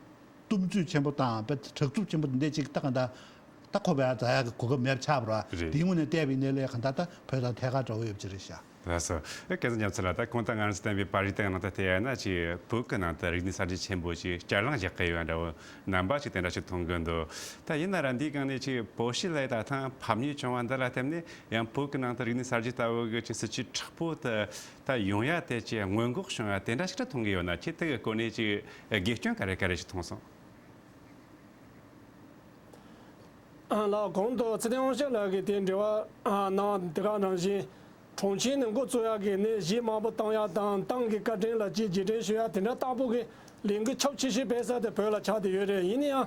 གཏུམ་ཚོད་ཆེན་པོ་དང་དཔེ་དྲག་རྩུབ་ཆེན་པོ་འདི་འདྲས་ཅིག་ད་ག་ད་ད་ཁོ་བས་ད་ཡ་གི་གོ་སྐབས་མེད་པ་ཆགས་པ་རེད། རེད། དེའི་ངོས་ནས་བལྟས་པ་ཡིན་ན་ལས་ག་ད་ད་བོད་དང་ཐད་ཀར་འདྲ་བོ་ཡོད་པ་ཅིག་རེད་ཤག་ལགས་སོ། ཨེ་སྐལ་བཟང་རྒྱ་མཚོ་ལགས། ད་གོང་དུ་ང་རང་ཚོས་བསྟན་པའི་པར་རིས་དེ་ནང་དུ་བལྟས་ན་ཅིག་བོད་ཀྱི་ནང་དུ་རིག་གནས་གསར་བརྗེ་ཆེན་པོ་ཞིག་བསྐྱར་ལངས་བྱེད་ཀྱི་ཡོད་འདྲ་བོ་རྣམ་པ་ཞིག་དེ་འདྲ་ཞིག་མཐོང་གི་འདུག་ད་ཡིན་ན་ར་འདིའི་སྒང་ནས་ཅིག་བོད་ཕྱི་ལ་ད་ཐེངས་ཕམ་ཉེས་བྱུང་བ་འདི་ལ་བརྟེན་ནས་ཡང་བོད་ཀྱི་ནང་དུ་རིག་གནས་གསར་བརྗེ་ལྟ་བུ་གི་ཅིག་སྲིད་ཇུས་དྲག་པོ་དེ་ད་ཡོང་ཡ་དེ་ཅིག་སྔོན་འགོག་བྱུང་ཡ་དེ་འདྲ་ཞིག་ད་མཐོང་གི་ཡོད་ན། ཁྱེད་དེ་གི་སྐོར་ནས་ཅིག་དགེ་སྐྱོན་ག་རེ་ག་རེ་ཞིག་མཐོང་སོང་། ལགས། གོང་དུ་ཚེ་བརྟན་དབང་ཕྱུག་ལགས་ཀྱིས་དེ་འབྲེལ་བ་གནང་བ་དེ་ག་ནང་བཞིན། གྲོང་ཁྱེར་ནས་འགོ་བཙུགས་ཡག་གི་ནས་གཞི་མང་པོ་བཏང་ཡག་དང་ཏང་གི་བཀའ་དྲིན་ལ་ཅིག་རྗེས་དྲན་ཞུ་ཡག་དེ་འདྲ་ལྟ་བུ་གི་ལས་འགུལ་ཁྱབ་ཆེ་ཤོས་སྤེལ་ས་དེ་བོད་ལ་ཆགས་བསྡད་ཡོད་རེད། ཡིན་ན་ཡང་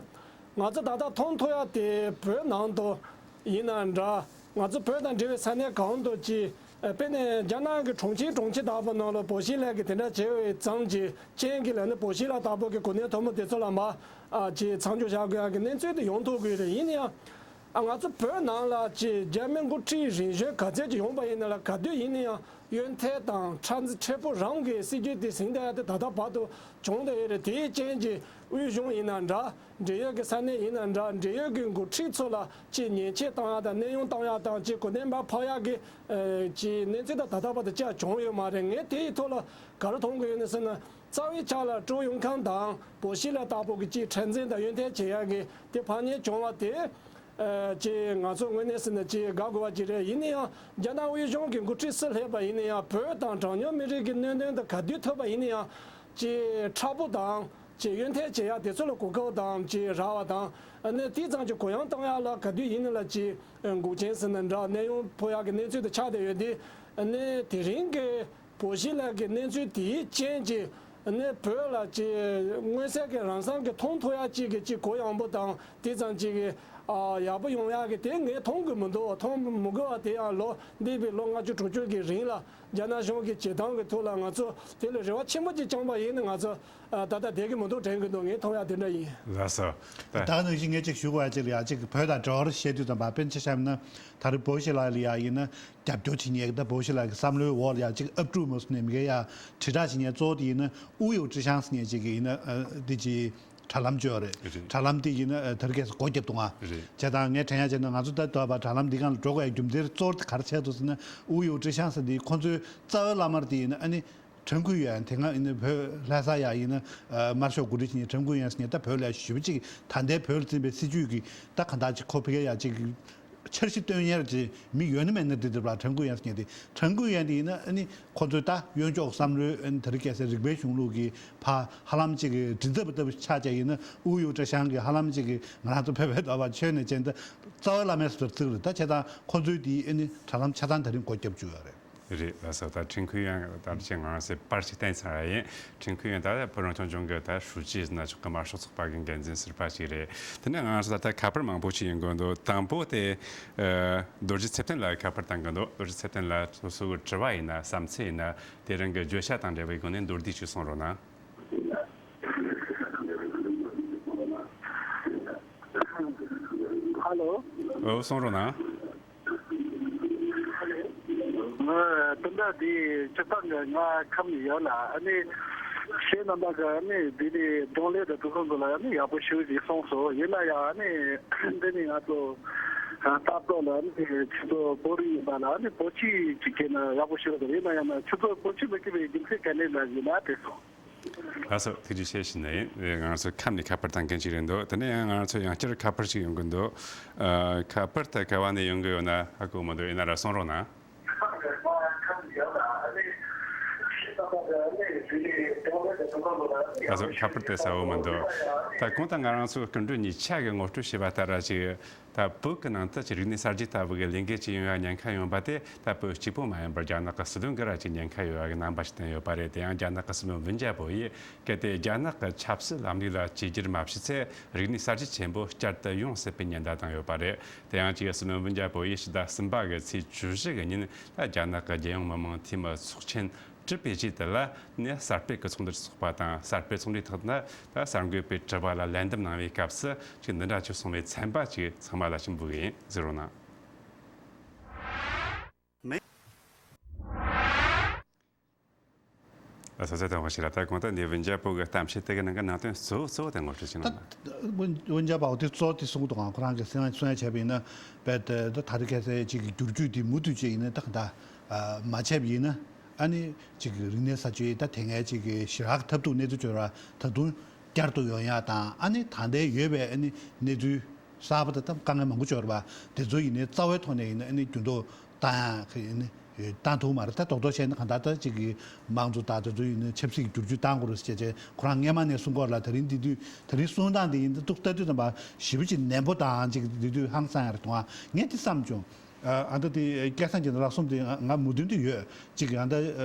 ང་ཚོ་ད་ལྟ་མཐོང་ཐུབ་ཡག་དེ་བོད་ནང་དུ་ཡིན་ན་འདྲ། ང་ཚོ་བོད་དང་འབྲེལ་བའི་ས་གནས་གང་དུ་ཅིག་དཔེར་ན་རྒྱ་ནག་གི་གྲོང་ཁྱེར་གྲོང་ཁྱེར་དག་པ་ནང་ལ་བོད་ཕྱི་ལ་གི་དེ་འདྲ་བྱས་པའི་ཙམ་གྱི་རྐྱེན་གྱིས་ལ་ནི་བོད་ཕྱི་ལ་དག་པ་གི་གོ་གནས་མཐོ་མོ་དེ་ཚོ་ལ་མ་ཨ་ཅིག་མཚམས་འཇོག་བྱ་དགོས་ཡག་གི་གནས་ཚུལ་དེ་ཡོང་ཐུབ་དགོས་རེད། ཡིན་ན་ཡང་ཨ་ང་ཚོ་བོད་ནང་ལ་ཅིག་རྒྱ་མི་འགོ་ཁྲིད་རིམ་བྱོན་ག་ཚད་ཅིག་ཡོང་པ་ཡིན་ན་ལ་ག་དུས་ཡིན་ན་ཡང་གཡོན་ཐལ་དང་ཁྲ་མཁྲེགས་པོ་རང་གི་སྲིད་ཇུས་དེ་ཟིན་བསྡད་ཡག་དེ་ད་ལྟ་བར་དུ་བྱུང་བསྡད་ཡོད་རེད། དེའི་རྐྱེན་གྱིས་དབུས་གཞུང་ཡིན་ན་འདྲ། འབྲེལ་ཡོད་ཀྱི་ས་གནས་ཡིན་ན་འདྲ། འབྲེལ་ཡོད་ཀྱི་འགོ་ཁྲིད་ཚོ་ལ་ཅིག་ཉེས་ཆད་བཏང་ཡག་དང་གནས་དབྱུང་བཏང་ཡག་དང་ཅིག་གོ་གནས་མར་ཕབ་ཡག་གི་ཨ་ཅིག་གནས་ཚུལ་དང་ད་ལྟ་བར་དུ་ཅིག་བྱུང་ཡོད་མ་རེད། ངས་དེ་ཡི་ཐོག་ལ་ག་རེ་མཐོང་གི་ཡོད་ན་ཟེར་ན། རྩ་བའི་ཆ་ལ་ཀྲུའུ་ཡོང་ཁང་དང་བོད་ཕྱི་ལ་དག་པོ་གི་ཅིག་མཁྲེགས་འཛིན་དང་གཡོན་ཐལ་བྱེད་ཡག་གི་དེ་ཕར་ཉེས་བྱུང་བ་དེ་ཨ་ཅིག་ང་ཚོ་ངོས་ནས་ཟེར་ན་ཅིག་དགའ་དགོས་པ་ཅིག་རེད། ཡིན་ན་ཡང་རྒྱ་ནག་དབུས་གཞུང་གི་འགོ་ཁྲིད་སུ་སླེབས་པ་ཡིན་ན་ཡང་བོད་དང་གྲངས་ཉུང་མི་རིགས་ཀྱི་གནད་དོན་དུ་ག་དུས་ཐུག་པ་ཡིན་ན་ཡང་ཅིག་མཁྲེགས་པོ་དང་། ཅིག་གཡོན་ཐལ་བྱེད་ཡག་དེ་ཚོ་ལ་གོ་སྐབས་དང་ཅིག་རག་པ་དང་། ཨ་ནི་དེ་ཙམ་གྱི་གུ་ཡངས་གཏོང་ཡག་ལ་ག་དུས་ཡིན་ན་ལ་ཅིག་འགོག་རྐྱེན་ཟེར་ན་འདྲ། གནས་དབྱུང་ཕོག་ཡག་གི་གནས་ཚུལ་དེ་ཆགས་བསྡད་ཡོད་དེ། ཨ་ནི་དེ་རིང་གི་བོད་ཕྱི་ལ་གི་གནས་ཚུལ་དེའི་རྐྱེན་གྱིས་ཨ་ནི་བོད་ལ་ཅིག་མངོན་གསལ་གྱི་རང་སང་གི་མཐོང་ཐུབ་ཡག་ཅིག་གི་ཅིག་གུ་ཡངས་པོ་དང་དེ་ཙམ་ཅིག་གི་ཨ་ཡག་པོ་ཡོང་ཡག་གི་དེ་ངས་མཐོང་གི་མི་འདུག་མཐོང་མི་དགོས་པ་དེ་ཡང་ལོ་འདས་པའི་ལོ་ལྔ་བཅུ་དྲུག་ཅུ་གི་རིང་ལ་རྒྱ་ནག་གཞུང་གི་བྱེད་སྟངས་ཀྱི་ཐོག་ལ་ང་ཚོ་དེ་ལ་རེ་བ་ཆེན་པོ་ཅིག་བཅངས་པ་ཡིན་ན་ང་ཚོ། ཨ་ད་ལྟ་བསྡད་ཀྱི་མི་འདུག་དྲན་གྱི་འདུག་ངས་མཐོང་ཡག་དེ་འདྲ་ཡིན། ལགས་སོ། ད་ད་ག་ནང་བཞིན་ངས་ཅིག་ཞུ་དགོས་ཡག་ཅིག་ལ་ཡ་ཅིག་བོད་དང་འབྲེལ་བར་བཤད་དུས་ཙམ་པ་དཔེར་ན་ཆ་བཞག་ན་ད་རེས་བོད་ཕྱི་ལ་ལ་ཡ་ཡིན་ན་རྒྱབ་སྐྱོར་བྱེད་མཁན་གྱི་ད་བོད་ཕྱི་ལ་གི་བསམ་བློའི་འོག་ལ་ཡ་ཅིག་ཨབ་ཕྲུག་མོ་སུ་ནས་མི་གའི་ཡ་དྲིལ་བསྒྲགས་བྱེད་མཁན་གཙོ་བོ་དེ་ཡིན་ན་ཨུ་ཡོ་ཀྲི་ཤང་ཟེར་མཁན་ཅིག་གི་ཡིན་ན་ཨ་འདི་ཅིག་དྲ་ལམ་བཅོས་རེད། རེད། དྲ་ལམ་དེ་ཡིན་ན་ཨ་དེ་རིང་ཁ་སང་སྒོ་བརྒྱབ་འདུག་ཨ། རེད། བྱས་ཙང་ངས་དྲན་ཡག་བྱས་ན་ང་ཚོ་ད་ལྟ་བ་དྲ་ལམ་འདི་སྒང་ལ་འགྲོ་དགོས་ཡག་རྒྱུ་མཚན་གཙོ་བོ་དེ་ག་རེ་ཆགས་འདུག་ཟེར་ན་ཨུ་ཡོ་ཀྲི་ཤང་ཟེར་འདི་ཁོང་ཚོའི་རྩ་བའི་བླ་མ་དེ་ཡིན་ན་ཨ་ནི། ཁྲེང་ཁུའེ་ཡོན་དེ་སྔ་ཡིན་ན་བོད་ལྷ་ས་ཡ་ཡིན་ན་དམར་ཤོག་འགོ་ཁྲིད་བྱེད་མཁན་ཁྲེང་ཁུའེ་ཡོན་ཟེར་མཁན་ད་བོད་ལ་ཞེ་པོ་ཅིག་ད་ལྟའི་བོད་ལ་འཛིན་པའི་སྲིད་ཇུས་ཀྱི་ད་གང་ལྟར་ཅིག་ཁོ་ཕ་གི་ཡ་ཅིག་འཆར་གཞི་བཏོན་ཡར་ཅིག་མི་ཡོད་ན་མེད་ན་འདི་འདི་ལ་ཁྲེང་ཁུའེ་ཡོན་ཟེར་མཁན་དེ་ཁྲེང་ཁུའེ་ཡོན་དེ་ཡིན་ན་ཨ་ནི་ཁོ་ཚོའི་ད་གཡོན་ཕྱོགས་བསམ་བློའི་ཨ་ནི་དེ་རིང་ཁ་སང་རིག་པའི་གཞུང་ལུགས་ཀྱི་ཕ་ཧ་ལམ་ཅིག་གི་མགྲིན་ཚབ་པ་ལྟ་བུ་ཆགས་བྱས་ཡིན་ན་ཨུ་ཡོ་ཀྲི་ཤང་གི་ཧ་ལམ་ཅིག་གི་ང་རང་ཚོ་བོད་པའི་ལྟ་བ་ཆོས་ནས་ཅན་ད་རྩ་བའི་བླ་མའི་ཟུར་ཚིག་རེད། ད་བྱས་ཙང་ཁོ་ཚོའི་དེ་ཨ་ནི་དྲ་ལམ་ཆ་ཚང་དེ་རིང་སྒོ་བརྒྱབ་བཅུག་ཡོད་རེད། རེད། ལགས་སོ། ད་ཁྲེང་ཁུའེ་ཡོན་ད་ཅིག་ང་རང་ཚོས་པར་ཞིག་བསྟན་ཚར་བ་ཡིན། ཁྲེང་ཁུའེ་ཡོན་ད་བོད་རང་སྐྱོང་ལྗོངས་ཀྱི་ད་ཧྲུའུ་ཅི་ཟེར་ན་ཆོག་གི་དམར་ཤོག་ཚོགས་པ་གི་འགན་འཛིན་ཟུར་པ་ཞིག་རེད། དེ་ནས་ང་རང་ཚོ་ད་ལྟ་ཁ་པར་མང་པོ་ཞིག་ཡོང་གི་འདུག་དང་པོ་དེ་ཨ་རྡོ་རྗེ་ཚེ་བརྟན་ལགས་ཁ་པར་བཏང་གི་འདུག་རྡོ་རྗེ་ཚེ་བརྟན་ལགས་སོ་སོ་གི་དྲི་བ་ཡིན་ན་བསམ་ཚུལ་ཡིན་ན་དེ་རིང་གི་བརྗོད་བྱ་དང་འབྲེལ་བའི་སྒོ་ནས་མདོར་བསྡུས་ཤིག་གསུང་རོགས་གནང་། ཧ་ལོ། ཨོ་གསུང་རོགས་གནང་། ང་དེ་འདྲ་དེ་སྤྱིར་བཏང་གི་ང་ཁམས་ནས་ཡོད་ལ་ཨ་ནི་ཁྱེད་རྣམ་པ་གི་ཨ་ནི་དེ་ནས་གདོང་ལེན་དང་ཐུགས་ཁུར་དགོས་ལ་ཨ་ནི་ཡག་པོ་ཞེ་པོ་ཅིག་གསུངས་སོང་། ཡིན་ན་ཡང་ཨ་ནི་འདི་ནས་ང་ཚོ་ལྟ་རྟོག་ལ་ཨ་ནི་ཁྱེད་ཚོ་བོད་རིགས་ཡིན་པ་ལ་ཨ་ནི་བོད་ཆས་ཅིག་གྱོན་ན་ཡག་པོ་ཞེ་པོ་འདུག་ཡིན་ན་ཡང་ན་ཁྱེད་ཚོ་བོད་ཆས་མི་གྱོན་པའི་རྒྱུ་མཚན་ག་ནས་ལ་ཡིན་ན་དེ་སོང་། ལགས་སོ། ཐུགས་རྗེ་ཆེ་ཞུ་ནི་ཡིན། ང་ཚོ་ཁམས་ནས་ཁ་པར་བཏང་མཁན་ཅིག་རེད་འདུག་དེ་ནས་ཡང་ང་ཚོ་ཡང་བསྐྱར་ཁ་པར་ཅིག་ཡོང་གི་འདུག་ཨ། ཁ་པར་ད་ག་བ་ནས་ཡོང་གི་ཡོད་ན་ཧ་གོ་མི་འདུག་ཡིན་ན་ར་གསུང་རོགས་གནང་། ད་གཟོད་ཁྱད་པར་དུ་གསལ་བོ་མི་འདུག་ད་གོང་དུ་ང་རང་ཚོའི་སྐུ་མགྲོན་གཉིས་ཆ་གི་ངོ་སྤྲོད་བྱས་པ་ལྟར་ཅིག་ད་བོད་ཀྱི་ནང་དུ་ཅིག་རིག་གནས་གསར་བརྗེ་ལྟ་བུ་གི་ལས་འགུལ་ཅིག་ཡོང་ཡ་ཉེན་ཁ་ཡོད་པ་དེ་ད་བོད་གཅིག་པོ་མ་ཡིན་པར་རྒྱ་ནག་གི་སྲིད་དོན་གྱི་ར་ཅིག་ཉེན་ཁ་ཡོད་ཡ་གི་རྣམ་པ་ཞིག་བསྟན་ཡོད་པ་རེད། དེ་ཡང་རྒྱ་ནག་གི་སྲིད་བློན་ཝུན་ཅཱ་པོ་ཡིས་གལ་ཏེ་རྒྱ་ནག་གི་ཆབ་སྲིད་ལམ་ལུགས་ལ་བཅོས་བསྒྱུར་མ་བྱས་ཚེ་རིག་གནས་གསར་བརྗེ་ཆེན་པོ་བསྐྱར་དུ་ཡོང་སྲིད་པའི་ཉེན་བརྡ་བཏང་ཡོད་པ་རེད། དེ་ཡང་ཅིག་སྲིད་བློན་ཝུན་ཅཱ་པོ་ཡིས་ཕྱི་ཟླ་གསུམ་པ་གི་ཚེས་བཅུ་བཞི་གི་ཉིན་ད་རྒྱ་ནག་གི་རྒྱལ་ཡོངས་མི་དམངས་འཐུས་མི་ཚོགས་ཆེན་གྲུབ་པའི་རྗེས་དེ་ལ་ནས་གསར་སྤེལ་གྱི་ཚོགས་འདུར་ཚོགས་པ་དང་། གསར་སྤེལ་ཚོགས་འདུའི་ཐོག་ན་ད་གསར་འགོད་པའི་དྲི་བ་ལ་ལན་འདེབས་གནང་བའི་སྐབས་སུ་ཅིག་འདི་འདྲ་ཅིག་གསུངས་པའི་ཚན་པ་ཅིག་ཚང་མ་ལ་ཞིབ་འབུལ་གི་ཡིན། གཟིགས་རོགས་གནང་། མེ། ལགས་སོ། ཚེ་ཐོག་ཞིག་ལ་ད་གོང་དུ་ནས་ཝུན་ཅཱ་པོ་གི་གཏམ་བཤད་དེ་གི་ནང་གི་ནང་དོན་གཙོ་བོ་གཙོ་བོ་དེ་ངོ་སྤྲོད་བྱེད་ན། ད་ཝུན་ཝུན་ཅཱ་པོ་དེ་གཙོ་བོ་དེ་གསུང་གི་འདུག་ག་ཁོ་རང་གི་གསུང་ཡ་གསུང་ཡ་བྱས་པ་ཡིན་ན་རྦད་དེ་ད་ད་རེས་ཁ་སང་ཅིག་གི་བསྒྱུར་བཅོས་དེ་མུ་མཐུད་བྱས་ཡིན་ན་ད་ག་འདྲ་མ་བྱས་པ་ཡིན་ན། ཨ་ནི་ཅིག་གི་རིག་གནས་གསར་བརྗེ་ད་དེ་སྔའི་ཅིག་གི་ཞེ་དྲག་གི་ཐབས་སྡུག་གནས་ཚུལ་བྱུང་བ་ད་དུང་བསྐྱར་དུ་ཡོང་ཡ་དང་། ཨ་ནི་ད་ལྟའི་ཡོད་པའི་ཨ་ནི་གནས་ཚུལ་གསར་པ་དང་ད་དཀའ་ངལ་མང་པོ་བྱུང་བ་དེ་ཚོ་ཡིན་ནའི་རྩ་བའི་ཐོག་ནས་ཡིན་ན་ཨ་ནི་འགྱུར་ལྡོག་བཏང་ཡ་གི་ཡིན་ནི་བཏང་ཐུབ་མ་རེད། ད་རྡོག་རྡོག་བཤད་ན་གང་ལྟར་ད་ཅིག་གི་དམངས་གཙོ་དང་དེ་ཚོ་ཡིན་ནི་ཆབ་སྲིད་ཀྱི་བསྒྱུར་བཅོས་བཏང་དགོས་རེད་ཟེར་བྱས་ཁོ་རང་སྔས་མ་ནས་གསུང་གི་ཡོད་ལ། དེ་རིང་འདི་དུས་དེ་རིང་གསུང་སྟངས་དེ་ཡིན་ད་འདུག་ལྟ་དུས་ཙམ་པ་ཞེ་པོ་ཅིག་ནན་པོ་དང་ཅིག་འདི་དུས་ཧང་སང་ཡ་རེད་འདུག་ཨ་ངས་དེ་བསམ་བྱུང་། ཨ་ད་དེ་སྐལ་བཟང་རྒྱལ་མཚན་ལགས་གསུངས་དེ་ང་ང་མོས་མཐུན་དུ་ཡོད། ཅིག་ཨ་ད་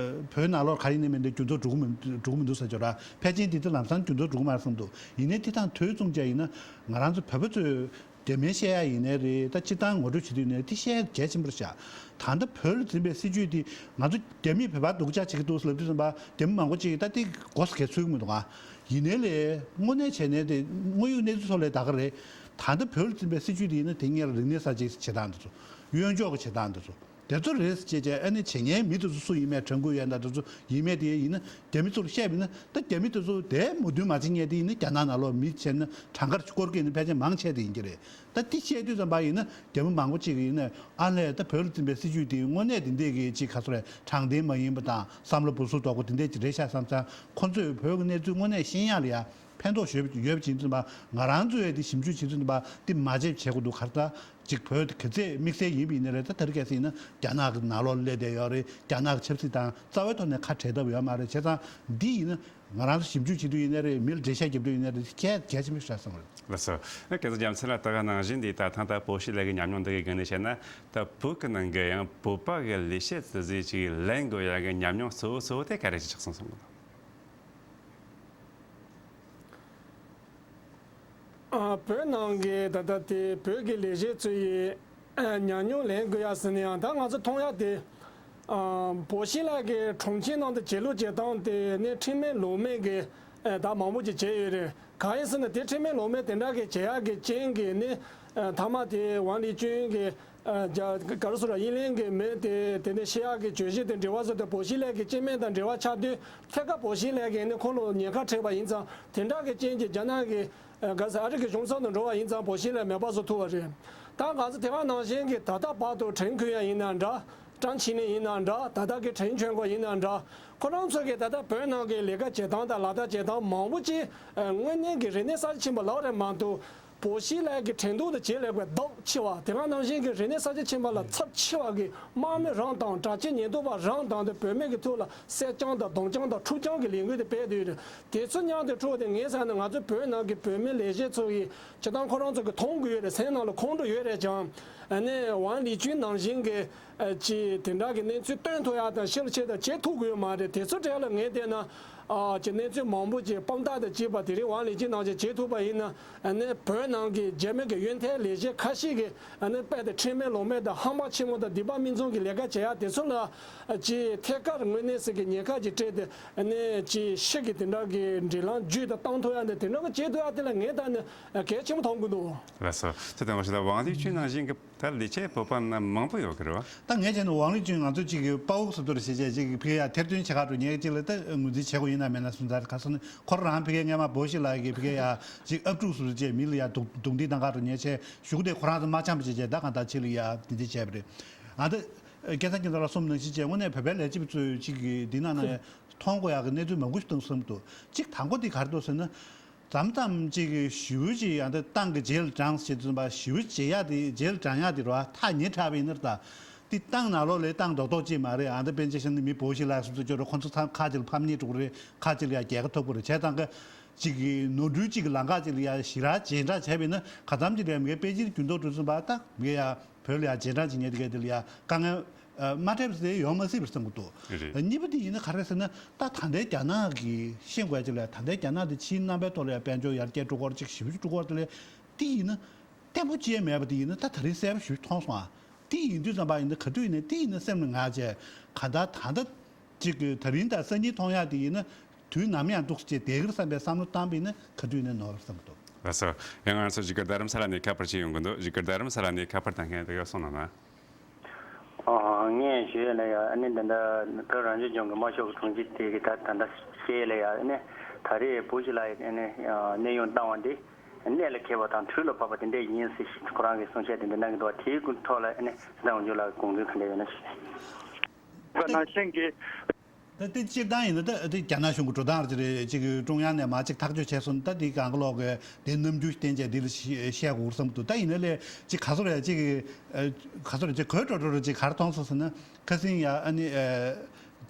བོད་ནང་ལོགས་ག་ཡིན་ནའི་མིན་ད་འགྱུར་ལྡོག་འགྲོ་གི་མི་འགྲོ་གི་མི་འདུག་ཟེར་ཆོག་ར། ཕལ་ཆེར་འདི་ད་ལམ་སང་འགྱུར་ལྡོག་འགྲོ་གི་མ་རེད་བསམ་འདུག་ཡིན་ནའི་དེ་དང་དུས་མཚུངས་ཀྱང་ཡིན་ན་ང་རང་ཚོ་བོད་པ་ཚོས་རྒྱ་མིར་བཤད་ཡ་ཡིན་ནའི་རེད། ད་སྤྱིར་བཏང་ངོ་སྤྲོད་བྱེད་དུས་ནས་དེ་བཤད་ཡ་གལ་ཆེན་པོ་རེད་ཤག་ད་ལྟ་བོད་ལ་འཛིན་པའི་སྲིད་བྱུས་དེ་ང་ཚོ་རྒྱ་མིས་བོད་པར་སྡུག་ཅག་བྱེད་ཀྱི་འདུག་ལབ་དུས་ཙམ་པ་རྒྱ་མི་མང་པོ་ཅིག་གིས་ད་དེ་མགོ་སྐོར་ཚུགས་ཀྱི་མི་འདུག་ཨ། ཡིན་ནའི་ལས་དངོས་གནས་བྱས་ནས་དེ་དངོས་ཡོད་གནས་ཚུལ་ཐོག་ལས་ད་ག་རེད། ད་ལྟ་བོད་ལ་འཛིན་པའི་སྲིད་བྱུས་དེ་ཡིན་ན་དེ་སྔོན་ལ་རིག་གནས་གསར་བརྗེ་བྱེད་སྟངས་དེ་ཚོ། གཡོན་ཕྱོགས་ཀྱི་བྱེད་སྟངས་དེ་ཚོ། དེ་ཚོ་རེད་ཟེར་བྱས་བྱས་ཨ་ནི་བྱེད་མཁན་མི་དེ་ཚོ་སུ་ཡིན་མེད་དྲན་དགོས་ཡོད་ན་དེ་ཚོ་ཡིན་མེད་དེ་ཡིན་ན་རྒྱ་མི་ཚོར་བཤད་པ་ཡིན་ན་ད་རྒྱ་མི་དེ་ཚོ་དེ་མོས་མཐུན་མ་བྱེད་མཁན་དེ་ཡིན་ན་རྒྱ་ནག་ནང་ལོགས་མི་བྱས་ན་གྲངས་ཀར་སྐོར་གྱི་ཡིན་ན་ཕལ་ཆེར་མང་ཆེ་དེ་ཡིན་གྱི་རེད། ད་དེ་བཤད་དུས་ཙམ་པ་ཡིན་ན་རྒྱ་མི་མང་པོ་ཅིག་ཡིན་ན་ཨ་ལས་ད་བོད་ལ་འཛིན་པའི་སྲིད་བྱུས་དེ་དངོས་གནས་དེ་འདྲས་ཀྱི་ཅིག་ག་ཚོད་རེད་དྲང་བདེན་མ་ཡིན་པ་དང་བསམ་བློ་སྦུག་སུབ་དོག་པོ་དེ་འདྲས་ཅིག་རེད་ཤག་བསམ་ཙང་ཁོ་ཚོས་བོད་ཀྱི་གནས་ཚུལ་དངོས་གནས་ཤེས་ཡག་ལ་ཡ་ཕན་ཐོགས་ཡོད་ཡོད་པ་ཅིག་ཡིན་ཙམ་པ་ང་རང་ཚོས་དེ་ཞིབ་འཇུག་བྱེད་དུས་ཙམ་པ་དེ་མ་བྱེད་བྱེད་དགོས་འདུག་ག་རེ་ད། གཅིག་བོད་ག་ཚད་དམིགས་བསལ་ཡིན་པ་ཡིན་ན་རེད། ད་དེ་རིང་ཁ་སང་ཡིན་ན་རྒྱ་ནག་གི་ནང་ལོགས་སླེབས་བསྡད་ཡོད་རེད། རྒྱ་ནག་གི་ཆབ་སྲིད་དང་རྩ་བའི་ཐོག་ནས་ཁ་བྲལ་ཐབས་ཡོད་མ་རེད། བྱས་ཙང་འདི་ཡིན་ན་ང་རང་ཚོ་ཞིབ་འཇུག་བྱེད་དུས་ཡིན་ན་རེད། མི་ལ་འགྲེལ་བཤད་རྒྱབ་དུས་ཡིན་ན་རེད། གལ་གལ་ཆེན་པོ་ཞིག་རེད་བསམ་གི་རེད། ལགས་སོ། ཨ་སྐལ་བཟང་རྒྱལ་མཚན་ལགས་ད་ག་ནང་བཞིན་འདི་ད་ཐེངས་ད་བོད་ཕྱི་ལས་ཀྱི་ཉམས་མྱོང་འདི་གའི་སྒང་ནས་བཤད་ན་ད་བོད་ཀྱི་ནང་གི་ཡང་བོད་པ་གི་ལས་བྱེད་ཚོ་ཟིག་ཅིག་ལེན་དགོས་ཡ་གི་ཉམས་མྱོང་གཙོ་བོ་གཙོ་བོ་དེ་ག་རེ་ཞིག་ཆགས་སོང་བསམ་གི་འདུག་ཨ། བོད་ནང་གི་ད་ལྟ་དེ་བོད་ཀྱི་ལས་བྱེད་ཚོ་ཡི་ཨ་ཉམས་མྱོང་ལེན་དགོས་ཡ་ཟེར་ན་ཡང་ད་ང་ཚོ་མཐོང་ཡ་དེ། ཨ། བོད་ཕྱི་ལ་གི་གྲོང་ཁྱེར་ནང་དུ་བྱེད་ལུགས་བྱེད་སྟངས་དེ་ནི་ཁྲིམས་མེད་ལུགས་མེད་ཀྱི་ཨ་ད་མང་པོ་ཅིག་བྱས་ཡོད་རེད། གང་ཡིན་ཟེར་ན་དེ་ཁྲིམས་མེད་ལུགས་མེད་དེ་འདྲ་གི་བྱེད་ཡ་གི་རྐྱེན་གྱིས་ནི་ཨ་མཐའ་མ་དེ་ཝང་ལི་ཅུན་གྱི་ཨ་རྒྱ་ག་རེ་ཟེར་ར་དབྱིན་ལན་གྱི་མི་དེ་དེ་ནི་ཤི་ཡག་གི་བརྗོད་གཞི་དེ་འབྲེལ་བ་བཟོ་དེ་བོད་ཕྱི་ལ་གི་སྐྱེ་དམན་དང་འབྲེལ་བ་ཆགས་དུས་ཐད་ཀར་བོད་ཕྱི་ལ་གི་ནི་ཁོང་ལ་ཉེན་ཁ་འཕྲད་པ་ཡིན་ཙང་དེ་འདྲ་གི་རྐྱེན་གྱིས་རྒྱ་ནག་གི་ག་ཟེར་ཨ་རི་གི་གཞུང་ཚབ་ཏུ་འགྲོ་བ་ཡིན་ཙང་བོད་ཕྱི་ལ་མེད་པ་བཟོ་ཐུབ་པ་རེད། ད་ང་ཚོ་དེ་ག་ནང་བཞིན་གྱི་ད་ལྟ་བར་དུ་ཁྲེང་ཁུན་ཡ་ཡིན་ན་འདྲ། ཀྲང་ཆི་ནི་ཡིན་ན་འདྲ། ད་ལྟ་གི་ཁྲེང་ཆོན་གོ་ཡིན་ན་འདྲ། ཁོ་རང་ཚོ་གི་ད་ལྟ་བོད་ནང་གི་ལས་ཀ་བྱེད་སྟངས་དང་ལག་བསྟར་བྱེད་སྟངས་མང་པོ་ཅིག་དངོས་གནས་ཀྱི་རིག་གནས་གསར་བརྗེ་ཕྱིན་པ་ལབ་རེད་མ་གཏོགས་བོད་ཕྱི་ལ་གི་ཁྲེང་ཏུའུ་དང་བྱེད་ལས་པའི་བདག་ཆེ་བ་དེ་ག་ནང་བཞིན་གྱི་རིག་གནས་གསར་བརྗེ་ཕྱིན་པ་ལ་ཚབས་ཆེ་བ་གི་དམག་མི་རང་དང་དྲག་ཆས་ཉེན་རྟོག་པ་རང་དང་དེ་བུད་མེད་ཀྱི་ཐོག་ལ་བསད་རྐྱང་དང་རྡུང་རྐྱང་དང་འཁྲུག་རྐྱང་གི་ལས་འགུལ་དེ་སྤེལ་བསྡད་ཡོད་རེད། དེ་ཚོ་མཉམ་དུ་འཁྲུག་དེ་ངས་བསམ་ན་ང་ཚོ་བོད་ནང་གི་བུད་མེད་ལས་བྱེད་ཚོ་ཡིས་སྤྱིར་བཏང་ཁོ་རང་ཚོ་གི་མཐོང་དགོས་ཡོད་རེད། སེམས་ནང་ལ་ཁོང་ཁྲོ་ཡོད་རེད་ཀྱང་ཨ་ནི་ཝང་ལི་ཅུན་ནང་བཞིན་གྱི་ཨ་ཅིག་དེ་འདྲ་གི་གནས་ཚུལ་སྟོན་ཐུབ་ཡ་དང་ཤེས་ལ་ཆེ་དང་བྱེད་ཐུབ་དགོས་ཡོད་མ་རེད། དེ་ཚོ་གྲས་ལ་ངས་བལྟས་ན་ཨ་ཅིག་གནས་ཚུལ་མང་པོ་ཅིག་དཔང་རྟགས་དང་བཅས་པ་དེ་རིང་ཝང་ལི་ཅུན་ནང་བཞིན་བྱེད་ཐུབ་པ་ཡིན་ན་ཨ་ནི་བོད་ནང་གི་རྒྱ་མི་གི་གཡོན་ཐལ་ལས་བྱེད་ཁ་ཤས་ཀྱིས་ཨ་ནི་རྦད་དེ་ཁྲིམས་མེད་ལུགས་མེད་དང་ཧམ་པ་ཆེན་མོ་དང་སྡིག་པ་མིག་བཙུམ་གྱི་ལས་ཀ་བྱེད་ཡ་དེ་ཚོ་ལ་ཨ་ཅིག་ཐད་ཀར་དངོས་གནས་ཟེར་གི་ཉེན་ཁ་ཅིག་སྤྲད་དེ་ཨ་ནི་ཅིག་ཤི་གི་དེ་འདྲ་གི་འབྲེལ་ལམ་བརྒྱུད་དུ་བཏང་ཐུབ་ཡ་ནི་དེ་འདྲ་གི་བྱེད་ཐུབ་ཡ་དེ་ལ་ངས་ད་ནི་གལ་ཆེན་པོ་མཐོང་གི་འདུག་ལགས་སོ། ཚེ་དང་བ་ཞིག་ད་ཝང་ལི་ཅུན་ནང་བཞིན་གྱི་ད་ལས་བྱེད་བོད་པ་ན་མང་པོ་ཡོད་གི་རེད་བ། ད་ངས་བྱས་ན་ཝང་ལི་ཅུན་ང་ཚོ་གཅིག་གི་དཔའ་བོ་བཟོ་འདྲ་བྱེད་བྱས་གཅིག་གི་ཕ་གི་ཡ་ཐེར་འདོན་བྱེད་ག་འགྲོ་ཉེན་གཅིག་ལ་ད་ངོས་འཛིན་བྱེད་དགོས་ཡིན་ན་མེད་ན་སུན་ཙར་ག་ས་ནི་ཁོ་རང་ཕ་གི་སྔས་མ་བོད་ཕྱི་ལ་གི་ཕ་གི་ཡ་གཅིག་ཨབ་ཕྲུག་བཟོ་འདྲ་བྱས་མི་ལ་ཡ་རྡུང་རྡུང་རྡེག་བཏང་ག་འགྲོ་ཉེན་ཆེ་གཞུག་དེ་ཁོ་རང་ཚོ་མ་འཆམ་པ་བྱེད་བྱས་ད་གང་ལྟར་ཕྱི་ལ་ཡ་དེ་འདྲ་བྱས་པ་རེད། ཨ་ད་སྐལ་བཟང་རྒྱལ་མཚན་ལགས་གསུངས་ནང་བཞིན་བྱས་དངོས་གནས་བོད་པའི་ལས་བྱེད་པ་ཚོས་གཅིག་གི་འདི་ནང་ན་མཐོང་དགོས་ཡག་གི་གནས་ཚུལ་མང་པོ་ཞིག་འདུག་བསམ་འདུག་གཅིག་དང་པོ་དེ་ག་རེ་འདུག་ཟེར་ན། མཚམས་མཚམས་ཅིག་གི་ཞི་བ་ཅིག་ཡང་ད་ཏང་གི་རྗེས་ལ་འབྲངས་ཞེས་དུས་པ་ཞི་བ་བྱེད་ཡག་དེ་རྗེས་ལ་འབྲང་ཡག་དེ་རེད་བ། ཐག་ཉེ་དྲགས་པ་ཡིན་ན་རེད་ད། ཏང་ནང་ལོགས་ལ་ཏང་རྡོག་རྡོག་ཅིག་མ་རེད། ཨ་ད་པཎ་ཆེན་ཞིག་ནི་མི་བོད་ཞིག་ལ་སོང་ཚུལ་སྐྱོ་རེད། ཁོ་ཚོ་ཚང་ཁ་ཅིག་ལ་ཕམ་ཉེས་འགྲོ་གི་རེད། ཁ་ཅིག་ལ་ཡ་རྒྱལ་ཁ་ཐོབ་གི་རེད། བྱས་ཙང་ཀ་ཅིག་གི་ནོར་འཁྲུལ་ཅིག་གི་ལམ་ཁ་ཅིག་ལ་ཡ་ཞི་རག་རྗེས་འབྲང་བྱས་པས་ན་ག་ཙམ་ཅིག་ལ་ཡ་མི་དཔེ་ཕྱིར་འགྱུར་ལྡོག་འགྲོ་ཚུན་པ་ད་མི་ཡ་བོད་ལ་ཡ་རྗེས་འབྲང་བྱེད་མཁན་དེ་ག་དེ་ལ་ཡ་དཀའ་ངལ་མ་འཕྲད་པ་ཟེར་ཡོང་མ་སྲིད་པར་བསམ་གི་འདུག་རེད། རེད། གཉིས་པ་དེ་ཡིན་ན་ག་རེ་ཟེར་ན་ད་ད་ལྟའི་རྒྱ་ནག་གི་ཤེས་དགོས་ཅིག་ལ་ཡ་ད་ལྟའི་རྒྱ་ནག་དེ་ཕྱིའི་རྣམ་པའི་ཐོག་ལ་ཡ་དཔལ་འབྱོར་ཡར་རྒྱས་འགྲོ་སྐོར་ཅིག་ཞེ་པོ་ཅིག་འགྲོ་སྐོར་དེ་ལ་དེ་ཡིན་ན། བརྟན་པོ་ཅི་ཡང་མེད་པ་དེ་ཡིན་ན་ད་ད་རིང་གསལ་པོ་ཞིག་མཐོང་སོང་ཨ། དེ་ཡིན་དུས་ཙམ་པ་ཡིན་ན་ག་དུས་ཡིན་ན་དེ་ཡིན་ན་སེམས་ལ་ངར་བྱས་གང་ལྟར་ད་ལྟ་ཅིག་གི་ད་རིང་དང་སང་ཉིན་མཐོང་ཡག་དེ་ཡིན་ན་དུས་ནམ་ཡང་འདུག་སེ་བསྡད་ཀྱི་རེད་བསམ་པའི་བསམ་བློ་བཏང་པ་ཡིན་ན་ག་དུས་ཡིན་ན་ནོར་བསམ་གྱི་འདུག་ལགས་སོ། ཡང་ང་ཚོ་བཞུགས་སྒར་རྡ་རམ་ས་ལ་ནས་ཁ་པར་ཅིག་ཡོང་གི་འདུག་བཞུགས་སྒར་རྡ་རམ་ས་ལ་ནས་ཁ་པར་གཏོང་མཁན་དེ་ག་གསུང་གནང་ན། ཨ། ངས་ཞུ་ཡས་ལ་ཡ་ཨ་ནི་འདི་འདྲ་བོད་རང་སྐྱོང་ལྗོངས་ཀྱི་དམར་ཤོག་གི་དྲུང་ཆེ་དེ་གི་ད་ད་ལྟ་བཤད་ཡས་ལ་ཡ་ཨ་ནི་ད་རེས་བོད་ཞིག་ལ་ཡ་ཨ་ནི་གནས་དབྱུང་བཏང་བ་འདི་གནད་ལ་འཁེལ་བ་དང་དུས་ལ་བབ་པ་དེ་འདྲ་ཡིན་ཟེར་ཁོ་རང་གིས་གསུང་བཤད་དེ་འདྲ་གནང་གི་འདུག་བ། དེའི་ཐོག་ལ་ཨ་ནི་སྲིད་ཏང་འོས་འབྱོར་ལ་དགོངས་ཚུལ་ག་འདྲ་ཡོད་ན་ཞུ། ད་ནང་བཞིན་གྱི། ད་དེ་སྤྱིར་བཏང་ཡིན་ན་ད་དེ་རྒྱ་ནག་གཞུང་གི་འགྲོ་སྟངས་རེད། ཅིག་ཀྲུང་དབྱང་ནས་མར་ཅིག་ཐག་གཅོད་བྱས་སོང་ན་ད་དེ་གང་ག་ལོག་གི་དེ་རྣམ་འགྱུར་བསྟན་བྱས་དེ་ལ་བཤད་དགོས་བསམ་འདུག་ད་ཡིན་ན་ལས་ཅིག་ག་ཚོད་རེད། ཅིག་ག་ཚོད་རེད། ཅིག་གོ་དྲག་དྲག་རེད། ཅིག་ག་རེ་མཐོང་སོང་ཟེར་ན་ཁ་སང་ཡ་ཨ་ནི་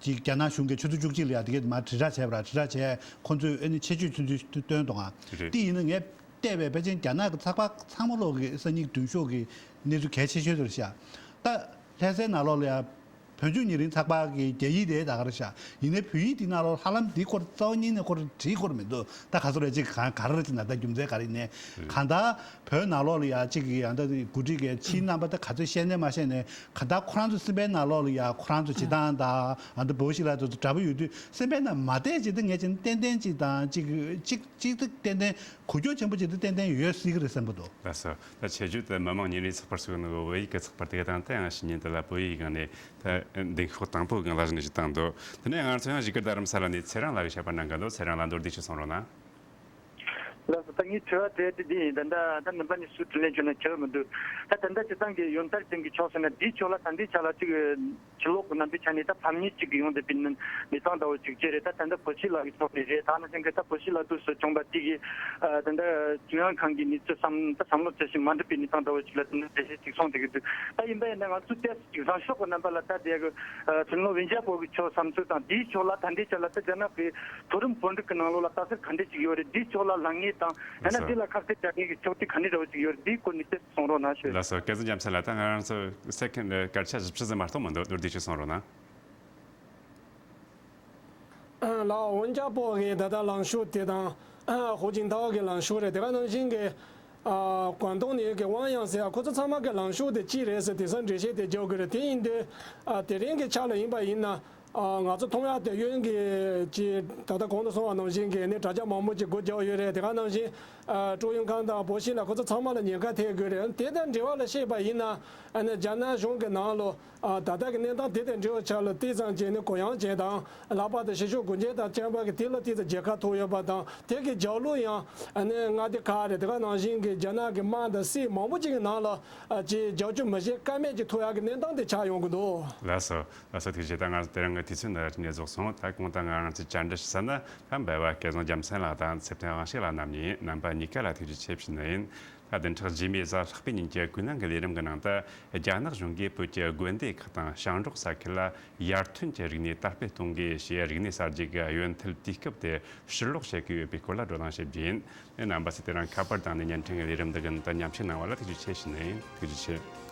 ཅིག་རྒྱ་ནག་གཞུང་གིས་ཆུ་ཚོད་བཅུ་གཅིག་ལ་ཡ་དེ་གས་མར་དྲིལ་བསྒྲགས་བྱས་པ་ར། དྲིལ་བསྒྲགས་བྱས་ཁོང་ཚོས་ཨ་ནི་ཆེད་བརྗོད་ཚུན་ཚོད་བཏོན་འདུག་ཨ། རེད། དེ་ཡིན་ན་ངས་བལྟས་པའི་ཕལ་ཆེར་རྒྱ་ནག་གི་ཚགས་པར་ཚང་མ་ལོག་གི་སང་ཉིན་མདུན་ཤོག་གི་གནས་ཚུལ་གལ་ཆེ་ཤོས་དེ་རེད་ཤག་ད་ལྷ་སའི་ནང་ལོགས་ལ་ཡ་བོད་ཕྱོགས་ཉེ་རིང་ཚགས་པར་གྱི་རྒྱ་ཡིག་དེ་ད་ག་རེ་ཤག་ཡིན་ནའི་བོད་ཡིག་དེ་ནང་ལོགས་ཧ་ལམ་དེ་སྐོར་རྩ་བ་ཉིད་ནས་སྐོར་བྲིས་སྐོར་མི་འདུག་ད་ག་ཚོད་རེད། ཅིག་གང་ག་རེ་རེད། ཅིག་ན་ད་རྒྱུ་མཚན་ག་རེ་ཡིན་ནའི་གང་ལྟར་བོད་ནང་ལོགས་ལ་ཡ་ཅིག་གི་ཡང་ད་འགོ་ཁྲིད་ཀྱི་ཕྱིའི་རྣམ་པ་ད་ག་ཚོད་བཤད་ནའི་མ་བཤད་ནའི་གང་ལྟར་ཁོ་རང་ཚོ་སེམས་པའི་ནང་ལོགས་ལ་ཡ་ཁོ་རང་ཚོ་བྱེད་སྟངས་དང་ཨ་ད་བོད་ཞིག་ལ་ཚོ་འདྲ་པོ་ཡོད་དུས་སེམས་པའི་ནང་མ་བསྡད་ཅིག་ད་ངས་ཅིག་ཏན་ཏན་ཅིག་དང་ཅིག་ཅིག་ཅིག་ད་ཏན་ཏན་གོ་རྒྱུ་ཆེན་པོ་ཅིག་ད་ཏན་ཏན་ཡོད་སྲིད་ཀྱི་རེད་བསམ་གྱི་འདུག་ལགས་སོ། ད་ཆེད་བརྗོད་དུ་མི་དམངས་ཉིན་རེའི་ཚགས་པར་ཞུ་ནི་བོད་ཡིག་གི་ཚགས་པར་དེ་དང་ད་ཡང་ཕྱི་ཉིན་དུ་ལ་བོད་ཡིག་སྒང་ནས་ད་འདེམས་ཤོག་དང་པོ་སྒང་ལ་གཞི་ནས་ཞུ་སྟངས་འདུག་དེ་ནས་ང་ཚོ་ཡང་བཞུགས་སྒར་རྡ་རམ་ས་ལ་ནས་ཚེ་རིང་ལགས་ཀྱིས་བཤད་པ་གནང་གི་འདུག་ཚེ་རིང་ལགས་མདོར་བསྡུས་ཤིག་གསུང་རོགས་གནང་། ལགས་སོ། ད་ངའི་དྲི་བ་དེ་དེ་འདི་ཡིན། ད་ལྟ་ད་རྣམ་པ་གཉིས་སུ་དྲིས་ལན་བྱུང་ན་ཁྱད་པར་མི་འདུག་ད་ད་ལྟ་སྤྱིར་བཏང་གི་ཡོན་ཐབས་ཅན་གྱི་ཕྱོགས་ཟེར་ན་འདིའི་ཕྱོགས་ལ་ད་འདིའི་ཆ་ལ་ཅིག་ཕྱི་ལོགས་ཀྱི་རྣམ་པའི་ཆ་ནས་ད་ཕམ་ཉེས་ཅིག་ཡོང་བསྡད་པའི་གནས་སྟངས་འདྲ་བོ་ཅིག་ཅིག་རེད། ད་ད་ལྟ་བོད་སྤྱི་བླ་གི་ཕྱོགས་ནས་རེད། ད་ནང་བཞིན་གྱི་ད་བོད་སྤྱི་བླ་དུས་སུ་བྱུང་བ་དེ་གི་ད་ལྟ་ཀྲུང་དབྱང་ཁང་གི་གནས་ཚུལ་བསམ་ད་བསམ་བློ་བྱེད་བཞིན་མ་འགྲིག་པའི་གནས་སྟངས་འདྲ་བོ་ཅིག་ལ་དེ་ནས་འགྲེལ་བཤད་ཅིག་གསུངས་བསྡད་ཀྱི་འདུག་ད་ཡིན་པ་ཡིན་ན་ང་ཚོ་ཏོག་ཙམ་ཅིག་བཟང་ཕྱོགས་ཀྱི་རྣམ་པ་ལ་ལྟ་བསྡད་ཀྱི། ཨ། ཚུན་ལོ་ཝེན་ཅ་པོ་གི་ཕྱོགས་བསམ་ཚུལ་དང་དེའི་ཕྱོགས་ལ་ད་ལྟའི་ཆ་ལ་ད་རྒྱ་ནག་གི་མཐོ་རིམ་བོད་འབྲེལ་གྱི་ནང་ལོགས་ལ་ལྟ་ཚུལ་ག་འདྲས་ཅིག་ཡོད་རེད། དེའི་ཕྱོགས་ལ་ལངས་ངེས་དང་ཡང་ན་དེ་ལ་ཁ་གཏད་བྱ་མཁན་གྱི་ཕྱོགས་དེ་ག་འདྲས་འདྲ་བོ་ཅིག་ཡོད་རེད། དེའི་སྐོར་ནས་ཏོག་ཙམ་གསུང་རོགས་གནང་ཞུ། ལགས་སོ། སྐལ་བཟང་རྒྱལ་མཚན་ལགས། ད་ང་རང་ཚོ་སེ་ཁན་སྐར་ཆ་བཞི་བཅུ་ཙམ་མ་གཏོགས་མི་འདུག་མདོར་བསྡུས་ཤིག་གསུང་རོགས་གནང་། ལགས། ཝེན་ཅ་པོ་གི་ད་ལྟ་ལངས་ཕྱོགས་དེ་དང་ཧུའུ་ཅིན་ཐའོ་གི་ལངས་ཕྱོགས་རེད། དེ་ག་ནང་བཞིན་གྱི་ཨ། ཀོང་ཏུང་ནས་གི་ཝང་ཡང་ཟེར་ཡ་ཁོ་ཚོ་ཚང་མ་གི་ལངས་ཕྱོགས་དེ་གཅིག་རེད་ཟེར་དེང་སང་འགྲེལ་བཤད་དེ་རྒྱག་གི་རེད། དེ་ཡིན་དུས་ཨ། དེ་རིང་གི་ཆ་ལ་ཡིན་པ་ཡིན་ན་ཨ། ང་ཚོ་མཐོང་ཡ་དེ་གཡོན་གྱི་ཅིག་ད་ལྟ་གོང་དུ་སོང་བ་ནང་བཞིན་གྱི་ནི་དྲ་རྒྱ་མང་པོ་ཅིག་སྒོ་རྒྱག་ཡོད་རེད། དེ་ག་ནང་བཞིན་ཨ། ཀྲུང་དབྱང་ཁང་དང་བོད་ཤིང་ལ་ཁོ་ཚོ་ཚང་མ་ལ་ཉེན་ཁ་ཐེབས་དགོས་རེད། དེ་དང་འབྲེལ་བ་ལ་བཤད་པ་ཡིན་ན་ཨ་ནི་རྒྱ་ནག་གཞུང་གི་ནང་ལོ། ཨ། ད་ལྟ་གི་གནས་སྟངས་དེ་དང་འབྲེལ་བའི་ཆ་ལ་དེ་ཙམ་བྱས་ནས་གུ་ཡངས་བྱས་དང་ལྷག་པར་དུ་ཕྱི་ཕྱོགས་སྒོ་འབྱེད་དང་བཅས་པ་གི་དེ་ལ་དེ་ཙམ་རྒྱལ་ཁ་ཐོབ་ཡོད་པ་དང་དེ་གི་རྒྱབ་ལོགས་ཡང་ཨ་ནི་མངའ་སྡེ་ཁག་རེད། དེ་ག་ནང་བཞིན་གི་རྒྱ་ནག་གི་དམག་དང་སྲིད་མང་པོ་ཅིག་གི་ནང་ལ་ཨ་ཅིག་རྒྱབ་སྐྱོར་མི་བྱེད་ཀ་མེད་ཅིག་ཐོབ་ཡག་གི་གནས་སྟངས་དེ་ཆགས་ཡོང་གི་འདུག་ལགས་སོ། ལགས་སོ། ཐུགས་རྗེ་ཆེ། ད་ང་ཚོ་དེ་རིང་གི་དུས་ཚོད་འདི་ནས་རྫོགས་སོང་། ད་གོང་དུ་ང་རང་ཚོས་བཅར་འདྲི་ཞུ་ས་ནི་ད་འབའ་བ་སྐལ་བཟང་རྒྱལ་མཚན་ལགས་དང་ཚེ་བརྟན་དབང་ཕྱུག་ལགས་རྣམ་གཉིས། རྣམ་པ་གཉིས་ཀ་ལ་ཐུགས་རྗེ་ཆེ་ཞུ་ནི་ཡིན། ད་བདུན་ཕྲག་རྗེས་མའི་གཟའ་ལྷག་པའི་ཉིན་གྱི་ཀུན་གླེང་གི་ལས་རིམ་གྱི་ནང་དུ་རྒྱ་ནག་གཞུང་གིས་བོད་ཀྱི་དགོན་སྡེ་ཁག་དང་ཞིང་འབྲོག་ས་ཁུལ་ལ་ཡར་ཐོན་གྱི་རིག་གནས་དར་སྤེལ་གཏོང་དགོས་ཞེས་རིག་གནས་གསར་བརྗེ་གི་ཡོན་ཐལ་དུས་སྐབས་དེ་ཕྱིར་ལོག་བྱེད་ཀྱི་ཡོད་པའི་སྐོར་ལ་བགྲོ་གླེང་བྱེད་རྒྱུ་ཡིན། རྣམ་པ་ཚོས་དེ་རིང་ཁ་པར་བཏང་ནས་བརྙན་འཕྲིན་གྱི་ལས་རིམ་འདི་གི་ནང་དུ་མཉམ་ཞུགས་གནང་བ་ལ་ཐུགས་རྗེ་ཆེ་ཞུ་ནི་ཡིན། ཐུགས་རྗེ་ཆེ།